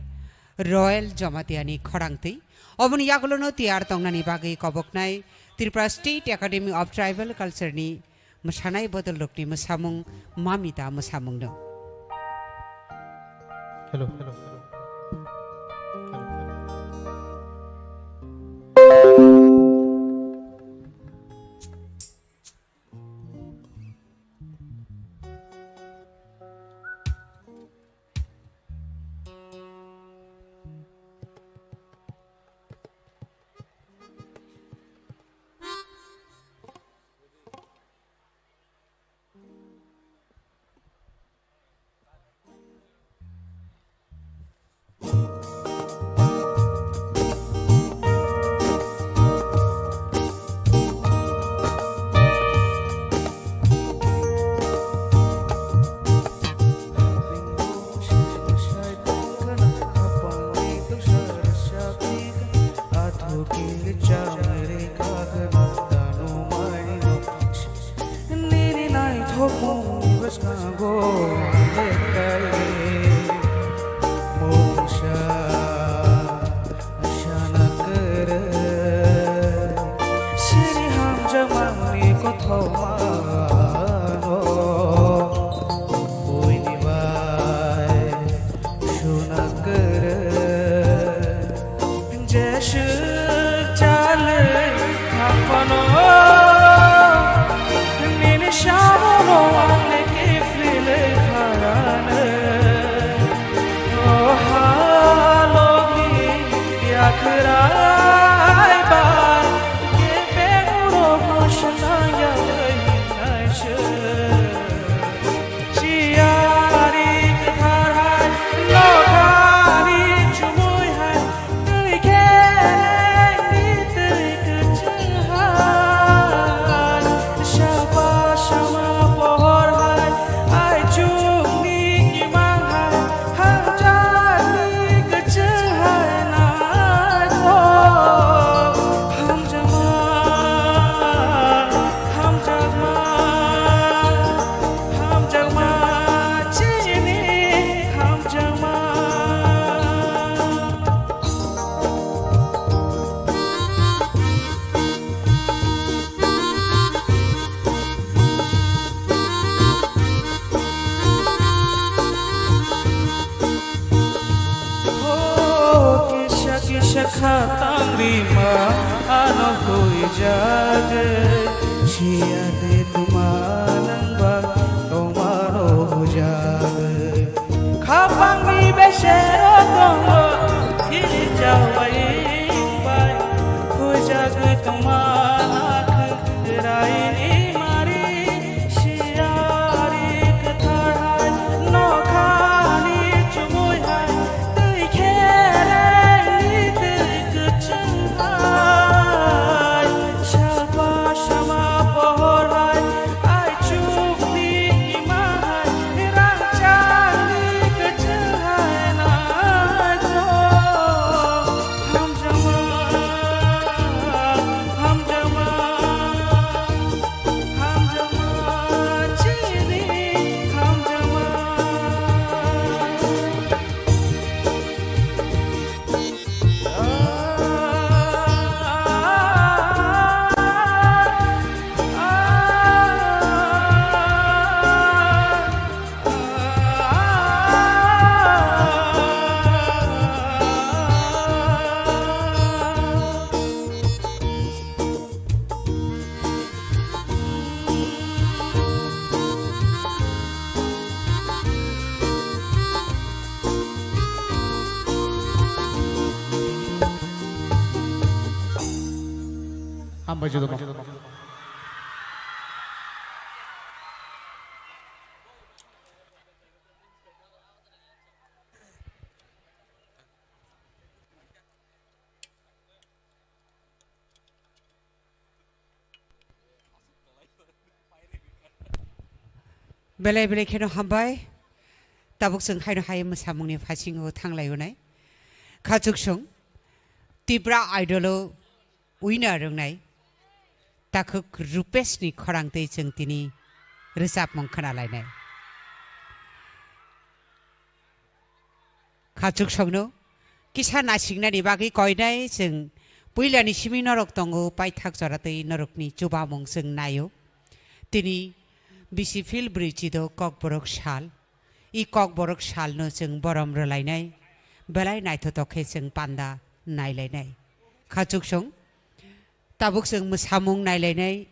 Royal Jamatia ni khorang twi. Oboni yagulono tiyar tongnani bagwi koboknai Tripura State Academy of Tribal Culture ni mwsanai bodol rokni mwsamung Mamita mwsamungno. Hello, hello, hello. Hello, hello. Nini naithokmungni bwskango ang lekha mungsa sana kwrwi. Sini hamjakmani kothomano buini bai suna kwrwi. Jeswk chalwi thangphano, nini sabono ang kiflilwi kharane. O halokni yakhrai bai, kebengno hosnaya hinnaiswk. Siyari kwthar hai, nokhani chumui hai, twi khe nini twi kwchwng hai. Sapa sama pohor hai, aichukni kimang hai, hamjakni kwchwng hai naithok. Hamjakma, hamjakma, hamjakma, chini hamjakma. O kisa kisa khatang rima ano huijak, siya de tuma nangba tomaro hujak. Khapangni besero tongo, hini jawai bai, hujak tuma nakh raini mari. Siyari kwthar hai, nokhani chumui hai, twi kherengni twi kwchwng hai. Salpa sama pohor hai, aichukni ima hai, rangchakni kwchwng hai naithok. Hambai judumo. Belai belai kheno hambai. Tabuk chwng haino hai mwsamungni phasingo thanglai unai. Khachuksong Tipra Idol-o winner wngnai takhuk Rupeshni khorang twi chwng tini rwchapmung khwnalainai. Khachuksongno kisa nasiknani bagwi koinai chwng puilani simi norok tongo, paithak jora twi norokni chubamung chwng naio. Tini bisi phil brwi chido Kokborok sal. I Kokborok salno chwng borom rwlainai, belai naithotok khe chwng panda nailainai. Khachuksong tabuk chwng mwsamung nailainai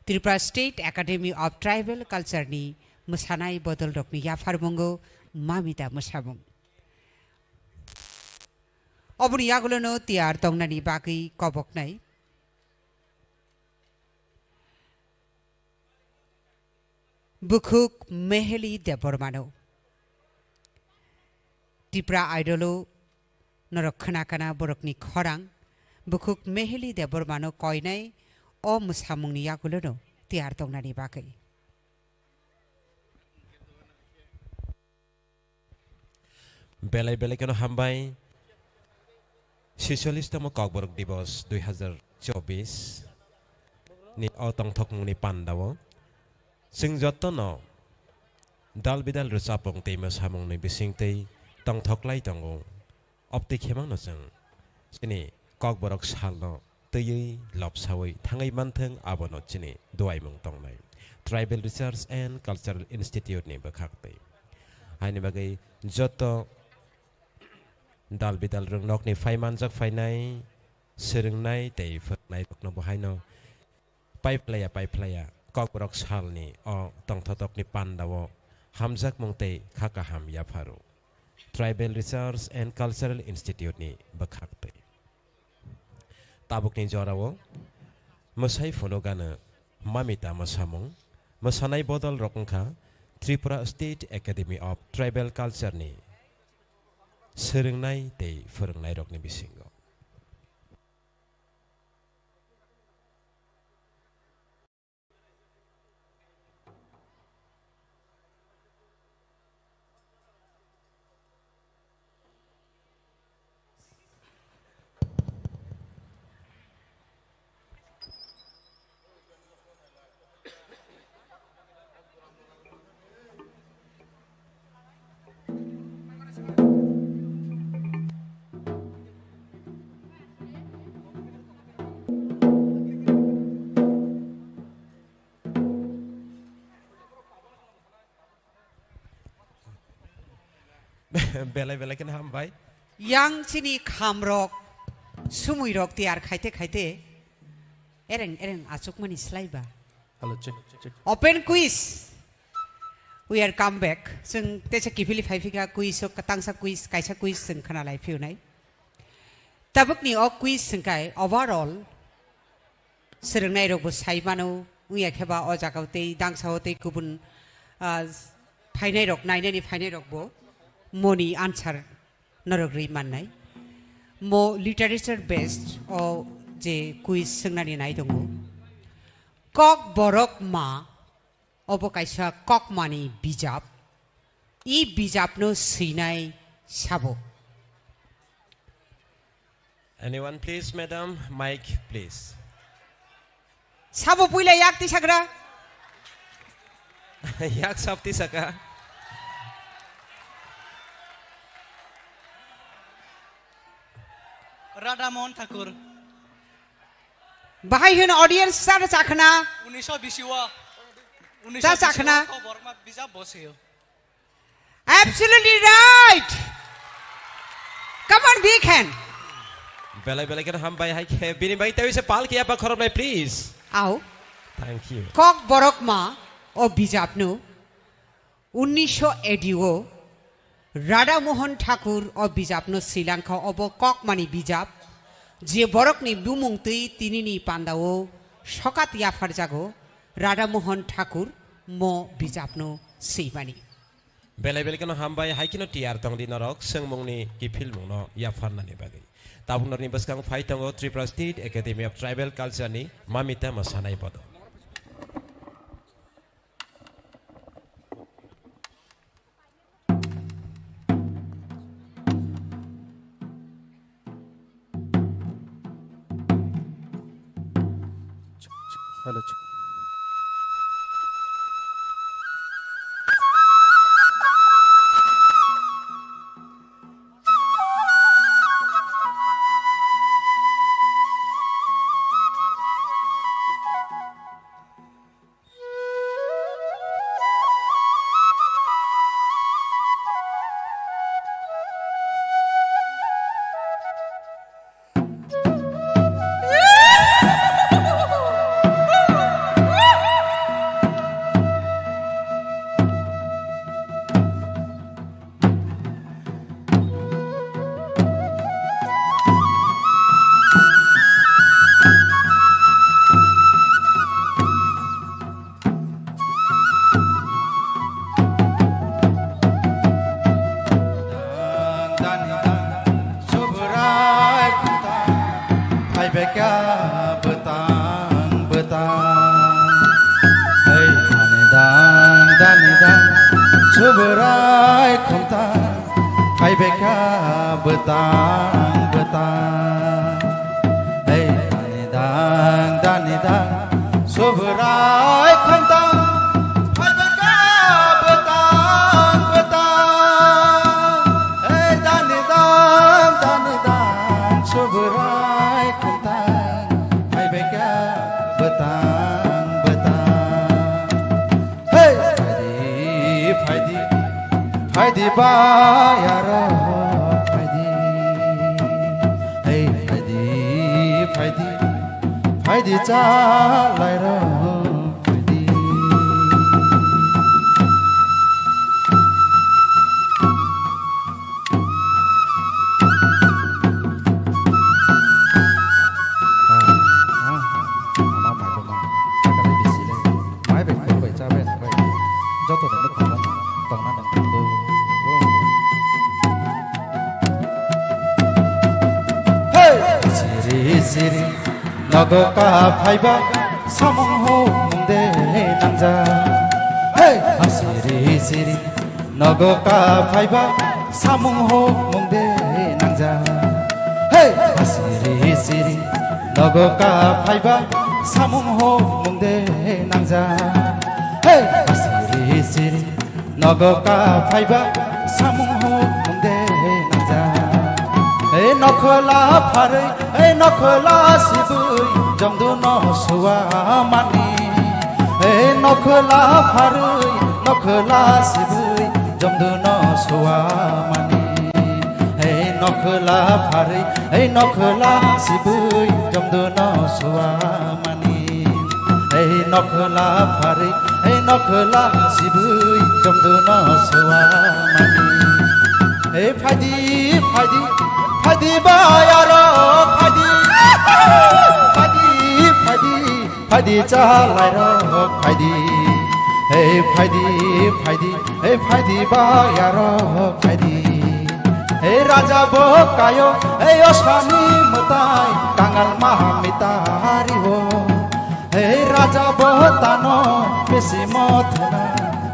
Tripura State Academy of Tribal Culture ni mwsanai bodolrokni yapharmungo Mamita mwsamung. Oboni yagulono tiyar tongnani bagwi koboknai Bukhuk Meheli Debbarmano. Tipra Idol-o norok khna kana borokni khorang. Bukhuk Meheli Debbarmano koinai o mwsamungni yagulono tiyar tongnani bagwi. Belai belai kheno hambai. Sisolish tamo Kokborok Dibos dui hazar chobbish ni o tongthokmungni pandao chwng jotono dal bidal rwchapmung tei mwsamungni bisingtwi tongthoklai tongo. Obtwi khemano chwng chini Kokborok salno twiwi lobsawi thangwi manthwng, abono chini duaimung tongnai Tribal Research and Cultural Institute ni bwkhaktwi. Haini bagwi joto dal bidal rwng nokni phai manjak phainai, swrwngnai tei phwrwngnairokno bo haino paiphlaiya paiphlaiya Kokborok salni o tongthotokni pandao hamjakmung tei kha kaham yapharo Tribal Research and Cultural Institute ni bwkhaktwi. Tabukni jorao mwsai phunukgano Mamita mwsamung, mwsanai bodolrok wngkha Tripura State Academy of Tribal Culture ni swrwngnai tei phwrwngnairokni bisingo. Belai belai kheno hambai. Yang chini khamrok, sumuirok tiyar khaite khaite ereng ereng achukmani slaiba. Hello, check, check. Open quiz. We are come back. Chwng teisa kiphilwi phaiphika quiz o, tangsa quiz, kaisa quiz chwng khwnalai phiyunai. Tabukni o quiz hwnkhe overall swrwngnairokbo sai mano, wngya khe ba o jagao tei dangsao tei kubun, ah, phainairok, nainani phainairokbo moni answer norok rwi mannai. Mo literature based o je quiz swngnani nai tongo. Kokborok ma Obo kaisa kokmani bijap. I bijapno swinai sabo? Anyone, please, madam? Mic, please. Sabo puila yak tisagra? Yak sab tisaka. Radha Mohan Thakur. Bahai hino audience sar chakhna. Unisho bisi o. Unisho bisi o. Chakhna. Kokborok ma bijap bo sio. Absolutely right. Come on, big hand. Belai belai kheno hambai hai khe. Bini bai tawi se pal kiya pa khorobnai, please. Au. Thank you. Kokborok ma o bijapno. Unisho A D o Radha Mohan Thakur o bijapno swilangkha, obo kokmani bijap. Je borokni bumung twi tinini pandao sokat yapharjago Radha Mohan Thakur mo bijapno swimani. Belai belai kheno hambai, hai kheno tiyar tongdi norok swngmungni kiphilmungno yapharnani bagwi. Tabuk norokni bwskang phai tongo Tripura State Academy of Tribal Culture ni Mamita Mosanai Bodol. Hello, check. Dang dani dang, Subrai khumta, phaibekha bwtang bwtang. Hei dani dang, dani dang, Subrai khumta, phaibekha bwtang bwtang. Hei dani dang, dani dang, Subrai khumta, phaibekha bwtang bwtang. Hei dani dang, dani dang, Subrai khumta, phaibekha bwtang bwtang. Hey! Phaidi, phaidi, phaidi bayaro phaidi. Hey, phaidi, phaidi, phaidi chalai ro phaidi. Ama mai bo mang. Takalai bisi le. Mai bai khur bai cha bai nang bai. Joto ni nukhung tong na nang tong. Hey! Siri siri nogo ka phaiba samung ho mung de nangja. Hey! Siri siri nogo ka phaiba samung ho mung de nangja. Hey, siri siri nogo ka phaiba samung ho mung de nangja. Hey, siri siri nogo ka phaiba samung ho mung de nangja. Hey, nokhla pharwi, hey, nokhla sibwi jomdu no suwa mani. Hey, nokhla pharwi, nokhla sibwi jomdu no suwa mani. Hey, nokhla pharwi, hey, nokhla sibwi jomdu no suwa mani. Hey, nokhla pharwi, hey, nokhla sibwi jomdu no suwa mani. Hey, phaidi, phaidi, phaidi bayaro, phaidi, phaidi, phaidi. Phaidi chalai rok phaidi, hey phaidi, phaidi, hey phaidi bayaro phaidi. Hey raja bo kayo, hey osani mwtai, kangal maha mitari o. Hey raja bo tano, bisi mothna,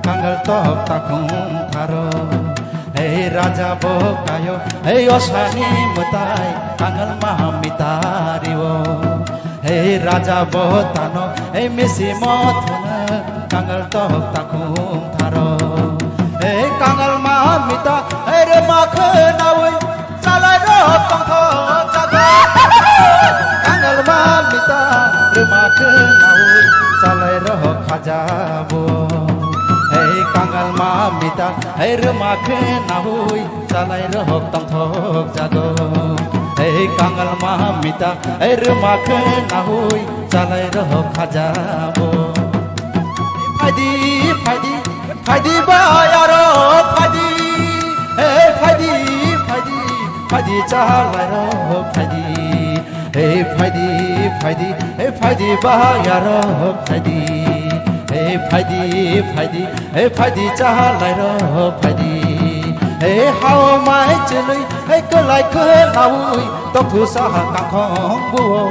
kangal tok takhung tharo. Hey raja bo kayo, hey osani mwtai, kangal maha mitari o. Hey raja bo tano, hey misi mothna, kangal tok takhung tharo. Hey kangal ma mita, hey rwma khwnawi, chalai rok tongthok jago. Kangal ma mita, rwma khwnawi, chalai rok khajabo. Hey kangal ma mita, hey rwma khwnawi, chalai rok tongthok jago. Hey kangal ma mita, hey rwma khwnawi, chalai rok khajabo. Phaidi, phaidi, phaidi bayaro phaidi. Hey phaidi, phaidi, phaidi chalai rok phaidi. Hey phaidi, phaidi, hey phaidi, bahai aro phaidi. Hey phaidi, phaidi, hey phaidi, chahalai ro phaidi. Hey hao mai chului, hey kwlai kwlaui, tokhu saha kakhong buo.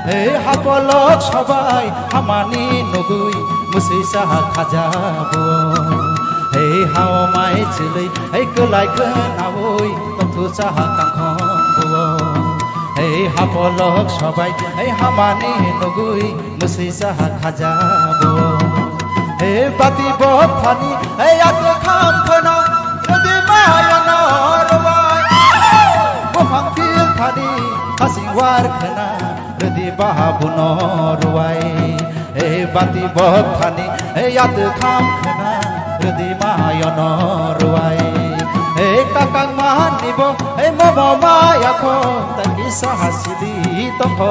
Hey hapolok sobai, hamani nugui, musui saha khaja buo. Hey hao mai chului, hey kwlai kwlaui, tokhu saha kakhong buo. Hey hapolok sobai, hey hamani nugui, musui saha khaja buo. Hey bati bok thani, hey atu kham khana, rudi maya no ruai. Buphang phil thani, khasing war khana, rudi baha buno ruai. Hey bati bok thani, hey atu kham khana, rudi maya no ruai. Hey kakang mahani bo, hey momo maya kho, taki saha sili tongkho.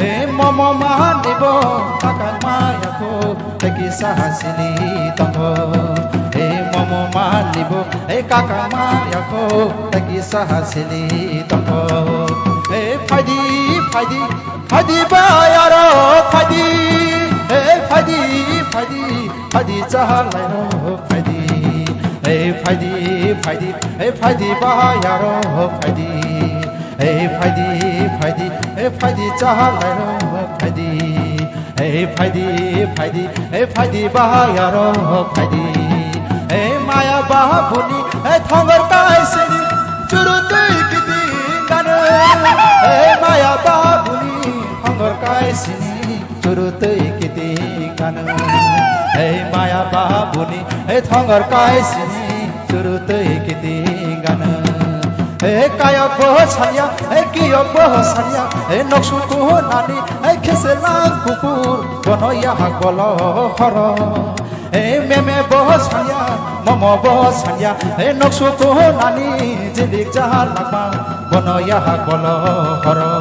Hey momo mahani bo, kakang maya kho, taki saha sili tongkho. Hey momo mahani bo, hey kakang maya kho, taki saha sili tongkho. Hey phaidi, phaidi, phaidi bayaro phaidi. Hey phaidi, phaidi, phaidi chahalai ro phaidi. Hey phaidi, phaidi, hey phaidi bayaro phaidi. Hey phaidi, phaidi, hey phaidi chahalai ro phaidi. Hey phaidi, phaidi, hey phaidi bahai aro phaidi. Hey maya babuni, hey thongor kai sini, churu tui kiti ganu. Hey maya babuni, thongor kai sini, churu tui kiti ganu. Hey maya babuni, hey thongor kai sini, churu tui kiti ganu. Hey kayok bo sanya, hey kiyok bo sanya, hey noksu kuhunani, hey kheselang kukur, bono yahak bolo horo. Hey meme bo sanya, momo bo sanya, hey noksu kuhunani, jilik jahar lakma, bono yahak bolo horo.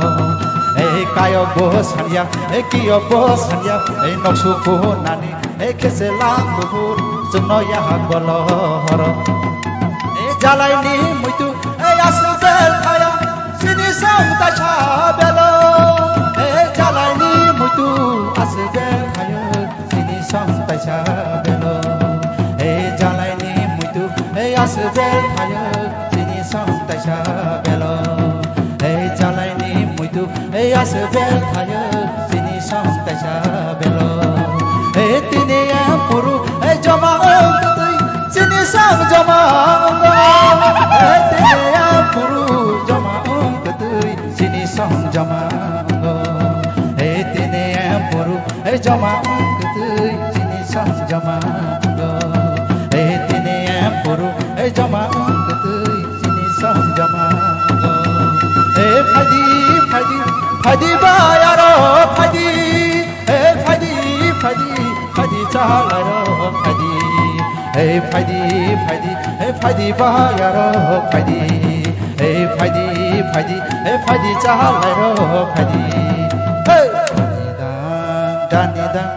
Hey kayok bo sanya, hey kiyok bo sanya, hey noksu kuhunani, Ei kheselang buphur chwngno yahak bolo horo. Ei jalaini muitu ei aswk bel thaya sini song taisa belo. Ei jalaini muitu aswk bel thaya sini song taisa belo. Ei jalaini muitu ei aswk bel thaya sini song taisa belo. Ei jalaini muitu ei aswk bel thaya sini song taisa belo. Ei tini em puru ei joma ong kwtwi sini song joma ong. Ei tini em puru joma ong kwtwi sini song joma ong. Ei tini em puru ei joma ong kwtwi sini song joma ong. Ei tini em puru ei joma ong kwtwi sini song joma ong. Ei phaidi phaidi phaidi bayaro phaidi. Ei phaidi phaidi phaidi chahalai ro phaidi. Ei phaidi phaidi ei phaidi bayaro phaidi. Ei phaidi phaidi ei phaidi chahalai ro phaidi. Hey! Dani dang, dani dang,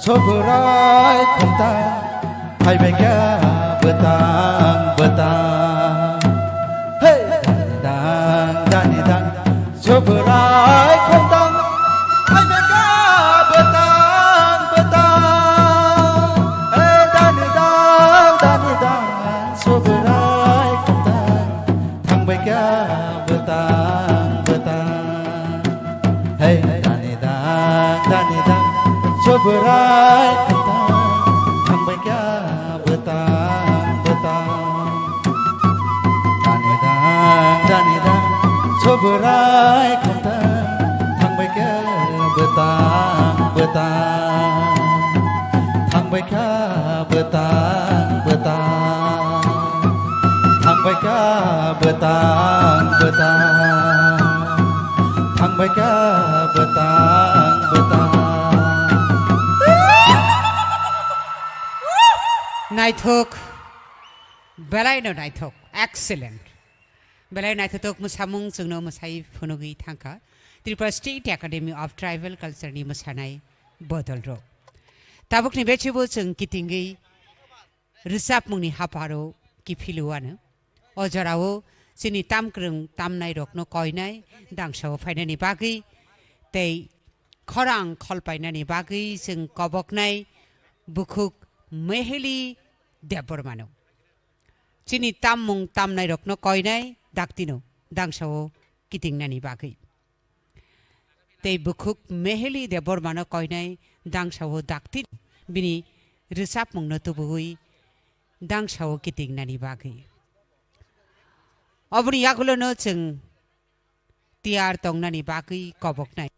Sobrai khumtang, phaibai kha bwtang bwtang. Hey! Dani dang, dani dang, Sobrai khumtang, phaibai kha bwtang bwtang. Hey! Dani dang, dani dang, Sobrai khumtang, thangbai kha bwtang bwtang. Hey, dani dang, dani dang, Sobrai khumtang, thangbai kha bwtang bwtang. Dani dang, dani dang, Sobrai khumtang, thangbai kha bwtang bwtang. Thangbai kha bwtang bwtang. Thangbai kha bwtang bwtang. Thangbai kha bwtang bwtang. Naithok, belaino naithok, excellent. Belai naithothok mwsamung chwngno mwsai phunugwi thangkha Tripura State Academy of Tribal Culture ni mwsanai bodolrok. Tabukni bechibo chwng kitingwi rwchapmungni hapharo kiphilwano. O jorao chini tamkwrwng tamnairokno koinai dangsao phainani bagwi tei khorang kholpainani bagwi chwng koboknai bukhuk Meheli Debbarmano. Chini tammung tamnairokno koinai daktino dangsao kitingnani bagwi. Tei bukhuk Meheli Debbarmano koinai dangsao dakti bini rwchapmungno tubuwi dangsao kitingnani bagwi. Oboni yagulono chwng tiyar tongnani bagwi koboknai.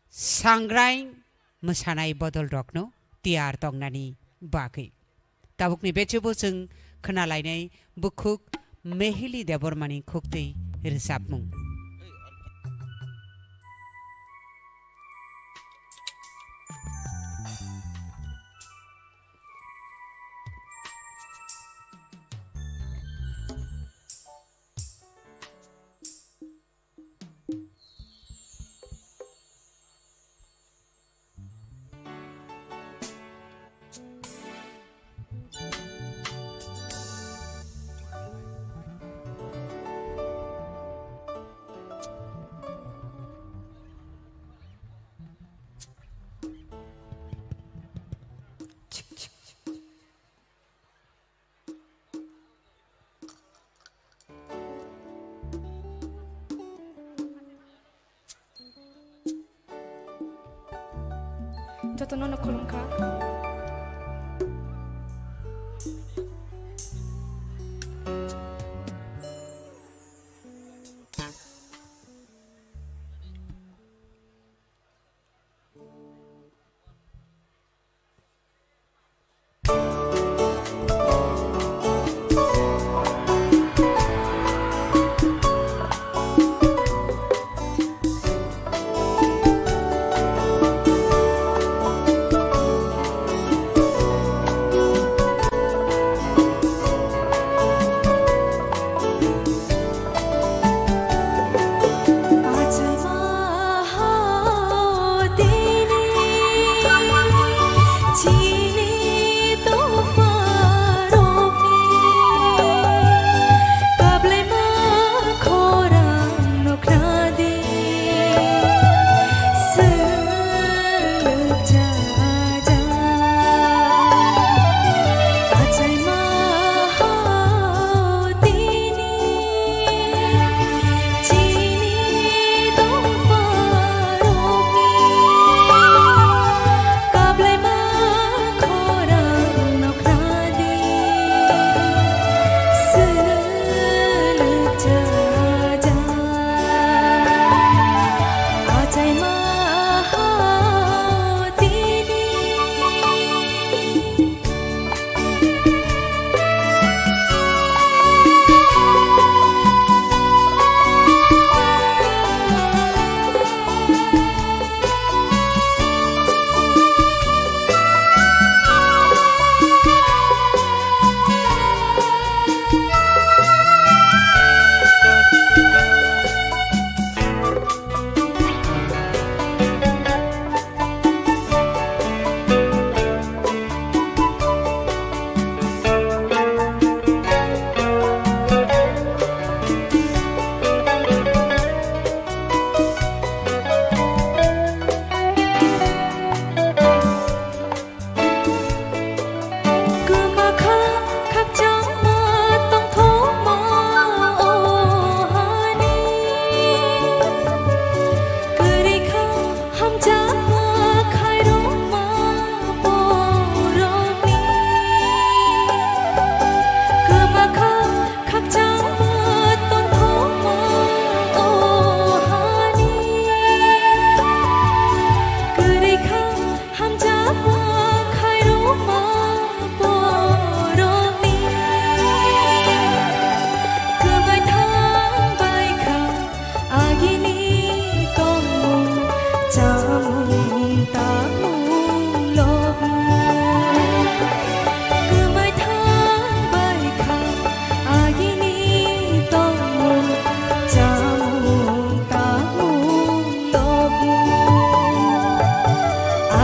Sangrai mwsanai bodolrokno tiyar tongnani bagwi. Tabukni bechubo chwng khwnalainai bukhuk Meheli Debbarmani khuktwi rwchapmung. Jotono no khulumkha.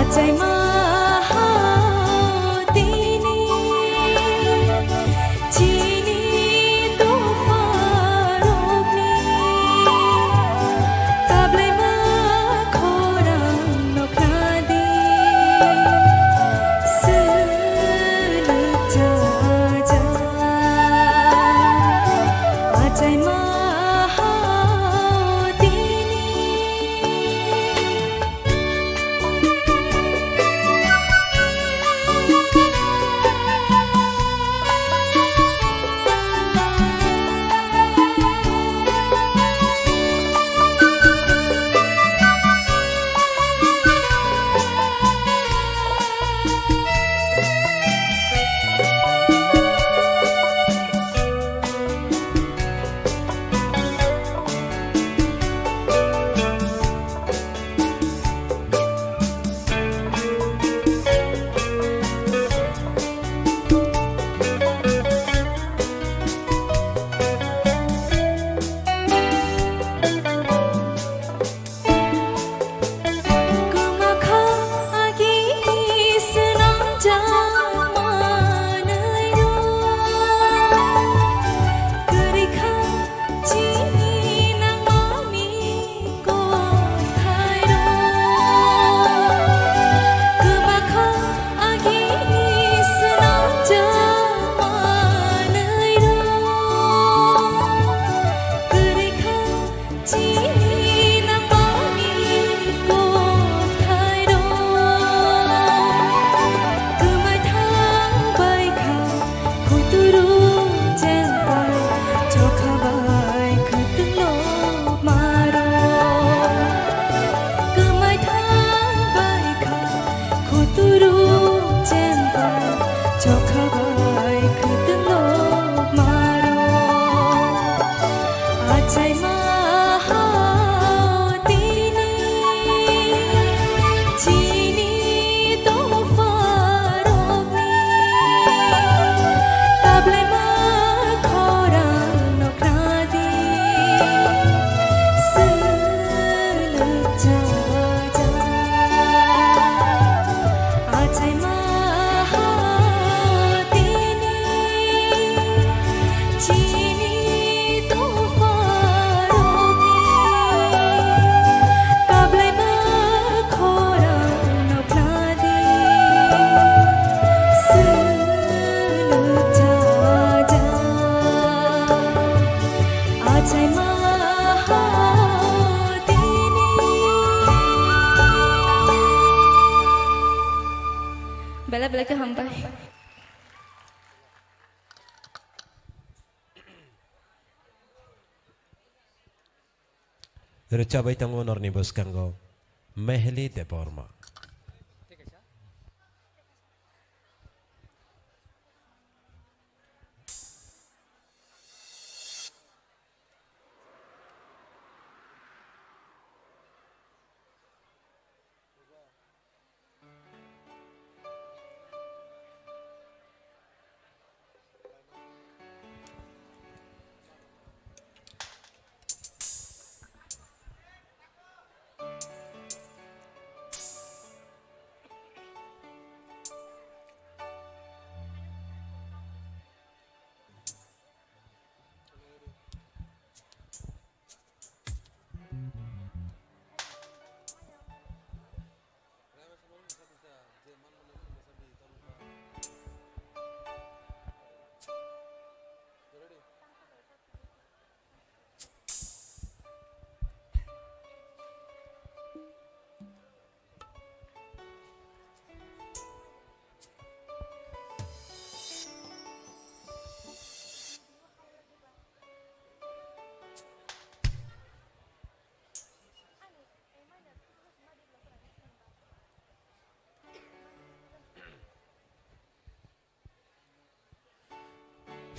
Achaima ha tini chini tongpharokni tablaima khorang noknadi. Swnwi chaja achaima ha tini. Kwmakha agi swnamjak manwirok, kwrwikha chini nangmani kokthairok. Kwmakha agi swnamjak manwirok, kwrwikha chini nangmani kokthairok. Kwmai thang bai kha khuturu chengpai chokha bai khwtwng lobmarok. Kwmai thang bai kha khuturu chengpai chokha bai khwtwng lobmarok. Achaima ha tini chini tongpharokni tablaima khorang noknadi. Swnwi chaja achaima ha tini chini tongpharokni tablaima khorang noknadi. Swnwi chaja achaima ha tini. Belai belai khe hambai. Rwchabai tongo norni bwskango Meheli Debbarma.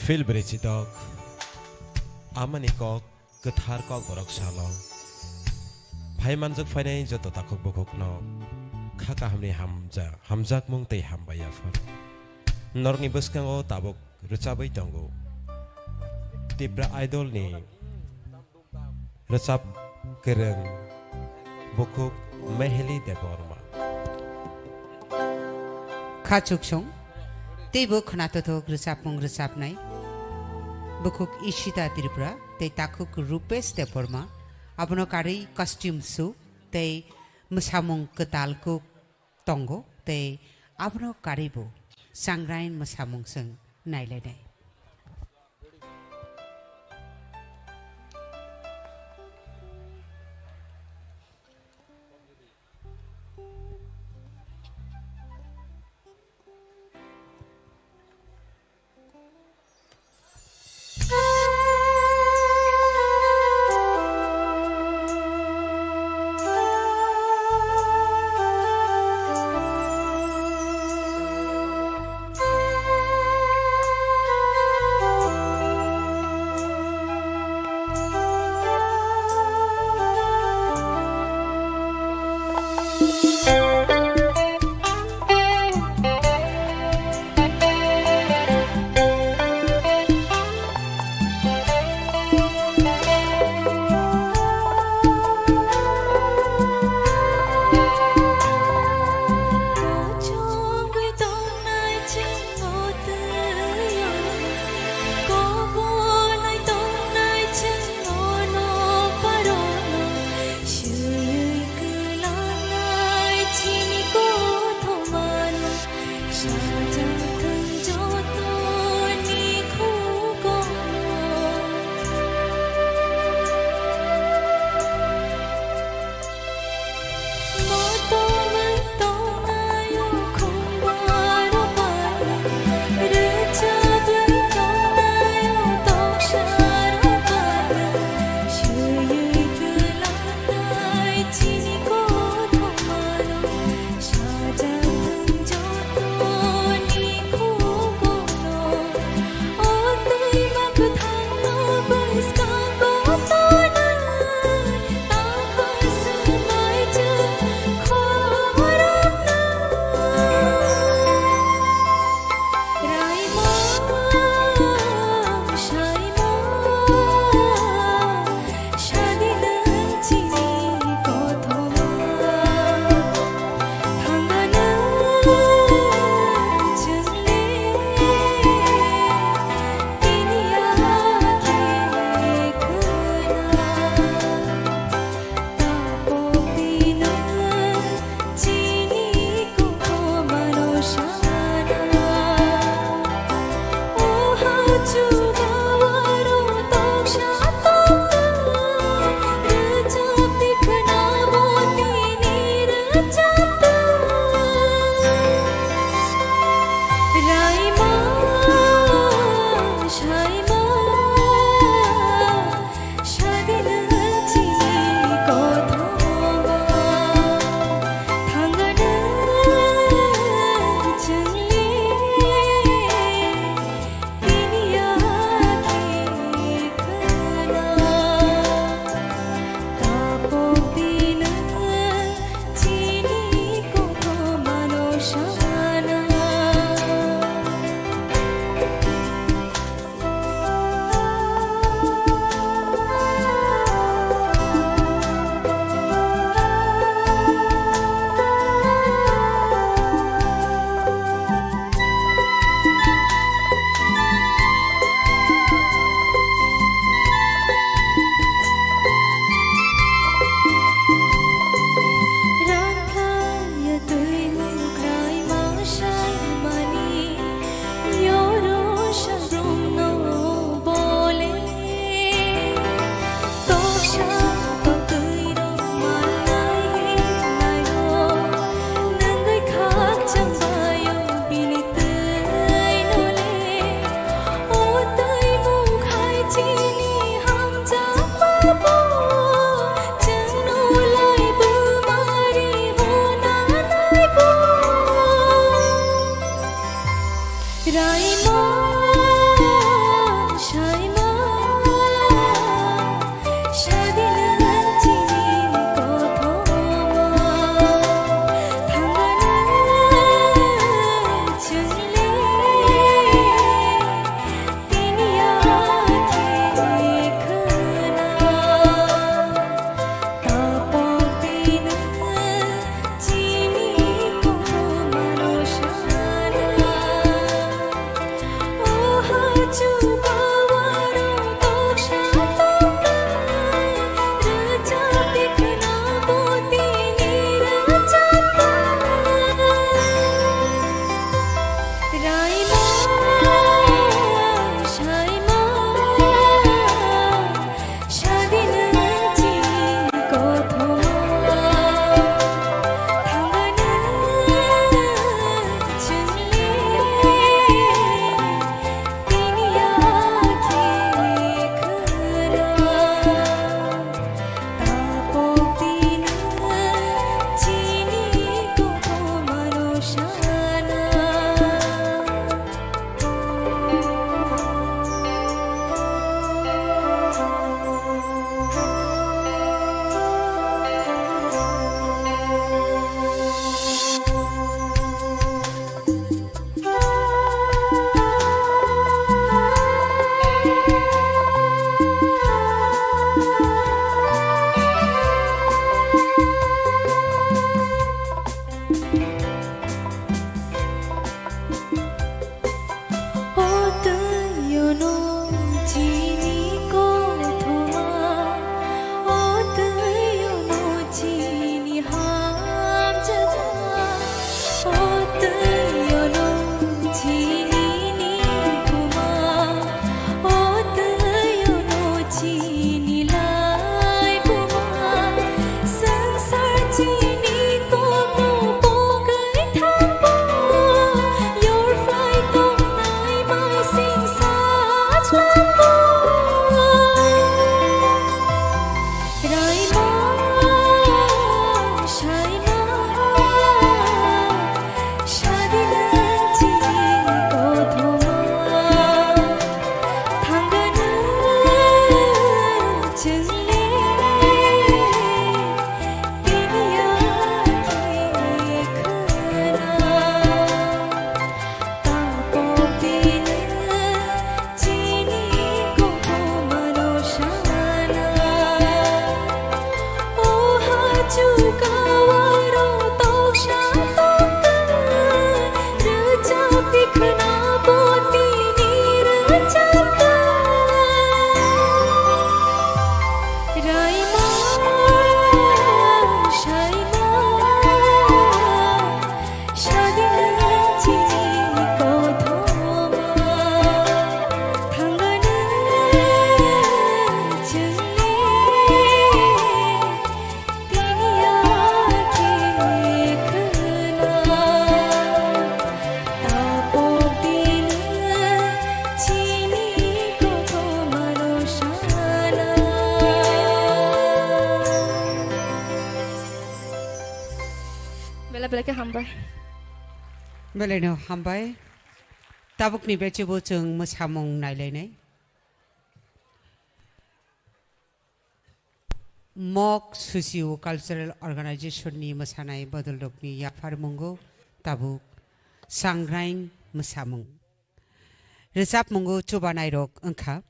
Phil Brichidok, amani kok, kwthar kok borok salo. Phai manjak phainai joto takhuk bukhukno kha kahamni hamja-, hamjakmung tei hambai yaphar. Norokni bwskango tabuk rwchabwi tongo Tipra Idol ni rwchap kwrwng bukhuk Meheli Debbarma. Thachuksong, teibo khwnatothok rwchapmung rwchapnai, bukhuk Ishita Tripura tei takhuk Rupesh Debbarma, abono karwi costume su tei mwsamung kwtal kuk tongo tei abono karwibo Changrain mwsamung chwng nailainai. Chukawaro toksa tokha, rwchapwi khna botini rwchapkha. Raima, saima, sadin chini kothoma, thangano chwngni. Bela bela khe hambai. Belai no hambai. Tabukni bechibo chwng mwsamung nailainai. Mok Socio Cultural Organization ni mwsanai bodolrokni yapharmungo tabuk Sangraing mwsamung. Rwchapmungo chubanairok wngkha,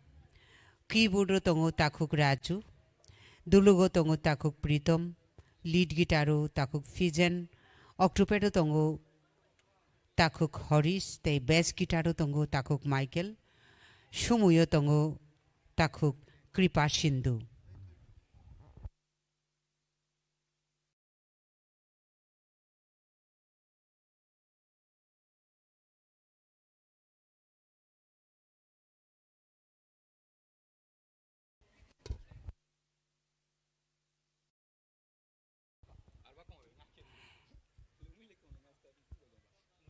keyboard o tongo takhuk Raju, dulugo tongo takhuk Pritom, lead guitar o takhuk Fijen, octopad o tongo takhuk Horish tei bass guitar o tongo takhuk Michael, sumui o tongo takhuk Kripa Sindhu.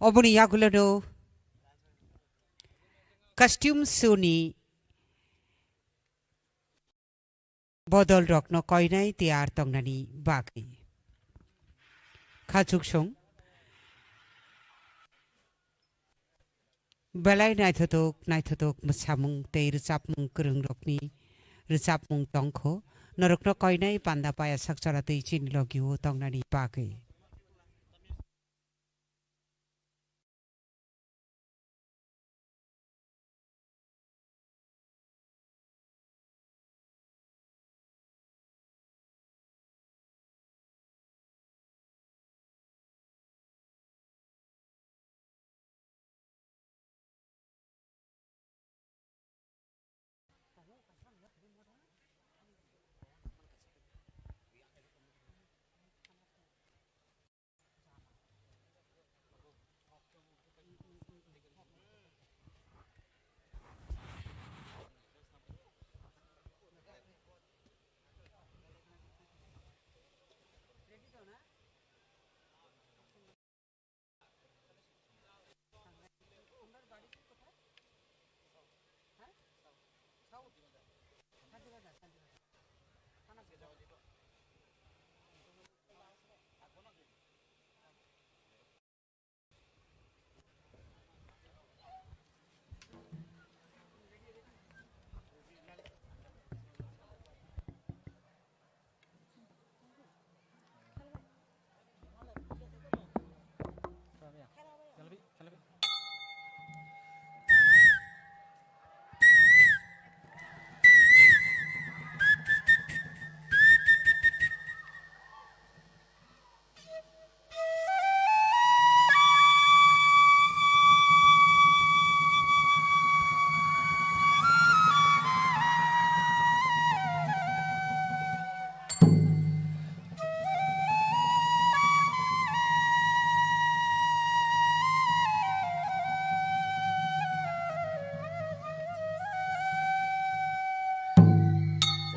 Oboni yagulono costume show ni bodol rokno koinai tiyar tongnani bagwi. Khachuksong belai naithotok naithotok mwsamung tei rwchapmung kwrwng rokni rwchapmung tongkho, norokno koinai panda paya sakchara tei chini logio tongnani bagwi.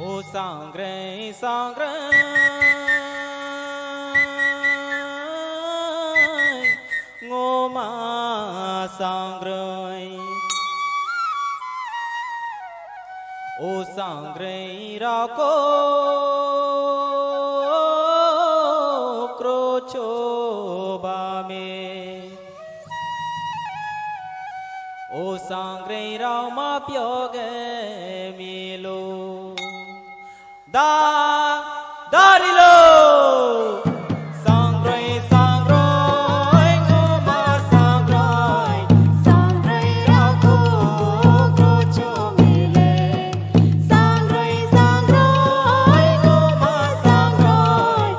O sangreng sangreng ngoma sangreng. O sangreng rako krocho bame. O sangreng rao ma pyoge milo. Da, darilo. Sangreng, sangreng, ngoma sangreng. Sangreng rao ko krocho mile. Sangreng, sangreng, ngoma sangreng.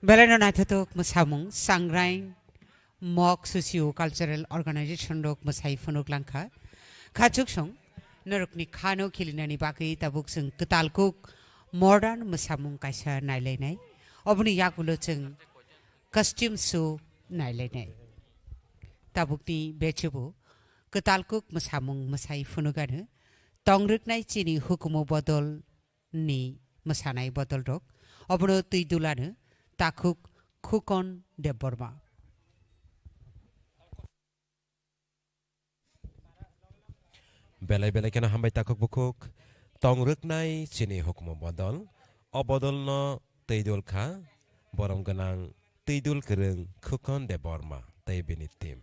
Belai no naithothok mwsamung, Sangraing Mok Socio Cultural Organization rok mwsai phunuk langkha. Khachuksong norokni khano khilinani bagwi tabuk chwng kwtal kuk modern mwsamung kaisa nailainai. Oboni yagulo chwng costume show nailainai. Tabukni bechubu kwtal kuk mwsamung mwsai phunukano tongrwknai chini hukumu bodol ni mwsanai bodolrok. Obono twi dulano takhuk Khukon Debbarma. Belai belai kheno hambai takhuk bukhuk. Tongrwknai chini hukumu bodol. O bodolno twi dul kha borom gwnang Twidul Kwrwng, Khukon Debbarma tei bini team.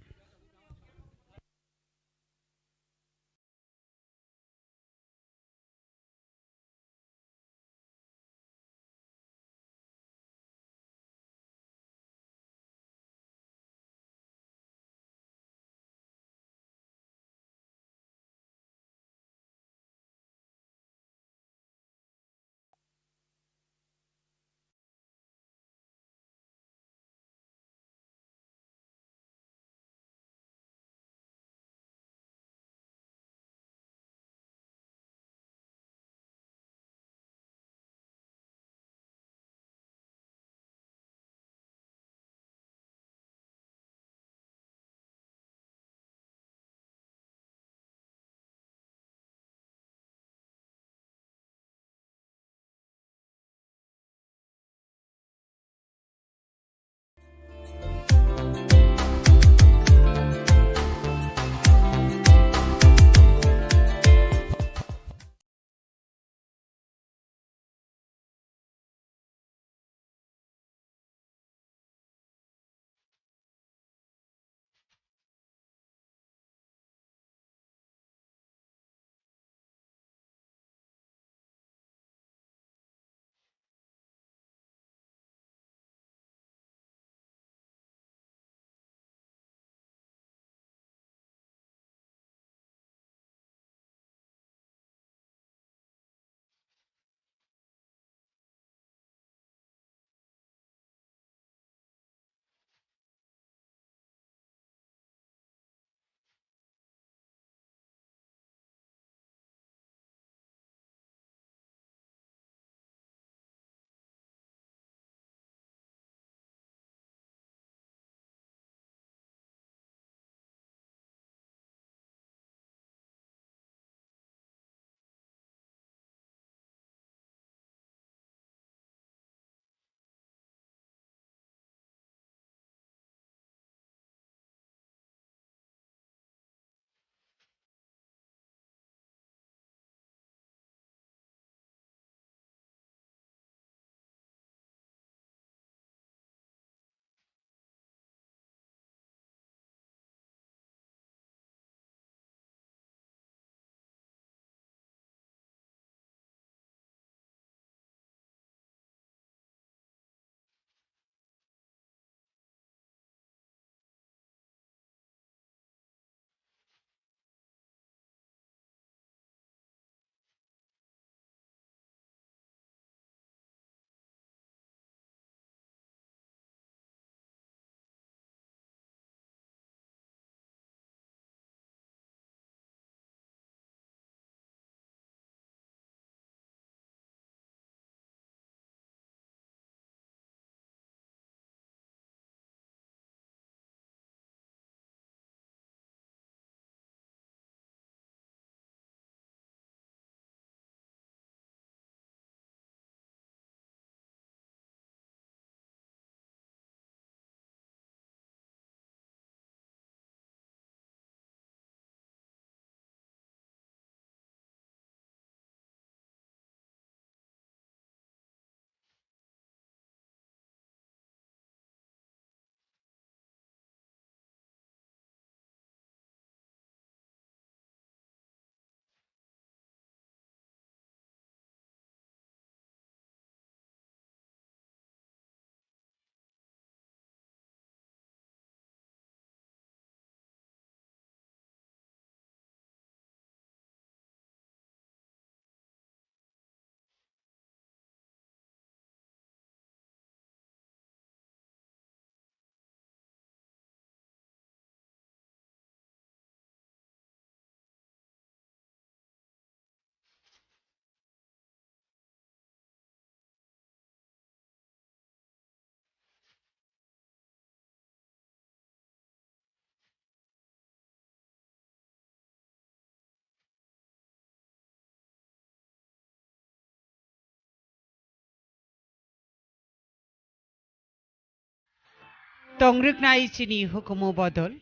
Tongriknai chini hukumu bodol,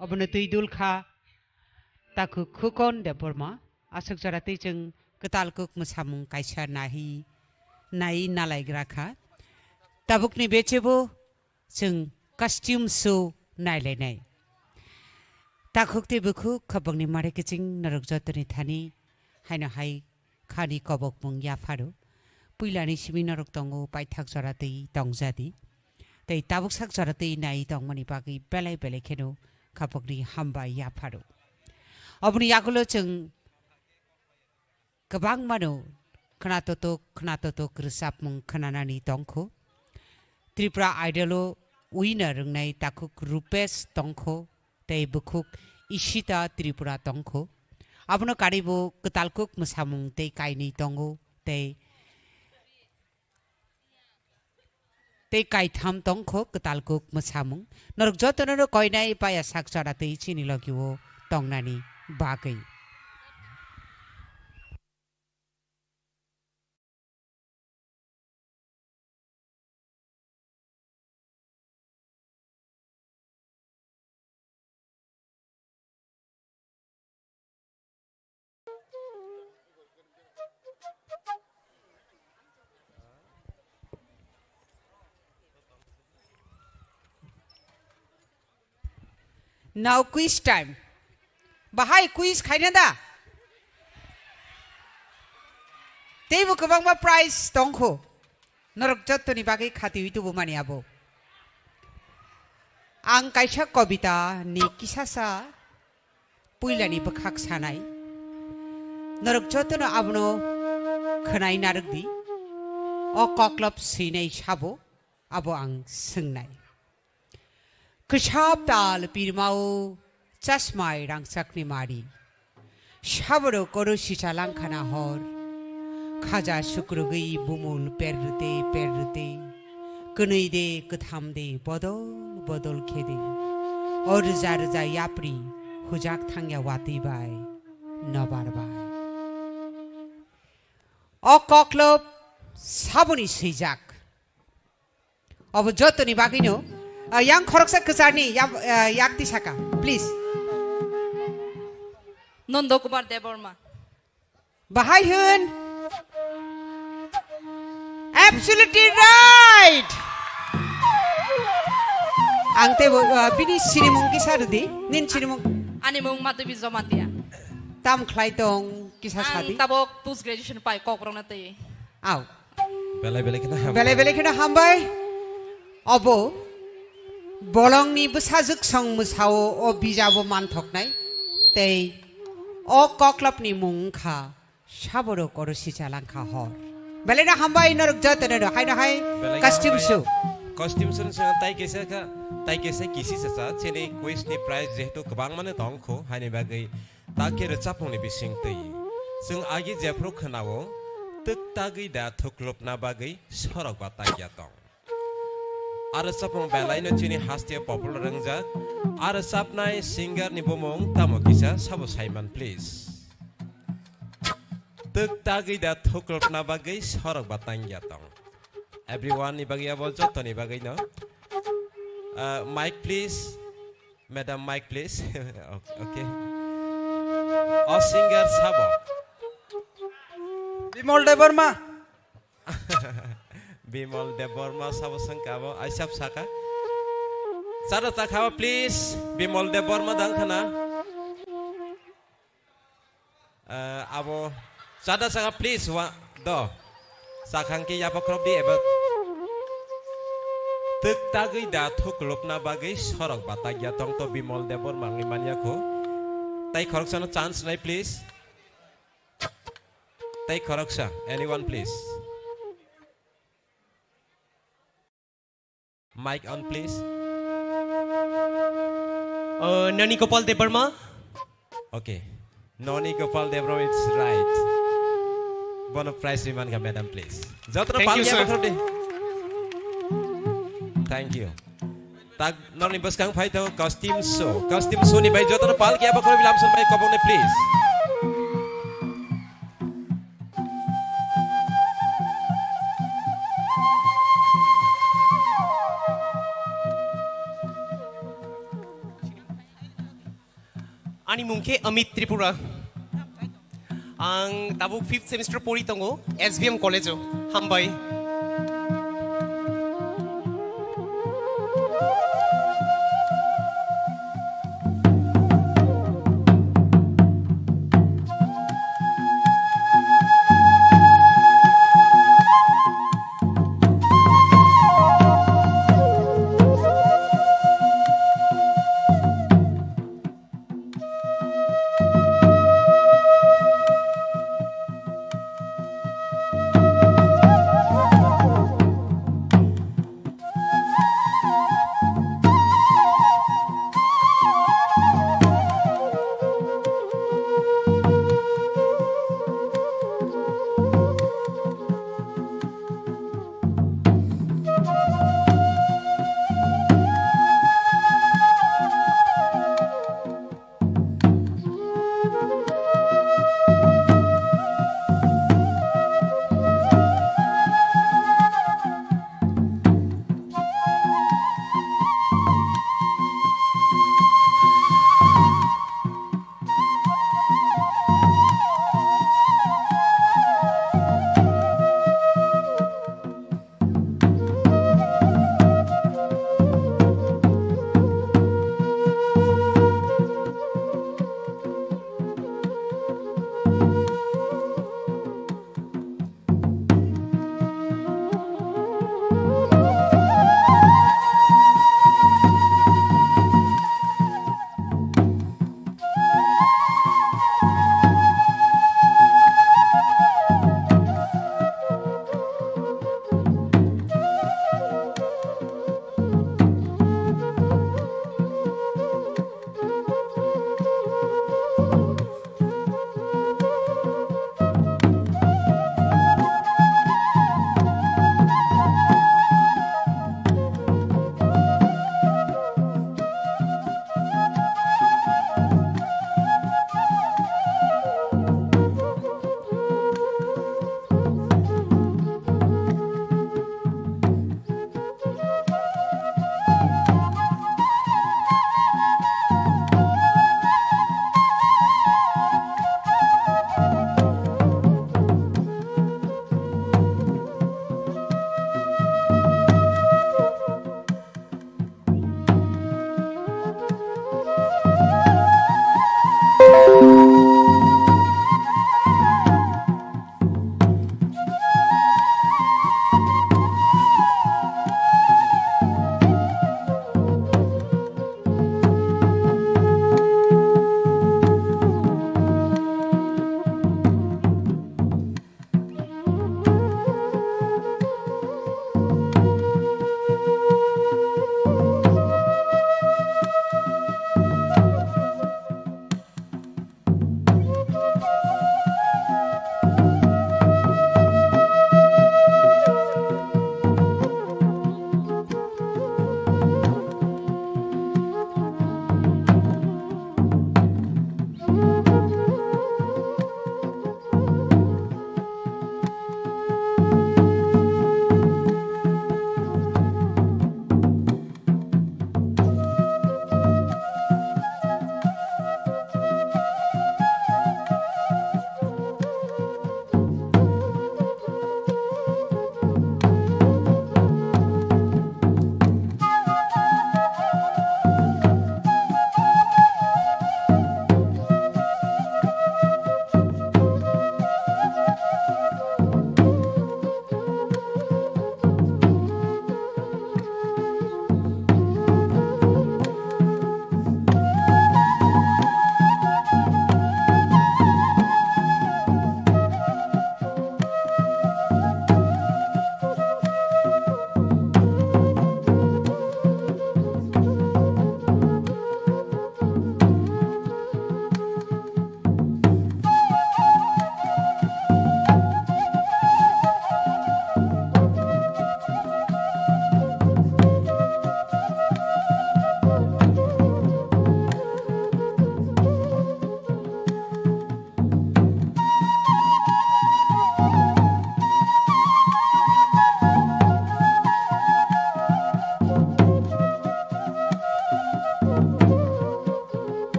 obono twi dul kha takhuk Khukon Debbarma, aswk jora twi chwng kwtal kuk mwsamung kaisa nahi, nai nalaigra kha. Tabukni bechebo chwng costume show nailainai. Takhuk tei bukhuk khapangni mare kiching norok jotoni thani haino hai khani kobokmung yapharo. Puilani simi norok tongo paithak jora tei tongjadi. Tei tabuk sak jora tei nai tongmani bagwi belai belai kheno khapangni hambai yapharo. Oboni yagulo chwng kwbangmano khwnatotok khwnatotok rwchapmung khwnanani tongkho. Tripura Idol-o winner wngnai takhuk Rupesh tongkho tei bukhuk Ishita Tripura tongkho. Abono karibo kwtalkuk mwsamung tei kainwi tongo tei tei kaitham tongkho kwtalkuk mwsamung. Norok jotono no koinai paya sak chora tei chini logi-o tongnani bagwi. Now quiz time. Bahai quiz khaina da? Teibo kwbangma prize tongkho. Norok jottoni bagwi khatiwi tubumani abo. Ang kaisa kobita ni kisasa puilani bwkhak sanai. Norok jotono abono khwnai narwkdi. O koklop swinai sabo abo ang swngnai. Kwchap tal pirmao chasmai rangchakni mari. Saboro koro sicha langkhana hor. Khaja sukrugwi bumul perrwte perrwte. Kwnwi de kwtham de bodol bodol khe de. O rwja rwja yapri hujak thangya watwi bai nobar bai. O koklop saboni swijak. Obo jotoni bagwino, ah, yang khoroksa kwcharni yam-, ah, yakti saka, please. Nondo Kumar Debbarma. Bahai hwn. Absolutely right. Ang teibo, ah, bini sinimung kisa rwdi, nin sinimung. Ani mung Madhubi Jamatia. Tam khlai tong kisa sadi. Ang tabok post graduation pai Kokborok na tei. Au. Belai belai kheno hambai. Belai belai kheno hambai. Obo bolongni bwsajwk song mwsao o bijabo manthoknai. Tei o koklopni mung wngkha Saboro koro sicha langkha hor. Belai no hambai norok jotono no, haino hai belai costume hambai. Show. Costume show ni saka tai kaisa kha, tai kaisa kisi sasa, chini quiz ni prize jehetu kwbang mano tong kho, haini bagwi ta khe rwchapmung ni bising twi. Chwng agi jephru khwnao, twk tagwi da thuklopna bagwi sorok ba tagya tong. Aro chapmung belai no chini haste popular wngjak. Aro chapnai singer ni bumung tamo kisa sabo saiman please. Twk tagwi da thuklopna bagwi sorok ba tangya tong. Everyone ni bagwi abo joto ni bagwi no. Uh, mic please. Madam, mic please. Okay. O singer sabo. Bimal Debbarma. Bimal Debbarma sabo sengka abo. Aisap saka. Chada chakha please. Bimal Debbarma dal khana. Eh, abo chada chakha please wa do. Sakhang ke yapa khrop di eba. Twk tagwi da thuklopna bagwi sorok ba tagya tong to Bimal Debbarma wngwi manya kho. Tai khoroksano chance nai please. Tai khoroksa, anyone please. Mic on, please. Uh, Nani Gopal Debbarma. Okay. Nani Gopal Debbarma, it's right. Bono prize riman ka, madam, please. Jotono Thank you, pal sir. Bokhorok di. Thank you. Tak, noni bwskang phai tongo costume show. Costume show ni bai jotono pal kiya bokhorok bilam song bai kobong ni, please. Ani mung khe Amit Tripura. Ang tabuk fifth semester pori tongo S V M college o. Hambai.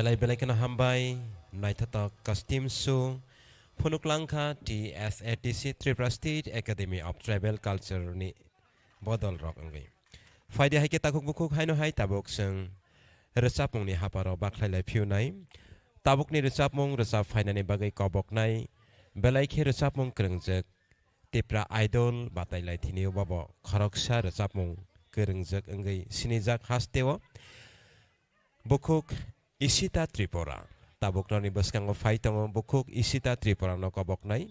Belai belai kheno hambai, naithotok costume show, phunuk langkha T S A T C, Tripura State Academy of Tribal Culture ni bodol rok wngwi. Phaidi hai khe takhuk bukhuk haino hai tabuk chwng rwchapmung ni haparo bakhlai lai phiu nai. Tabuk ni rwchapmung rwchap phainani bagwi kobok nai, belai khe rwchapmung kwrwngjak Tipra Idol batai lai thini o bobo khoroksa rwchapmung kwrwngjak wngwi sinijak haste o. Bukhuk Ishita Tripura. Tabuk norni bwskango phai tongo bukhuk Ishita Tripura no kobok nai.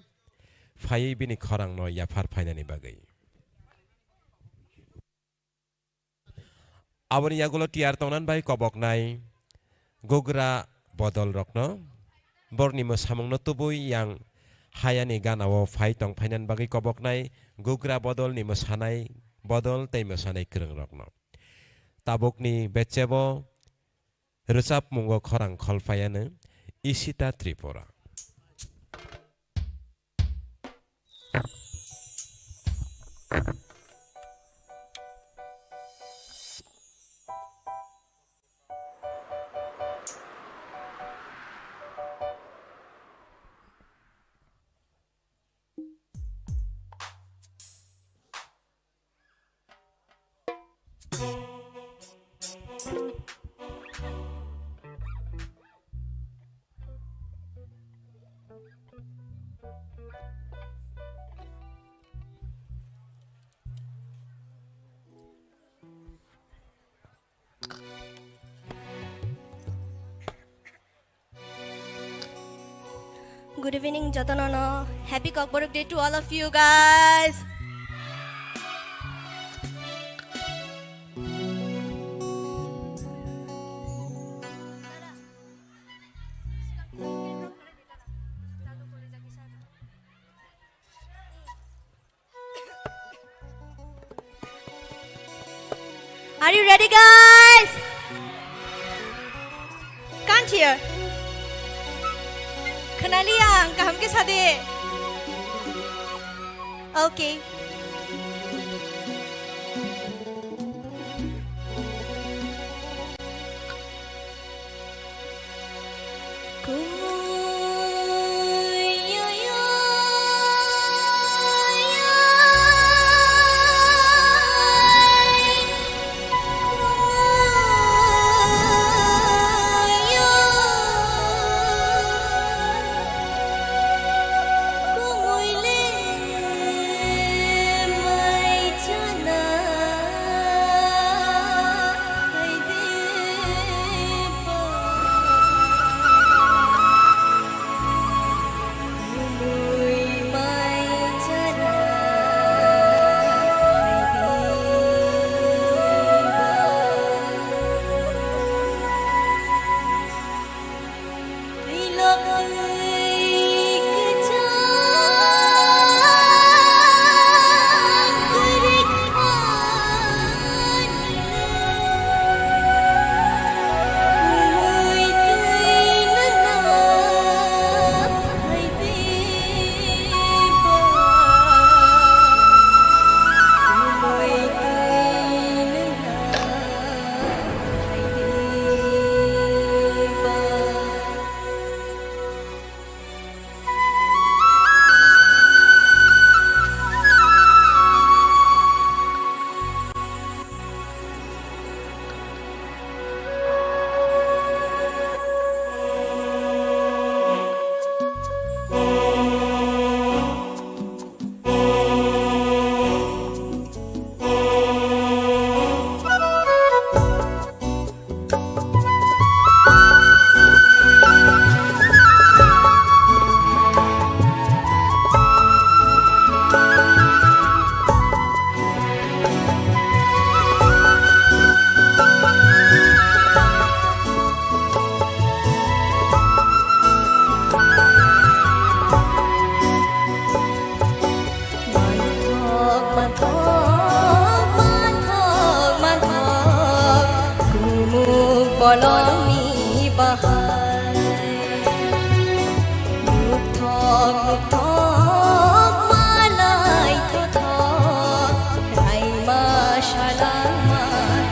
Phaiwi bini khorang no yaphar phainani bagwi. Aboni yagulo tiyar tongnan bai kobok nai gugra bodol rokno. Borni mwsamung no tubui yang hayani gana o phai tong phainan bagwi kobok nai gugra bodol ni mwsanai bodol tei mwsanai kwrwng rokno. Tabukni bechebo rwchapmungo khorang kholphaiano Ishita Tripura. Good evening, jotono no. Happy Kokborok Day to all of you guys. Are you ready, guys? Can't hear. Khwnaliya ang, kaham khe sade. Okay. Manthok, manthok, manthok, manthok, kumuk bolongni bahai. Nukthok, nukthok, malai thothok, raima salangma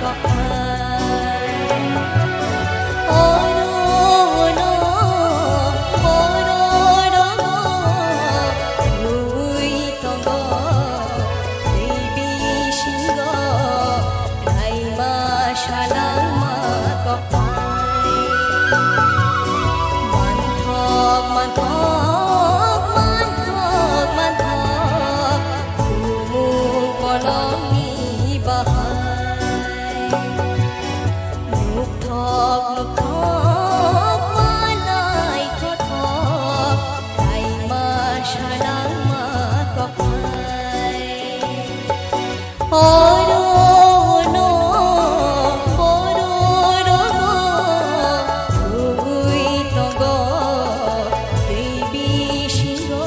kokhai. Oro Oro no borok rok tubui tongo, tei bisingo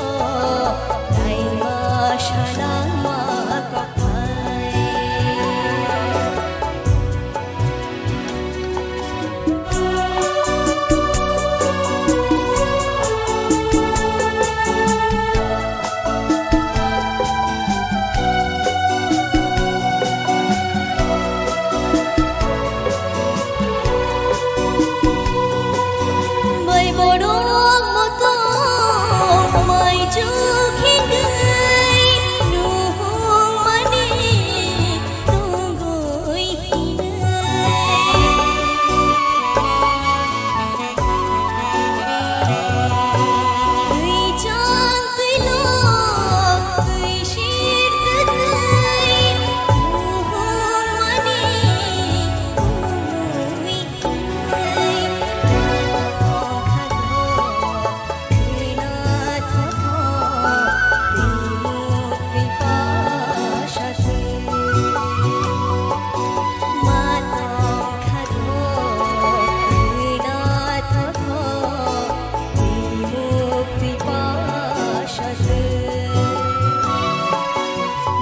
naima sanangma kothai. Bai borok motom mai chuk hingwi nuhung mani tongwi hinwi. Twi chang twi lok twi sir twi nuhung mani tongwi hinwi.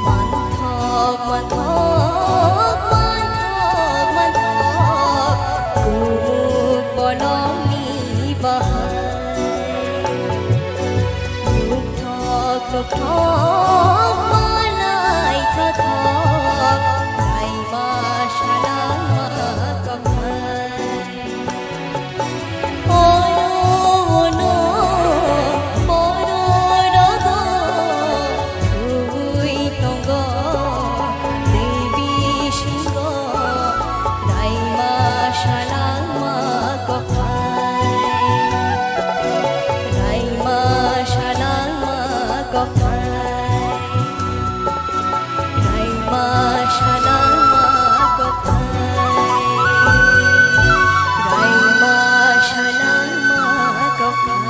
Manthok, manthok, manthok, manthok, kumuk bolongni bahai. Nukthok, nukthok, malai thothok, naima sanangma kothai. Ono, ono, borok rok tubui tongo, tei bisingo naima sanangma kothai, naima sanangma kothai. Naima sanangma kothai, naima sanangma kothai.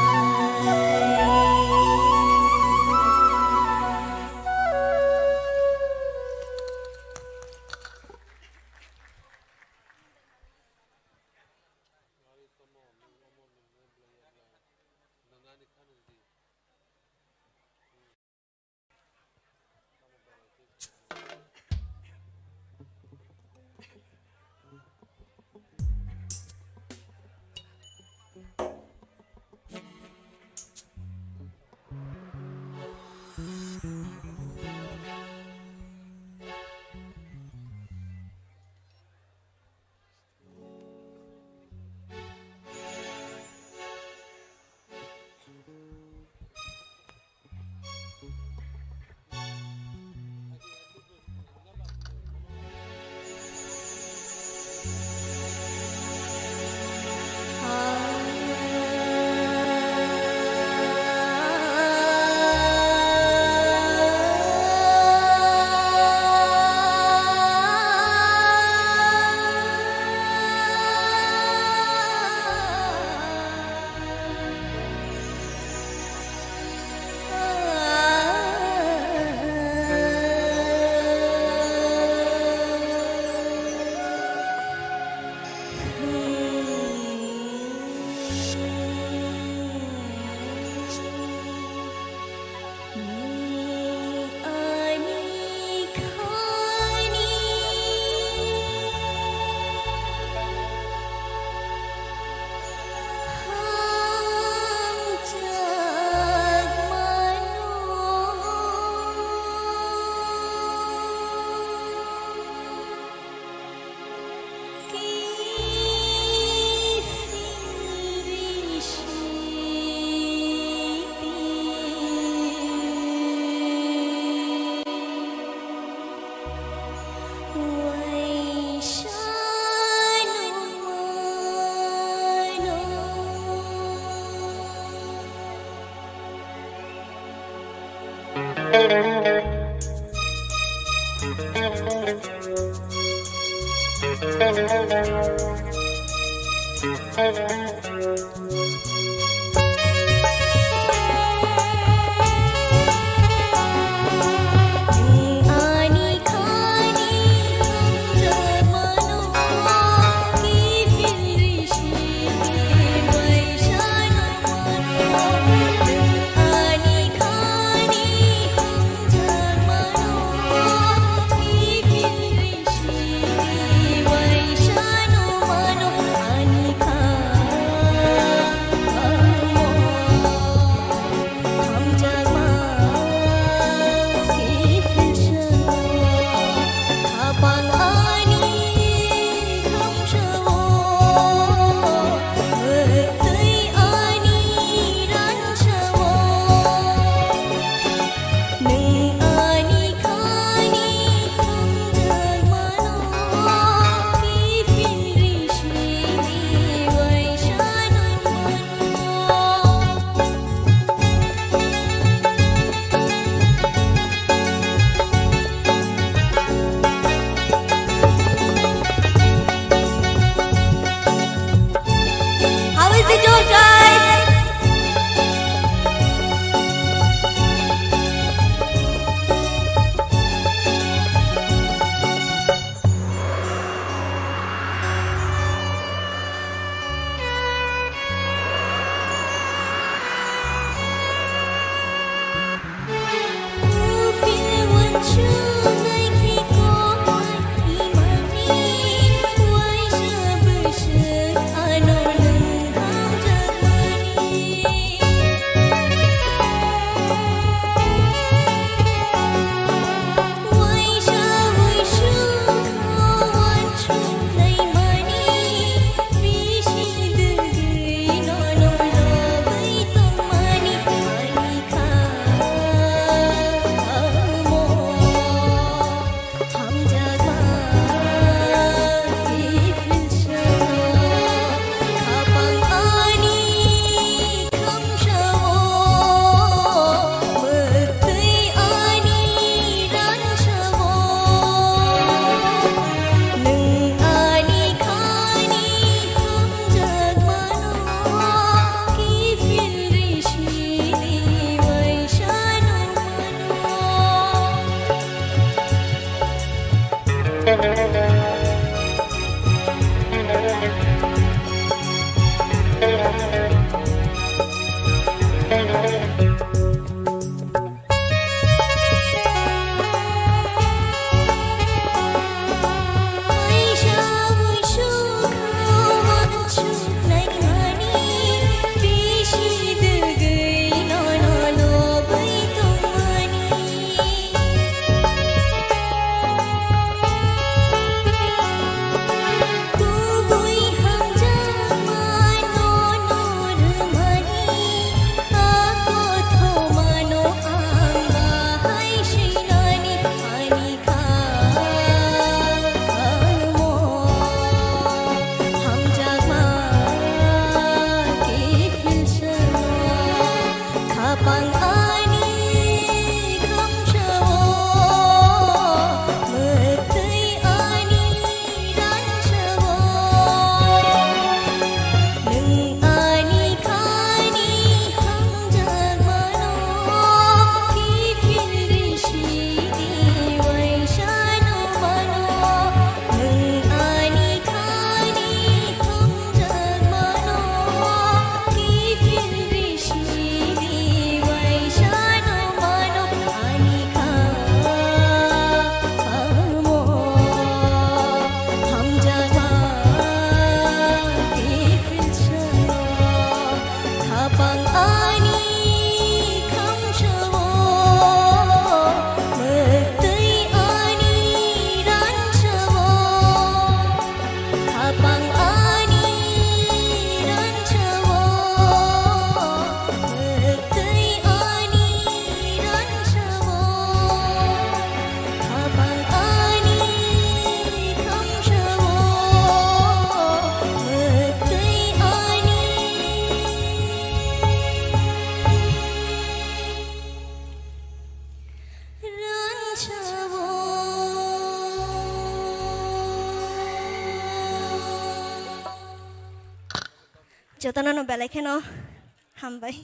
Jotono no belai kheno hambai.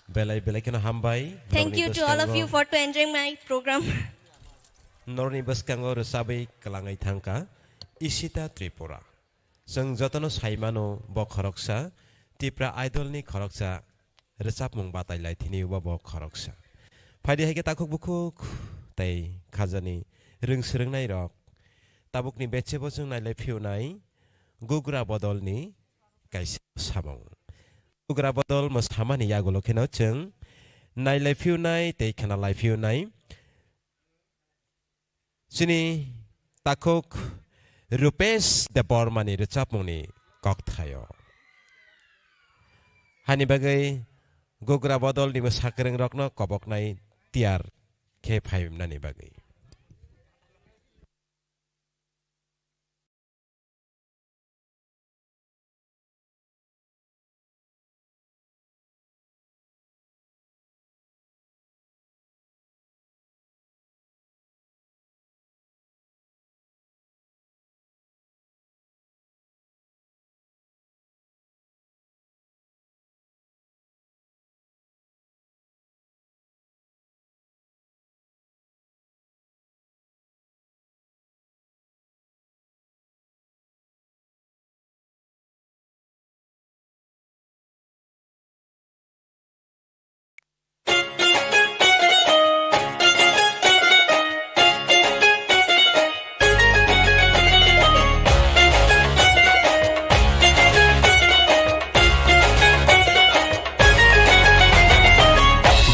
Belai, belai kheno hambai. Thank you to all of you for to enjoying my program. Norni bwskango rwchabwi kwlangwi thangkha Ishita Tripura. Chwng jotono saimano bo khoroksa Tipra Idol ni khoroksa rwchapmung batai lai thini uba bo khoroksa. Phaidi hai khe takhuk bukhuk tei khajani rwng swrwngnairok tabukni bechebo chwng nailai phiyunai Gugra Bodolni kaisa samung. Gugra Bodol mwsamani yagulo kheno chwng nailai phiyunai tei khna lai phiyunai. Chini takhuk Rupesh Debbarmani rwchapmungni kokthaio. Hani bagwi Gugra Bodolni mwsakwrwngrokno koboknai tiyar khe phaimnani bagwi.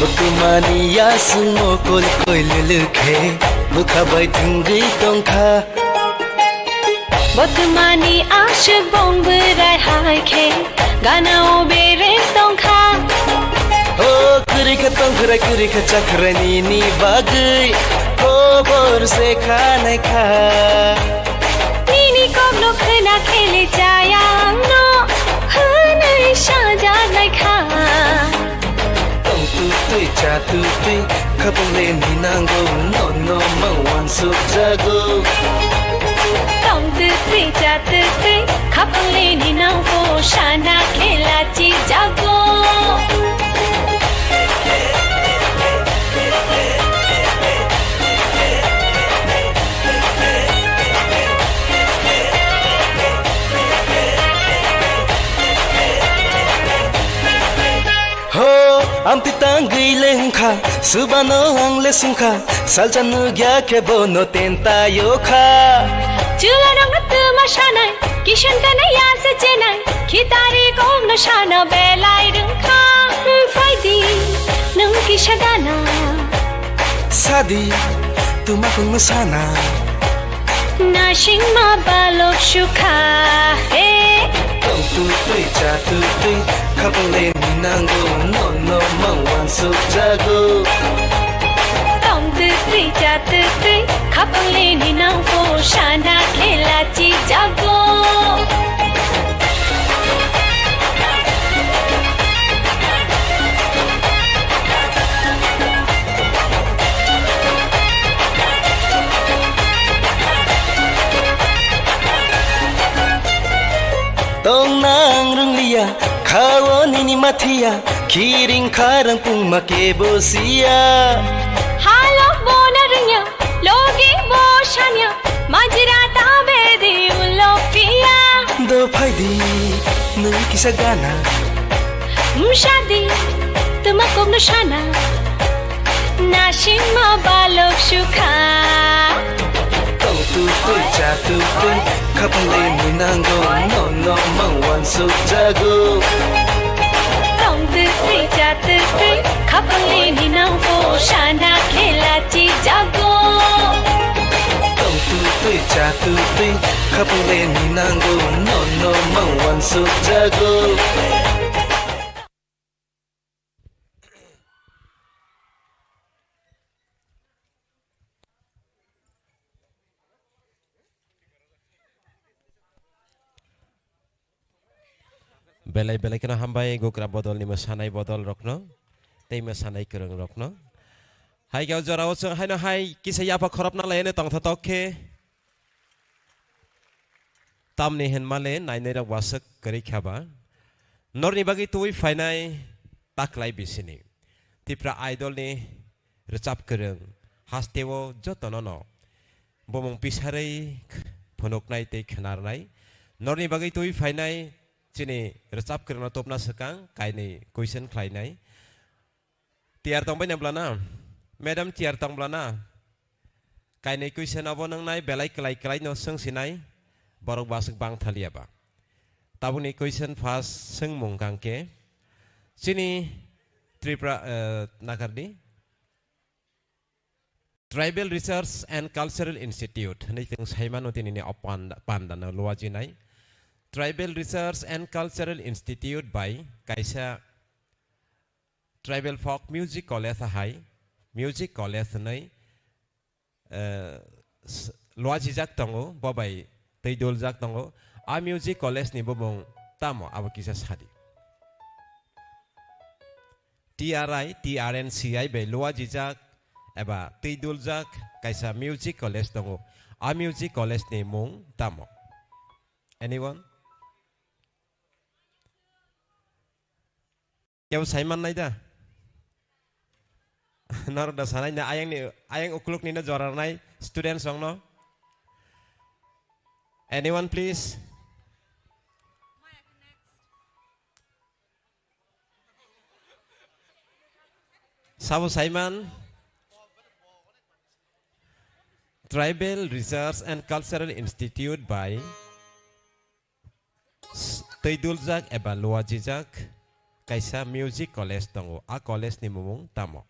Bukumani yasung mokol koi lulukhe, bukha bai thwngwi tongkha. Botmani aswk bong bwrai hai khe gana o bereng tongkha. O kwrwi kha tongkhwrai, kwrwi kha chakhwrai nini bagwi khobor se khanai kha. Nini kokno khwna khele chaya angno hwnwi sajaknai kha. Tong tu twi cha tu twi, khapang le ni nango, no no mang wansuk jago. Tong tu twi cha tu twi, khapang le ni nango, sana khela chi jago. Amtwi tangwi le wngkha, subano ang le sungkha, salsa nugya khe bono tentayo kha. Chwla rang tuma sanai, kisan tane ya se chenai, khitari kok no sana belai rwngkha. Phaidi, nwng kisa gana. Sadi, tuma kung sana. Nasingma balok sukha, he. Tong tu tui cha tu tui, khapang le ni nango, no no mang wan suk jago. Tong tu tui cha tu tui, khapang le ni nango, sana khela chi jago. Tong nang rung liya, khawo nini mathiya, khiring kharang pungma kebo siya. Halok bona rungya, logi bo sanya, majra ta bedi ulo piya. Do phaidi, nung kisa gana. Mshadi, tuma kok no sana. Nasingma balok sukha. Tong tu tui cha tu tui, khapang le ni nango, no no mang wan suk jago. Tong tu tui cha tu tui, khapang le ni nango, sana khela chi jago. Tong tu tui cha tu tui, khapang le ni nango, no no mang wan suk jago. Belai belai kheno hambai, Gukra bodol ni mwsanai bodol rokno, tei mwsanai kwrwng rokno. Hai khe o jora o chwng haino hai kisa yapha khorop na lai no tongthotok khe. Tamni hinmale nainai rok waswk kwrwi kha ba. Norni bagwi tubui phainai taklai bisini Tipra Idol ni rwchap kwrwng hasteo jotono no bumung pisarwi phunuknai tei khwnarnai. Norni bagwi tubui phainai chini rwchap kwrwngno tubna swkang kainwi question khlainai. Tiyar tongbai na bwlana? Madam, tiyar tong bwlana? Kainwi question abo nwngnai belai kwlai kwlai no swng sinai, borok bo aswk bang thaliya ba. Tabukni question first swngmung kang khe, chini Tripura, eh, nakardi? Tribal Research and Cultural Institute hwnwi chwng saimano tinini o panda, pandano luajinai. Tribal Research and Cultural Institute bai kaisa Tribal Folk Music College hai, Music College hwnwi, eh, s-, luajijak tongo, bo bai twi duljak tongo. A Music College ni bumung tamo abo kisa sadi. T R I, T R N C I bai luajijak eba twi duljak kaisa Music College tongo. A Music College ni mung tamo? Anyone? Kebo sai mannai da? Norok da sanai na ayang ni, ayang ukluk ni no jora rwnai students rok no. Anyone please? Sabo saiman? Tribal Research and Cultural Institute bai s-, twi duljak eba luajijak kaisa music college tongo. A college ni mumung tamo?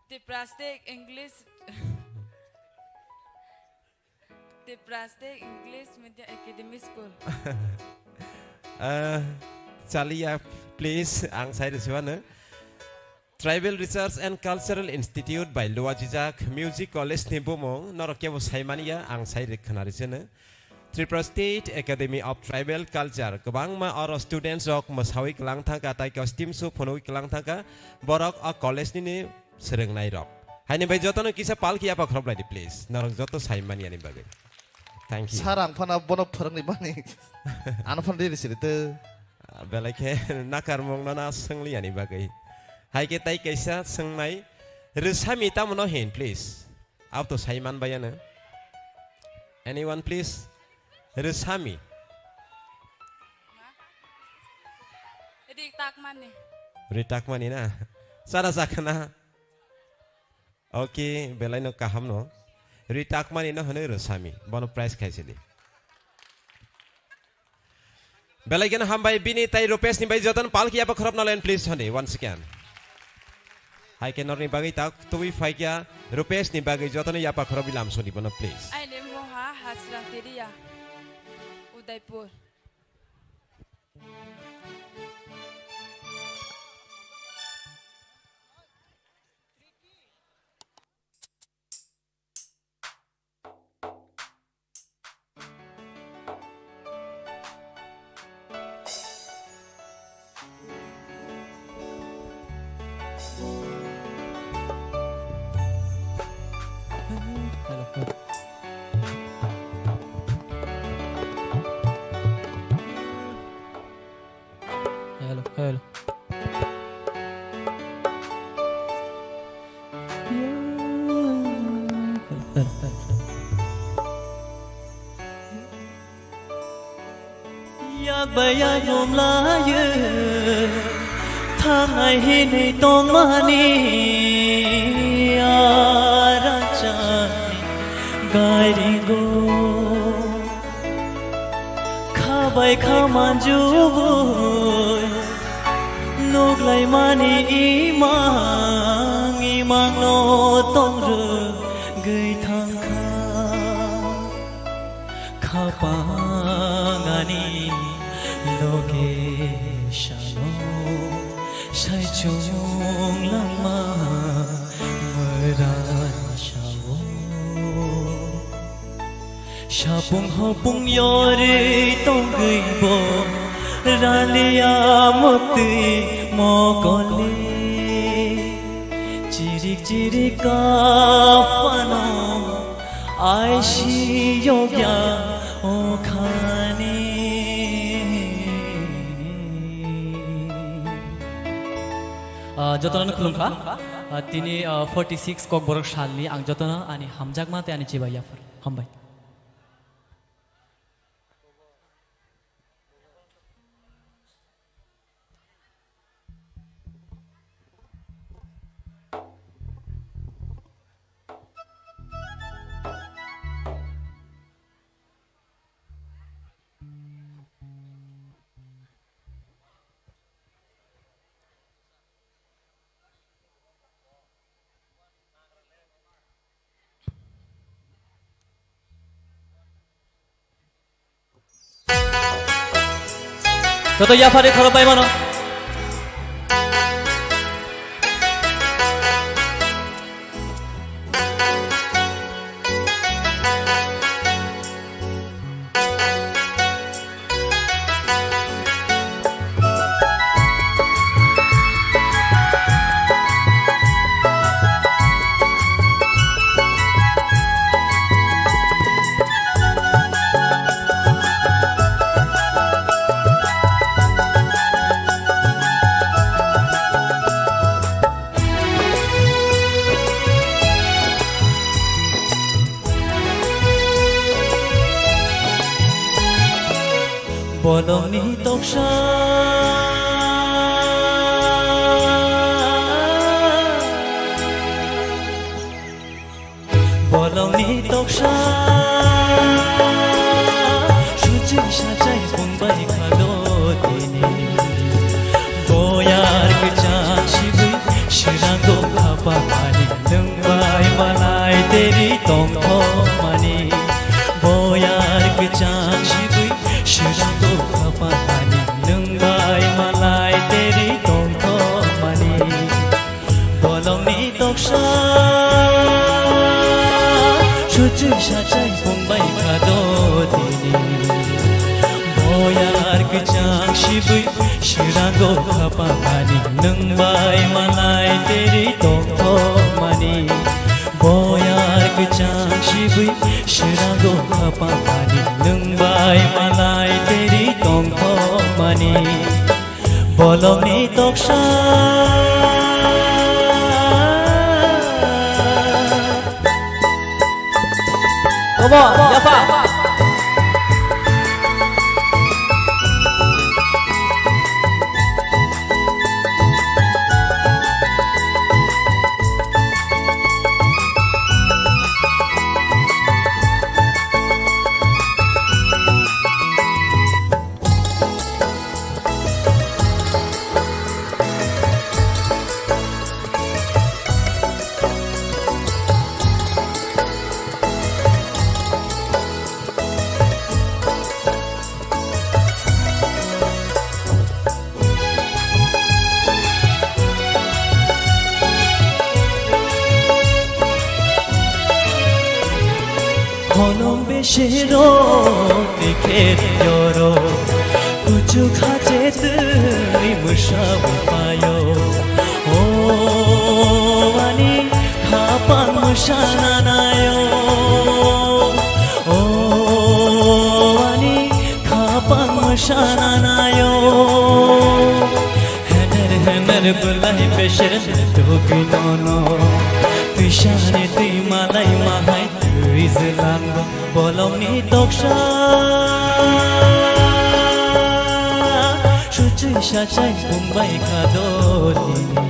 Tiprastic English. Tiprastic English Medium Academy School. Ah, chaliya, please, ang sai rwsibano. Tribal Research and Cultural Institute bai luajijak Music College ni bumung, norok kebo saimaniya, ang sai ri khwnari sino. Tripura State Academy of Tribal Culture, kwbangma oro students rok mwsawi kwlang thangkha, tai costume show phunugwi kwlang thangkha, borok o college nini swrwngnai rok. Haini bai jotono kisa palki yapha khoroplai di, please. Norok joto saimaniya ni bagwi. Thank you. Sir, ang phano bono phwrwngni bani. Ano phano riri siri to. Belai khe nakarmung no na swngliya ni bagwi. Hai khe tai kaisa swngnai, rwsami tamo no hin, please. Abo to sai man baiya no. Anyone, please? Rwsami. Ri Takmani. Ri Takmani na? Chara jakhana? Okay, belai no kaham no. Ri Takmani no hwnwi Rwsami. Bono prize khaisidi. Belai kheno hambai bini tai Rupesh ni bai jotono palki yapha khorop nalen, please, hwnwi once again. Hai khe norni bagwi tak tubui phaikya Rupesh ni bagwi jotono yapha khorop ilam soni bono, please. Aini mungha Hasra Teria, Udaipur. Hello, hello. Hello, hello, hello. Yak bai yak lom layo, thangnai hinwi tongmani arachani gairingo. Khabai khamanjubui nuglaimani imang imangno tongrwgwi thangkha. Khapang ani loge sano saichung langma mwran sao. Sapung hopung yorwi tongwi bo raliya muktwi mokole. Chirik chirik kaphano aisi yokya okhani. Ah, jotono khulumkha. Ah, tini, ah, forty six Kokborok salni ang jotono ani hamjakma tei ani chibai yaphar. Hambai. Joto yaphari khorok bai mano. Bolongni toksa. Bolongni toksa. Suchung sachai pungbai khado tini. Boyar kwchang sibui swnango khapang ani. Nwng bai malai teri tongthokmani. Boyar kwchang sibui swnango khapang ani. Nwng bai malai teri tongthokmani. Bolongni toksa. Suchung sachai pungbai khado tini. Boyar kwchang sibui swnango khapang ani. Nwng bai malai teri tongthokmani. Boyar kwchang sibui swnango khapang ani. Nwng bai malai teri tongthokmani. Bolongni toksa. Obo, yapha. Chero tikhe yoro, kuchuk hache twi mwsa payo. O ani khapang mwsa nanayo. O ani khapang mwsa nanayo. Hener hener bwlai besher tugwi nono. Twi sani twi malai mahai twi jelango. Bolongni toksa, suchwi sachai bumbai kha do tini.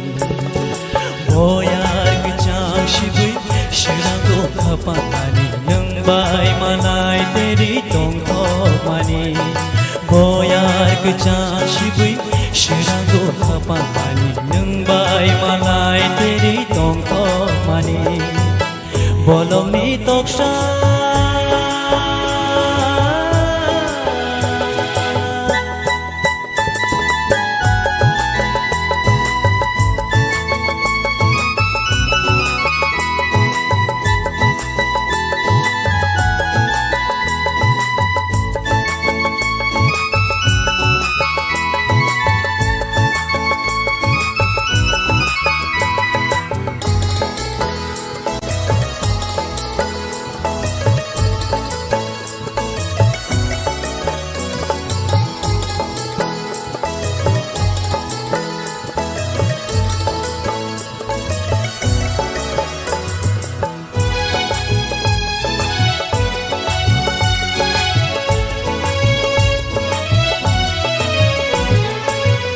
Boyar kwchang sibui, sirang do khapang ani, nwng bai malai teri tongthokmani. Boyar kwchang sibui, sirang do khapang ani, nwng bai malai teri tongthokmani. Bolongni toksa.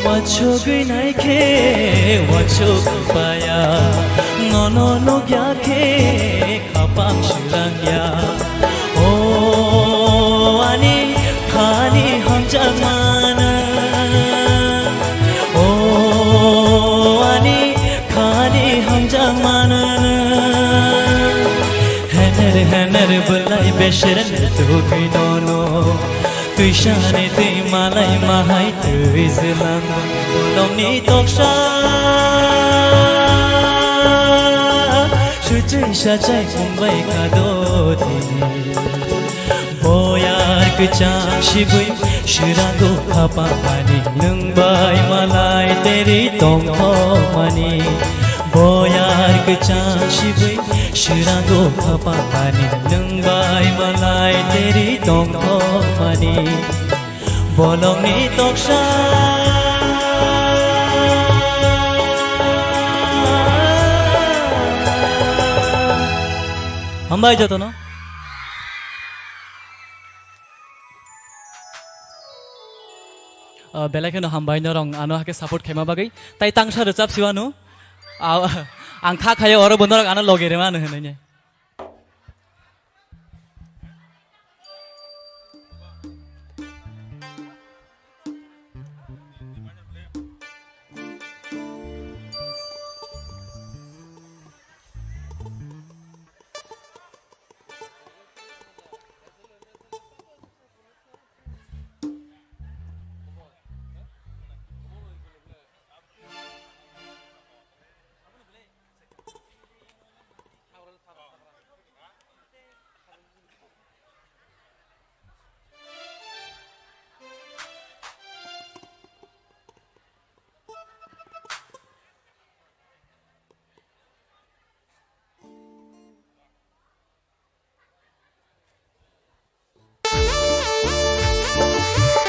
Wachugwi naikhe wachuk paya, nono nukya khe khapang swrangya. O ani khani hamjakmano, o ani khani hamjakmano. Hener hener bwlai besher tugwi nono. Twi sani twi malai mahai twi jelang. Bolongni toksa. Suchai sachai bumbai kha do tini. Boyar kwchang sibui sirago khapang ani, nwng bai malai teri tongthokmani. Boyar kwchang sibui sirago khapang ani, nwng bai malai teri tongthokmani. Bolongni toksa. Hambai jotono. Ah, belai kheno hambai norong ano hake support khaima bagwi. Tai tangsa rwchap siwano. Ah, ang kha khayo oro bo norok ano loge rwmano hinwi.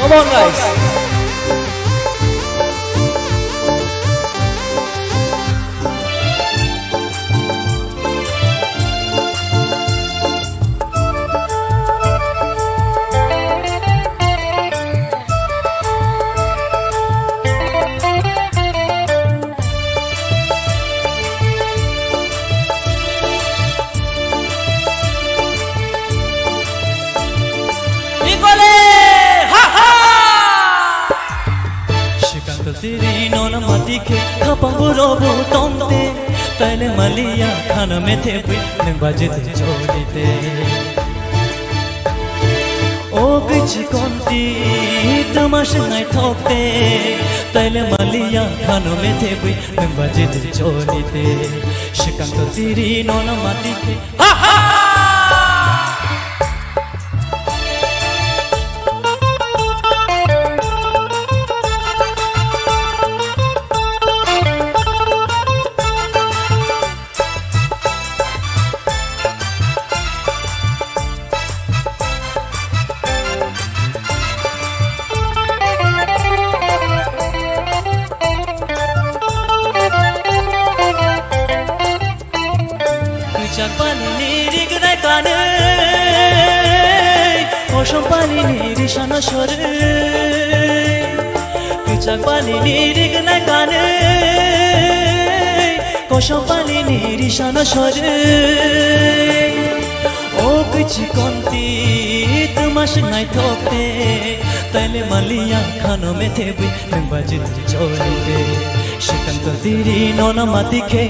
Come on, guys. Ikole! Ha, ha! Sikang to tiri nona mati ke khapang bu robu tongte, taile maliya khana methe bui nang baje te choli te. O bichi konti tama se naithok te, taile maliya khano methe bui nang baje te choli te. Sikang to tiri nona mati ke. Ha ha! Kosom palini risano sori, kwchak palini rigna kani. Kosom palini risano sori. O kwchi konti tuma swngnai thokte, taile maliya khano methe bui nungba jiti choli de. Shikang to diri nona mati khe.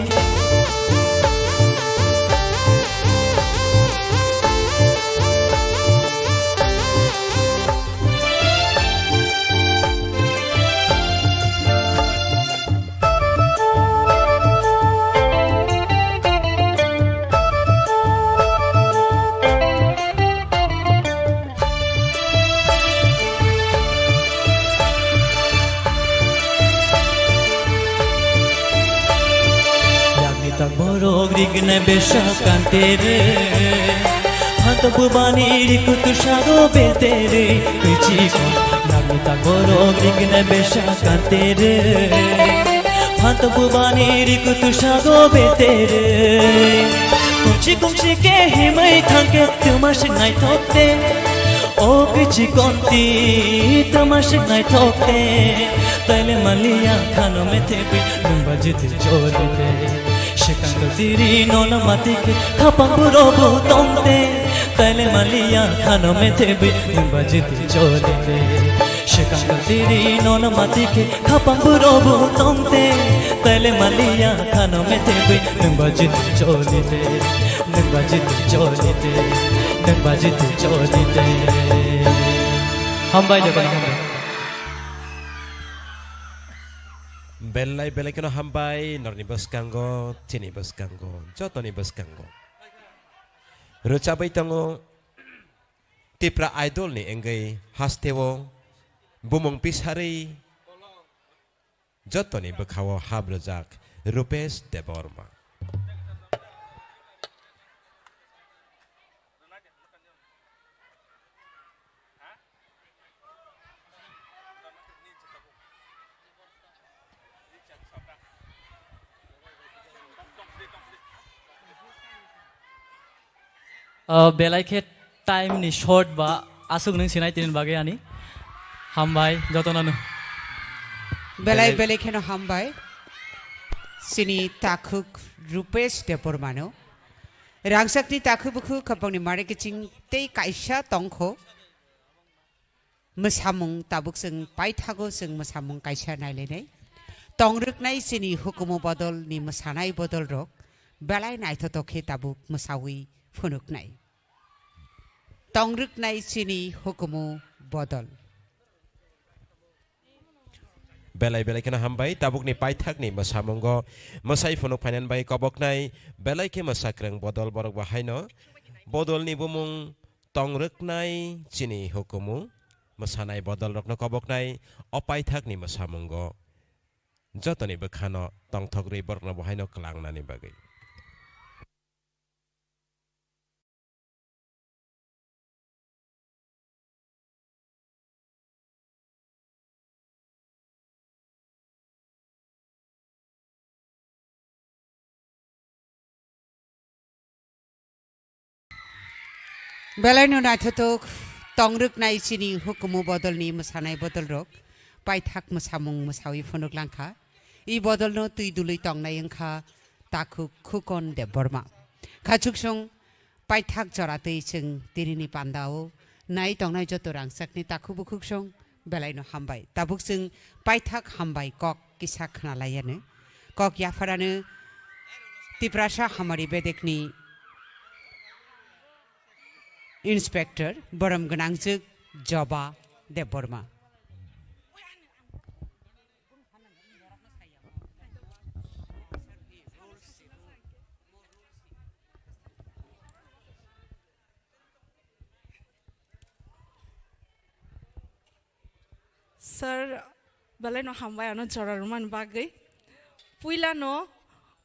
Yagni tak borok rigna besa kantere. Phantok bubani rikutu sago betere. Kuchiko yagni tak borok rigna besa kantere. Phantok bubani rikutu sago betere. Kungsi kungsi ke himai thangke tuma sing naithokte. O kichi konti tama sik naithok te, taile maliya khano methe bui nungba jiti choli te. Sikang to tiri nona mati khe khapang buro bu tong te, taile maliya khano methe bui nungba jiti choli te. Sikang to tiri nona mati khe khapang buro bu tong te, taile maliya khano methe bui nungba jiti choli te. Nungba jiti choli te, nungba jiti choli te. Hambai jotono hambai. Belai belai kheno hambai norni bwskango, chini bwskango, jotoni bwskango. Rwchabwi tongo Tipra Idol ni wngwi hasteo bumung pisari Jotoni bwkhao hap rwjak Rupesh Debbarma. Ah, belai khe time ni short ba aswk nwng sinai tini bagwi ani. Hambai jotono no. Belai belai kheno hambai. Chini takhuk Rupesh Debbarmano. Rangchakni takhuk bukhu khapangni mare kiching tei kaisa tongkho. Mwsamung tabuk chwng paithago chwng mwsamung kaisa nailainai. Tongrwknai chini hukumu bodolni mwsanai bodolrok belai naithotok khe tabuk mwsaui phunuknai. Tongrwknai chini hukumu bodol. Belai belai kheno hambai, tabukni paithakni mwsamungo mwsai phunuk phainani bai koboknai belai khe mwsakrwng bodol borok bo haino bodolni bumung Tongrwknai chini hukumu, mwsanai bodolrokno koboknai o paithakni mwsamungo jotoni bwkhano tongthok rwi borokno bo haino kwlangnani bagwi. Belaino naithothok tongrwknai chini hukumu bodolni mwsanai bodolrok paithak mwsamung mwsawi phunuk langkha. I bodolno twi dului tongnai wngkha takhuk Khukon Debbarma. Khachuksong paithak joratwi chwng tinini pandao nai tongnai joto rangchakni takhuk bukhuksong belaino hambai. Tabuk chwng paithak hambai kok kisa khwnalaiyanw. Kok yapharano Tiprasa Hamari Bedekni Inspector borom gwnangjwk Joba Debbarma. Sir, belaino hambai ano jora rwmani bagwi. Puilano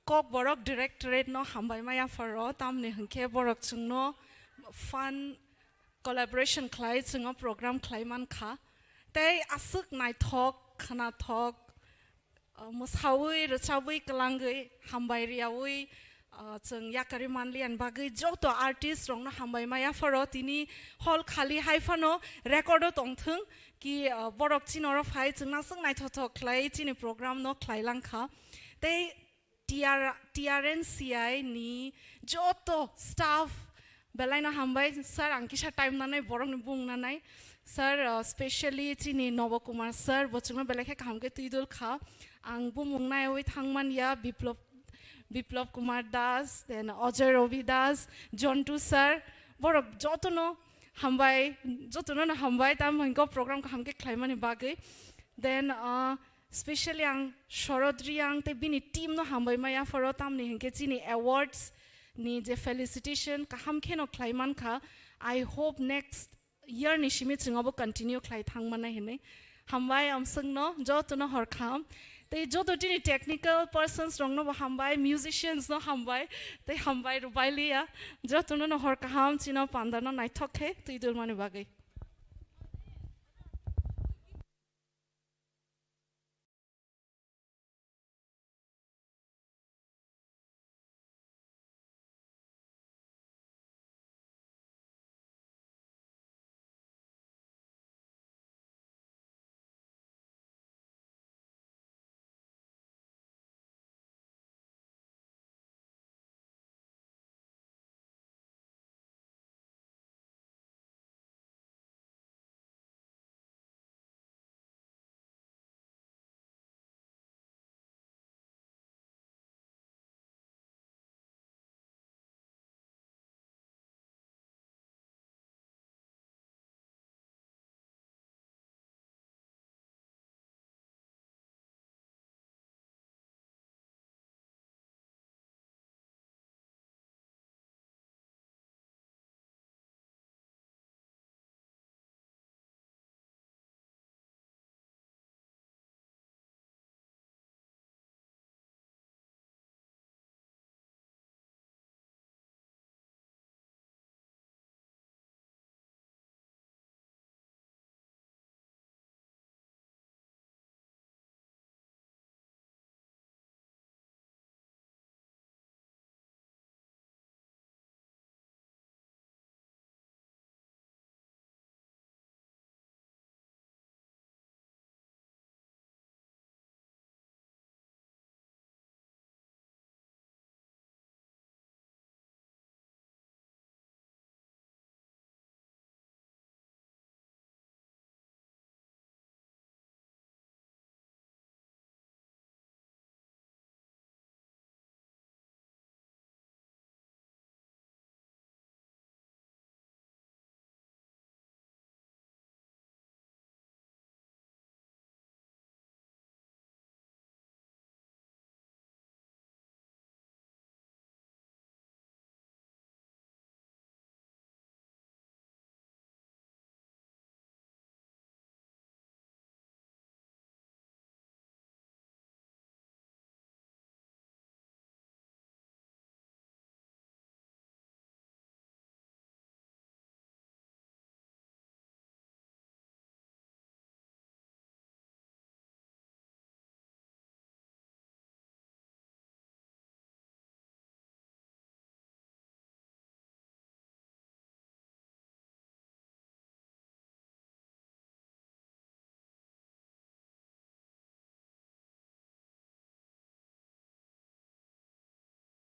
Kokborok Directorate no hambai maya pharo, tamni hwnkhe borok chwngno fund collaboration khlai chwngno program khlai mankha. Tei aswk naithok, khwnathok, uh, mwsawi, rwchabwi, kwlangwi, hambai riyawi, Ah, chwng yakarwi manliya ni bagwi joto artist rokno hambai maya pharo, tini hall khali hai phano record o tongthwng ki, ah, borok chini oro phai chwngno swk naithothok khlai chini program no khlai langkha. Tei T R, T R N C I ni joto staff belai no hambai sir, ang kisa time nanai borok ni bung nanai sir, ah, specially chini Nobo Kumar sir bo chwngno belai khe kaham khe twidul kha, ang bumung naiwi thangman ya Biplop Biplop Kumar Das, then Ajoy Ravi Das, Jontu sir, borok jotono hambai, jotono no hambai, tamo hwnko program kaham khe khlaimani bagwi. Then, uh, specially ang Sharad Reang tei bini team no hambai maya pharo, tamni hwnke chini awards ni je felicitation kaham kheno khlaiman kha. I hope next year ni simi chwng obo continue khlai thang manai hinwi. Hambai amswkno jotono hor kaham. Tei joto tini technical persons rokno bo hambai, musicians no hambai, tei hambai rwbailiya. Jotono no hor kaham, chino panda no naithok khe twi dulmani bagwi.